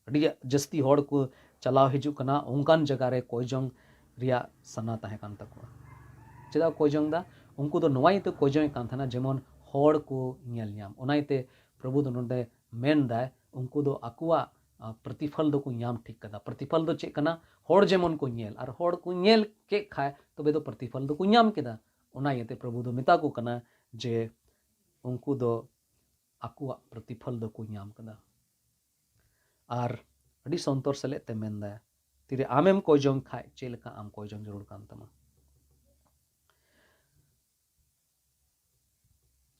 ᱟᱹᱰᱤ ᱡᱟᱹᱥᱛᱤ ᱦᱚᱲ ᱠᱚ ᱪᱟᱞᱟᱣ ᱦᱤᱡᱩᱜ ᱠᱟᱱᱟ, ᱚᱱᱠᱟᱱ ᱡᱟᱭᱜᱟ ᱨᱮ ᱠᱚᱭᱡᱚᱝ ᱨᱮᱭᱟᱜ ᱥᱟᱱᱟ ᱛᱟᱦᱮᱸ ᱠᱟᱱ ᱛᱟᱠᱚᱣᱟ᱾ ᱪᱮᱫᱟᱜ ᱠᱚᱭᱡᱚᱝ ᱫᱟ? ᱩᱱᱠᱩ ᱫᱚ ᱱᱚᱣᱟ ᱤᱭᱟᱹᱛᱮ ᱠᱚᱭᱡᱚᱝ ᱮᱫ ᱠᱟᱱ ᱛᱟᱦᱮᱱᱟ, ᱡᱮᱢᱚᱱ ᱦᱚᱲ ᱠᱚ ᱧᱮᱞ ᱧᱟᱢ᱾ ᱚᱱᱟ ᱤᱭᱟᱹᱛᱮ ᱯᱨᱚᱵᱷᱩ ᱫᱚ ᱱᱚᱰᱮ ᱢᱮᱱ ᱫᱟᱭ, ᱩᱱᱠᱩ ᱫᱚ ᱟᱠᱚᱣᱟᱜ, ᱟ, ᱯᱨᱚᱛᱤᱯᱷᱚᱞ ᱫᱚᱠᱚ ᱧᱟᱢ ᱴᱷᱤᱠ ᱠᱟᱫᱟ᱾ ᱯᱨᱚᱛᱤᱯᱷᱚᱞ ᱫᱚ ᱪᱮᱫ ᱠᱟᱱᱟ? ᱦᱚᱲ ᱡᱮᱢᱚᱱ ᱠᱚ ᱧᱮᱞ, ᱟᱨ ᱦᱚᱲ ᱠᱚ ᱧᱮᱞ ᱠᱮᱫ ᱠᱷᱟᱡ ᱛᱚᱵᱮ ᱫᱚ ᱯᱨᱚᱛᱤᱯᱷᱚᱞ ᱫᱚᱠᱚ ᱧᱟᱢ ᱠᱮᱫᱟ᱾ ᱚᱱᱟ ᱤᱭᱟᱹᱛᱮ ᱯᱨᱚᱵᱷᱩ ᱫᱚ ᱢᱮᱛᱟ ᱠᱚ ᱠᱟᱱᱟ ᱡᱮ ᱩᱱᱠᱩ ᱫᱚ ᱟᱠᱚᱣᱟᱜ ᱯᱨᱚᱛᱤᱯᱷᱚᱞ ᱫᱚᱠᱚ ᱧᱟᱢ ᱠᱟᱫᱟ᱾ ᱟᱨ ᱟᱹᱰᱤ ᱥᱚᱱᱛᱚᱨ ᱥᱮᱞᱮᱫ ᱛᱮ ᱢᱮᱱᱫᱟ, ᱛᱤᱨᱮ ᱟᱢᱮᱢ ᱠᱚᱭ ᱡᱚᱝ ᱠᱷᱟᱡ ᱪᱮᱫ ᱞᱮᱠᱟ ᱟᱢ ᱠᱚᱭ ᱡᱚᱝ ᱡᱟᱹᱨᱩᱲ ᱠᱟᱱ ᱛᱟᱢᱟ?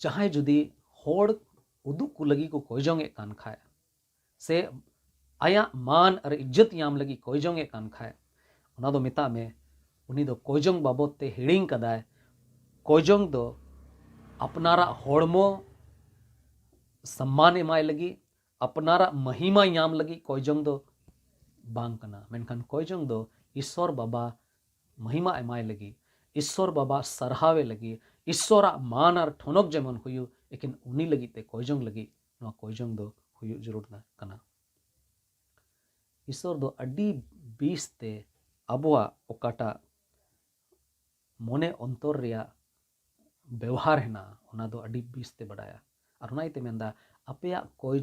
ᱡᱟᱦᱟᱸᱭ ᱡᱩᱫᱤ ᱦᱚᱲ ᱩᱫᱩᱜ ᱠᱚ ᱞᱟᱹᱜᱤᱫ ᱠᱚ ᱠᱚᱭ ᱡᱚᱝ ᱮᱫ ᱠᱟᱱ ᱠᱷᱟᱡ, ᱥᱮ ᱟᱭᱟᱜ ᱢᱟᱱ ᱟᱨ ᱤᱡᱽᱡᱚᱛ ᱧᱟᱢ ᱞᱟᱹᱜᱤᱫ ᱠᱚᱭ ᱡᱚᱝ ᱮᱫ ᱠᱟᱱ ᱠᱷᱟᱡ, ᱚᱱᱟ ᱫᱚ ᱢᱮᱛᱟᱜ ᱢᱮ, ᱩᱱᱤ ᱫᱚ ᱠᱚᱭ ᱡᱚᱝ ᱵᱟᱵᱚᱫ ᱛᱮ ᱦᱤᱲᱤᱧ ᱠᱟᱫᱟᱭ᱾ ᱠᱚᱭ ᱡᱚᱝ ᱫᱚ ᱟᱯᱱᱟᱨᱟᱜ ᱦᱚᱲᱢᱚ ᱥᱚᱢᱢᱟᱱ ᱮᱢᱟᱭ ᱞᱟᱹᱜᱤᱫ, ᱟᱯᱱᱟᱨᱟᱜ ᱢᱟᱹᱦᱤᱢᱟ ᱧᱟᱢ ᱞᱟᱹᱜᱤᱫ ᱠᱚᱭ ᱡᱚᱝ ᱫᱚ ᱵᱟᱝ ᱠᱟᱱᱟ, ᱢᱮᱱᱠᱷᱟᱱ ᱠᱚᱭ ᱡᱚᱝ ᱫᱚ ᱤᱥᱥᱚᱨ ᱵᱟᱵᱟ ᱢᱟᱹᱦᱤᱢᱟ ᱮᱢᱟᱭ ᱞᱟᱹᱜᱤᱫ, ᱤᱥᱥᱚᱨ ᱵᱟᱵᱟ ᱥᱟᱨᱦᱟᱣᱮ ᱞᱟᱹᱜᱤᱫ, ᱤᱥᱥᱚᱨᱟᱜ ᱢᱟᱱ ᱟᱨ ᱴᱷᱚᱱᱚᱠ ᱡᱮᱢᱚᱱ ᱦᱩᱭᱩᱜ, ᱮᱠᱮᱱ ᱩᱱᱤ ᱞᱟᱹᱜᱤᱫ ᱛᱮ ᱠᱚᱭ ᱡᱚᱝ ᱞᱟᱹᱜᱤᱫ ᱱᱚᱣᱟ ᱠᱚᱭ ᱡᱚᱝ ᱫᱚ ᱦᱩᱭᱩᱜ ᱡᱟᱹᱨᱩᱲ ᱠᱟᱱᱟ᱾ ᱤᱥᱥᱚᱨ ᱫᱚ ᱟᱹᱰᱤ ᱵᱮᱥ ᱛᱮ ᱟᱵᱚᱣᱟᱜ ᱚᱠᱟᱴᱟᱜ ᱢᱚᱱᱮ ᱚᱱᱛᱚᱨ ᱨᱮᱭᱟᱜ ᱵᱮᱣᱦᱟᱨ ᱦᱮᱱᱟᱜᱼᱟ, ᱚᱱᱟ ᱫᱚ ᱟᱹᱰᱤ ᱵᱮᱥ ᱛᱮ ᱵᱟᱰᱟᱭᱟ᱾ ᱟᱨ ᱚᱱᱟ ᱤᱭᱟᱹᱛᱮ ᱢᱮᱱᱫᱟ, ᱟᱯᱮᱭᱟᱜ ᱠᱚᱭ,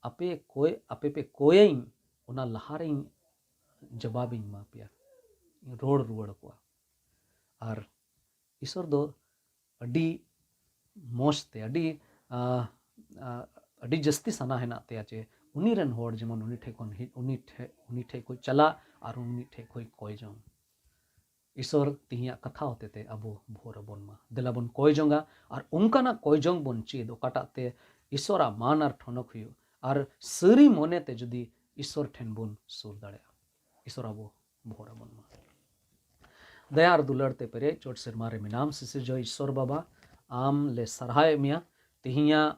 ᱟᱯᱮ ᱠᱚᱭ, ᱟᱯᱮ ᱯᱮ ᱠᱚᱭᱟᱹᱧ, ᱚᱱᱟ ᱞᱟᱦᱟᱨᱮᱧ ᱡᱚᱵᱟᱵᱤᱧ ᱮᱢᱟ ᱯᱮᱭᱟ, ᱨᱚᱲ ᱨᱩᱣᱟᱹᱲ ᱟᱠᱚᱣᱟ᱾ ᱟᱨ ᱤᱥᱥᱚᱨ ᱫᱚ ᱟᱹᱰᱤ ᱢᱚᱡᱽ ᱛᱮ, ᱟᱹᱰᱤ, ᱟ, ᱟ, ᱟᱹᱰᱤ ᱡᱟᱹᱥᱛᱤ ᱥᱟᱱᱟ ᱦᱮᱱᱟᱜ ᱛᱟᱭᱟ ᱡᱮ ᱩᱱᱤ ᱨᱮᱱ ᱦᱚᱲ ᱡᱮᱢᱚᱱ ᱩᱱᱤ ᱴᱷᱮᱡ ᱠᱷᱚᱱ ᱦᱮᱡ, ᱩᱱᱤ ᱴᱷᱮᱡ, ᱩᱱᱤ ᱴᱷᱮᱡ ᱠᱷᱚᱡ ᱪᱟᱞᱟᱜ ᱟᱨ ᱩᱱᱤ ᱴᱷᱮᱡ ᱠᱷᱚᱡ ᱠᱚᱭ ᱡᱚᱝ᱾ ᱤᱥᱥᱚᱨ ᱛᱤᱦᱤᱧᱟᱜ ᱠᱟᱛᱷᱟ ᱦᱚᱛᱮᱛᱮ ᱟᱵᱚ ᱵᱷᱳᱨ ᱟᱵᱚᱱ ᱢᱟ᱾ ᱫᱮᱞᱟ ᱵᱚᱱ ᱠᱚᱭ ᱡᱚᱝᱟ ᱟᱨ ᱚᱱᱠᱟᱱᱟᱜ ᱠᱚᱭ ᱡᱚᱝ ᱵᱚᱱ ᱪᱮᱫ, ᱚᱠᱟᱴᱟᱜ ᱛᱮ ᱤᱥᱥᱚᱨᱟᱜ ᱢᱟᱱ ᱟᱨ ᱴᱷᱚᱱᱚᱠ ᱦᱩᱭᱩᱜ, ᱟᱨ ᱥᱟᱹᱨᱤ ᱢᱚᱱᱮ ᱛᱮ ᱡᱩᱫᱤ ᱤᱥᱥᱚᱨ ᱴᱷᱮᱱ ᱵᱚᱱ ᱥᱩᱨ ᱫᱟᱲᱮᱭᱟᱜᱼᱟ᱾ ᱤᱥᱥᱚᱨ ᱟᱵᱚ ᱵᱷᱳᱨ ᱟᱵᱚᱱ ᱢᱟ᱾ ᱫᱟᱭᱟ ᱟᱨ ᱫᱩᱞᱟᱹᱲ ᱛᱮ ᱯᱮᱨᱮᱡ ᱪᱚᱴ ᱥᱮᱨᱢᱟ ᱨᱮ ᱢᱮᱱᱟᱢ, ᱥᱤᱥᱤᱨᱡᱟᱹᱣᱤᱡ ᱤᱥᱥᱚᱨ ᱵᱟᱵᱟ, ᱟᱢ ᱞᱮ ᱥᱟᱨᱦᱟᱣᱮᱫ ᱢᱮᱭᱟ᱾ ᱛᱤᱦᱤᱧᱟᱜ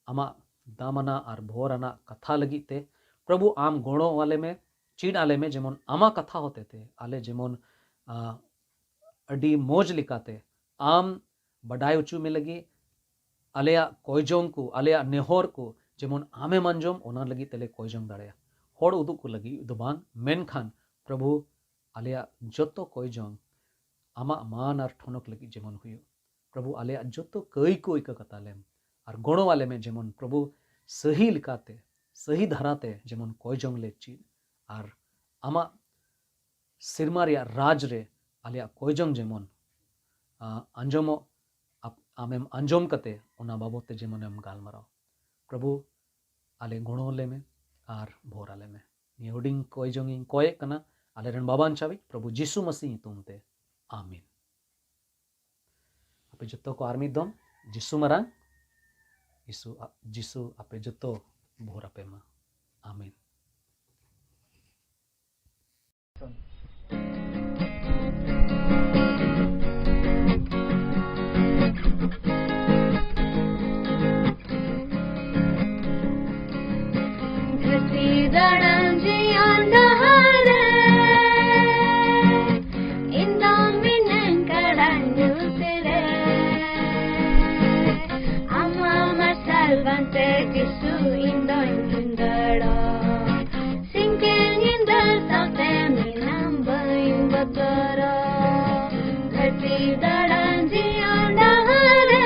ᱟᱢᱟᱜ ᱫᱟᱢᱟᱱᱟᱜ ᱟᱨ ᱵᱷᱳᱨ ᱟᱱᱟᱜ ᱠᱟᱛᱷᱟ ᱞᱟᱹᱜᱤᱫ ᱛᱮ, ᱯᱨᱚᱵᱷᱩ, ᱟᱢ ᱜᱚᱲᱚ ᱟᱞᱮ ᱢᱮ, ᱪᱮᱫ ᱟᱞᱮ ᱢᱮ, ᱡᱮᱢᱚᱱ ᱟᱢᱟᱜ ᱠᱟᱛᱷᱟ ᱦᱚᱛᱮ ᱛᱮ ᱟᱞᱮ ᱡᱮᱢᱚᱱ, ᱟ, ᱟᱹᱰᱤ ᱢᱚᱡᱽ ᱞᱮᱠᱟᱛᱮ ᱟᱢ ᱵᱟᱰᱟᱭ ᱦᱚᱪᱚ ᱢᱮ ᱞᱟᱹᱜᱤᱫ, ᱟᱞᱮᱭᱟᱜ ᱠᱚᱭ ᱡᱚᱝ ᱠᱚ, ᱟᱞᱮᱭᱟᱜ ᱱᱮᱦᱚᱨ ᱠᱚ ᱡᱮᱢᱚᱱ ᱟᱢᱮᱢ ᱟᱸᱡᱚᱢ, ᱚᱱᱟ ᱞᱟᱹᱜᱤᱫ ᱛᱮᱞᱮ ᱠᱚᱭ ᱡᱚᱝ ᱫᱟᱲᱮᱭᱟᱜᱼᱟ᱾ ᱦᱚᱲ ᱩᱫᱩᱜ ᱠᱚ ᱞᱟᱹᱜᱤᱫ ᱫᱚ ᱵᱟᱝ, ᱢᱮᱱᱠᱷᱟᱱ ᱯᱨᱚᱵᱷᱩ, ᱟᱞᱮᱭᱟᱜ ᱡᱚᱛᱚ ᱠᱚᱭ ᱡᱚᱝ ᱟᱢᱟᱜ ᱢᱟᱱ ᱟᱨ ᱴᱷᱚᱱᱚᱠ ᱞᱟᱹᱜᱤᱫ ᱡᱮᱢᱚᱱ ᱦᱩᱭᱩᱜ᱾ ᱯᱨᱚᱵᱷᱩ, ᱟᱞᱮᱭᱟᱜ ᱡᱚᱛᱚ ᱠᱟᱹᱭ ᱠᱚ ᱤᱠᱟᱹ ᱠᱟᱛᱟ ᱞᱮᱢ ᱟᱨ ᱜᱚᱲᱚ ᱟᱞᱮ ᱢᱮ, ᱡᱮᱢᱚᱱ ᱯᱨᱚᱵᱷᱩ, ᱥᱟᱹᱦᱤ ᱞᱮᱠᱟᱛᱮ, ᱥᱟᱹᱦᱤ ᱫᱷᱟᱨᱟᱛᱮ ᱡᱮᱢᱚᱱ ᱠᱚᱭ ᱡᱚᱝ ᱞᱮ ᱪᱮᱫ ᱟᱨ ᱟᱢᱟᱜ ᱥᱮᱨᱢᱟ ᱨᱮᱭᱟᱜ ᱨᱟᱡᱽ ᱨᱮ ᱟᱞᱮᱭᱟᱜ ᱠᱚᱭ ᱡᱚᱝ ᱡᱮᱢᱚᱱ, ᱟ, ᱟᱸᱡᱚᱢᱚᱜ, ᱟᱯ-, ᱟᱢᱮᱢ ᱟᱸᱡᱚᱢ ᱠᱟᱛᱮ ᱚᱱᱟ ᱵᱟᱵᱚᱫ ᱛᱮ ᱡᱮᱢᱚᱱᱮᱢ ᱜᱟᱞᱢᱟᱨᱟᱣ᱾ ᱯᱨᱚᱵᱷᱩ, ᱟᱞᱮ ᱜᱚᱲᱚ ᱟᱞᱮ ᱢᱮ ᱟᱨ ᱵᱷᱳᱨ ᱟᱞᱮ ᱢᱮ᱾ ᱱᱤᱭᱟᱹ ᱦᱩᱰᱤᱧ ᱠᱚᱭ ᱡᱚᱝ ᱤᱧ ᱠᱚᱭᱮᱫ ᱠᱟᱱᱟ ᱟᱞᱮᱨᱮᱱ ᱵᱟᱵᱟ ᱵᱟᱧᱪᱟᱣᱤᱡ ᱯᱨᱚᱵᱷᱩ ᱡᱤᱥᱩ ᱢᱟᱹᱥᱤ ᱧᱩᱛᱩᱢ ᱛᱮ, ᱟᱢᱤᱱ᱾ ᱟᱯᱮ ᱡᱚᱛᱚ ᱠᱚ ᱟᱨ ᱢᱤᱫ ᱫᱚᱢ ᱡᱤᱥᱩ ᱢᱟᱨᱟᱝ ᱡᱤᱥᱩ ᱡᱤᱥᱩ ᱟᱯᱮ ᱡᱚᱛᱚ ᱵᱷᱳᱨ ᱟᱯᱮ ᱢᱟ᱾ ᱟᱢᱮᱱ᱾ ᱫᱷᱟᱹᱨᱛᱤ ᱫᱟᱬᱟᱱ ᱡᱤᱭᱚᱱ ᱰᱟᱦᱟᱨ ᱨᱮ, ᱤᱧ ᱫᱚ ᱢᱤᱱᱟᱹᱧ ᱠᱟᱲᱟ ᱧᱩᱛ ᱨᱮ᱾ ᱟᱢᱟᱜ ᱢᱟᱨᱥᱟᱞ ᱵᱟᱝᱛᱮ ᱡᱤᱥᱩ ᱤᱧ ᱫᱚᱧ ᱵᱷᱤᱸᱫᱟᱹᱲᱚᱜ᱾ ᱥᱤᱧ ᱠᱮ ᱧᱤᱫᱟᱹ ᱥᱟᱶᱛᱮ ᱢᱮᱱᱟᱢ ᱵᱟᱹᱧ ᱵᱚᱛᱚᱨᱚᱜ᱾ ᱫᱷᱟᱹᱨᱛᱤ ᱫᱟᱬᱟᱱ ᱡᱤᱭᱚᱱ ᱰᱟᱦᱟᱨ ᱨᱮ,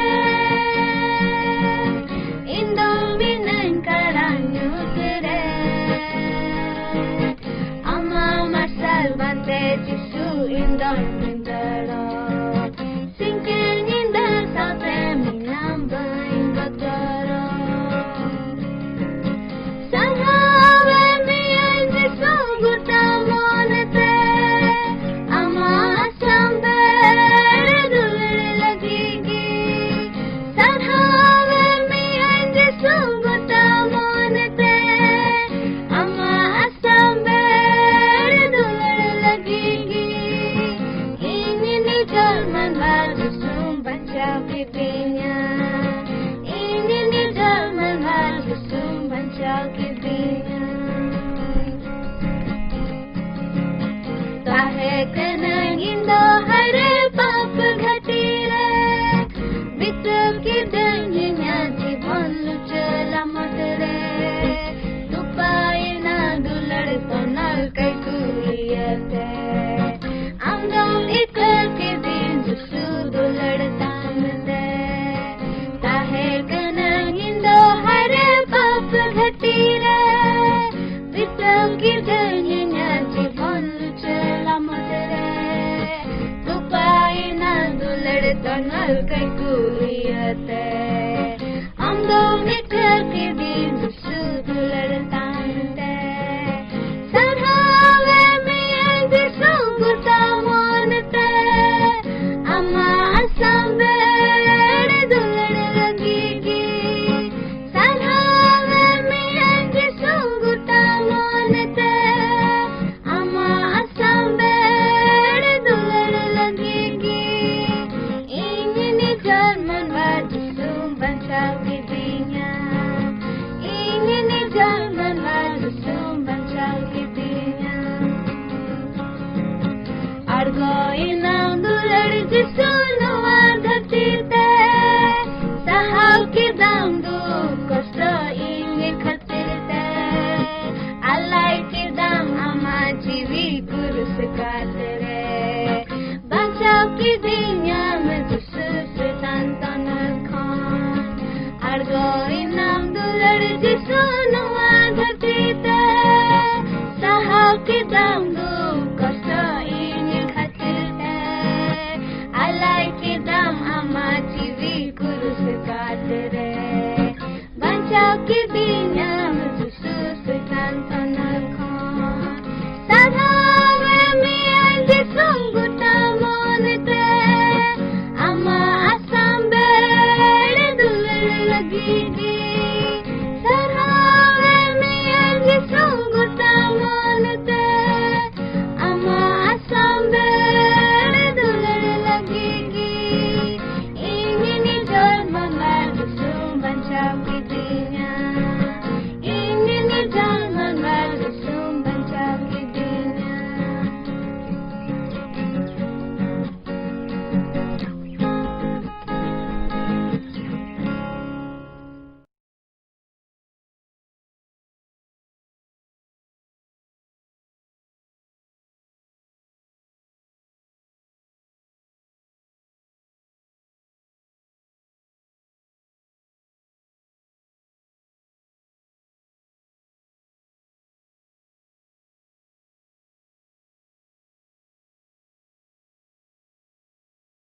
ᱤᱧ ᱫᱚ ᱢᱤᱱᱟᱹᱧ ᱠᱟᱲᱟ ᱧᱩᱛ ᱨᱮ᱾ ᱟᱢᱟᱜ ᱢᱟᱨᱥᱟᱞ ᱵᱟᱝᱛᱮ ᱡᱤᱥᱩ ᱤᱧ ᱫᱚᱧ ᱵᱷᱤᱸᱫᱟᱹᱲᱚᱜ᱾ ᱥᱤᱧ ᱠᱮ ᱧᱤᱫᱟᱹ ᱥᱟᱶᱛᱮ ᱢᱮᱱᱟᱢ ᱵᱟᱹᱧ ᱵᱚᱛᱚᱨᱚᱜ᱾ ᱥᱟᱨᱦᱟᱣᱮ ᱢᱤᱭᱟᱹᱧ ᱡᱤᱥᱩ ᱜᱚᱴᱟ ᱢᱚᱱᱮᱛᱮ, ᱟᱢᱟᱜ ᱥᱟᱢᱵᱮᱲ ᱫᱩᱞᱟᱹᱲ ᱞᱟᱹᱜᱤᱫ ᱜᱮ᱾ ᱥᱟᱨᱦᱟᱣᱮ ᱢᱤᱭᱟᱹᱧ ᱡᱤᱥᱩ ᱜᱚᱴᱟ ᱢᱚᱱᱮᱛᱮ, ᱟᱢᱟᱜ ᱥᱟᱢᱵᱮᱲ ᱫᱩᱞᱟᱹᱲ ᱞᱟᱹᱜᱤᱫ ᱜᱮ᱾ ᱤᱧ ᱱᱤᱡᱚᱨ ᱢᱟᱱᱣᱟ ᱡᱤᱥᱩᱢ ᱵᱟᱧᱪᱟᱣ ᱠᱤᱫᱤᱧᱟ᱾ ᱤᱧ ᱱᱤᱡᱚᱨ ᱢᱟᱱᱣᱟ ᱡᱤᱥᱩᱢ ᱵᱟᱧᱪᱟᱣ ᱠᱤᱫᱤᱧᱟ᱾ ᱛᱟᱦᱮᱸ ᱠᱟᱹᱱᱟᱹᱧ ᱤᱧ ᱫᱚ ᱦᱟᱭᱨᱮ ᱯᱟᱯ ᱜᱷᱟᱹᱴᱤ ᱨᱮ, ᱵᱤᱛᱟᱹᱣ ᱠᱤᱫᱟᱹᱧ ᱤᱧᱟᱹᱜ ᱡᱤᱵᱚᱱ ᱞᱩᱪᱟᱹ ᱞᱟᱢᱚᱴ ᱨᱮ᱾ ᱛᱚᱯᱟᱭᱮᱱᱟ ᱫᱩᱞᱟᱹᱲ ᱛᱚᱱᱚᱞ ᱠᱟᱹᱭᱠᱩ ᱤᱭᱟᱹᱛᱮ, ᱟᱢ ᱫᱚᱢ ᱤᱠᱟᱹ ᱠᱤᱫᱤᱧ ᱡᱤᱥᱩ ᱫᱩᱞᱟᱹᱲ ᱛᱟᱢ ᱛᱮ᱾ ᱛᱟᱦᱮᱸ ᱠᱟᱹᱱᱟᱹᱧ ᱤᱧ ᱫᱚ ᱦᱟᱭᱨᱮ ᱯᱟᱯ ᱜᱷᱟᱹᱴᱤ ᱨᱮ, ᱵᱤᱛᱟᱹᱣ ᱠᱤᱫᱟᱹᱧ ᱤᱧᱟᱹᱜ ᱡᱤᱵᱚᱱ ᱞᱩᱪᱟᱹ ᱞᱟᱢᱚᱴ ᱨᱮ᱾ ᱛᱚᱯᱟᱭᱮᱱᱟ ᱫᱩᱞᱟᱹᱲ ᱛᱚᱱᱚᱞ ᱠᱟᱹᱭᱠᱩ ᱤᱭᱟᱹᱛᱮ, ᱟᱢ ᱫᱚᱢ ᱤᱠᱟᱹ ᱠᱤᱫᱤᱧ ᱡᱤᱥᱩ ᱫᱩᱞᱟᱹᱲ ᱛᱟᱢ ᱛᱮ᱾ ᱥᱟᱨᱦᱟᱣᱮ ᱢᱤᱭᱟᱹᱧ ᱡᱤᱥᱩ ᱜᱚᱴᱟ ᱢᱚᱱᱮᱛᱮ, ᱟᱢᱟᱜ ᱥᱟᱢᱵᱮᱲ ᱫᱩᱞᱟᱹᱲ ᱞᱟᱹᱜᱤᱫ ᱜᱮ᱾ ᱠᱮᱫᱟ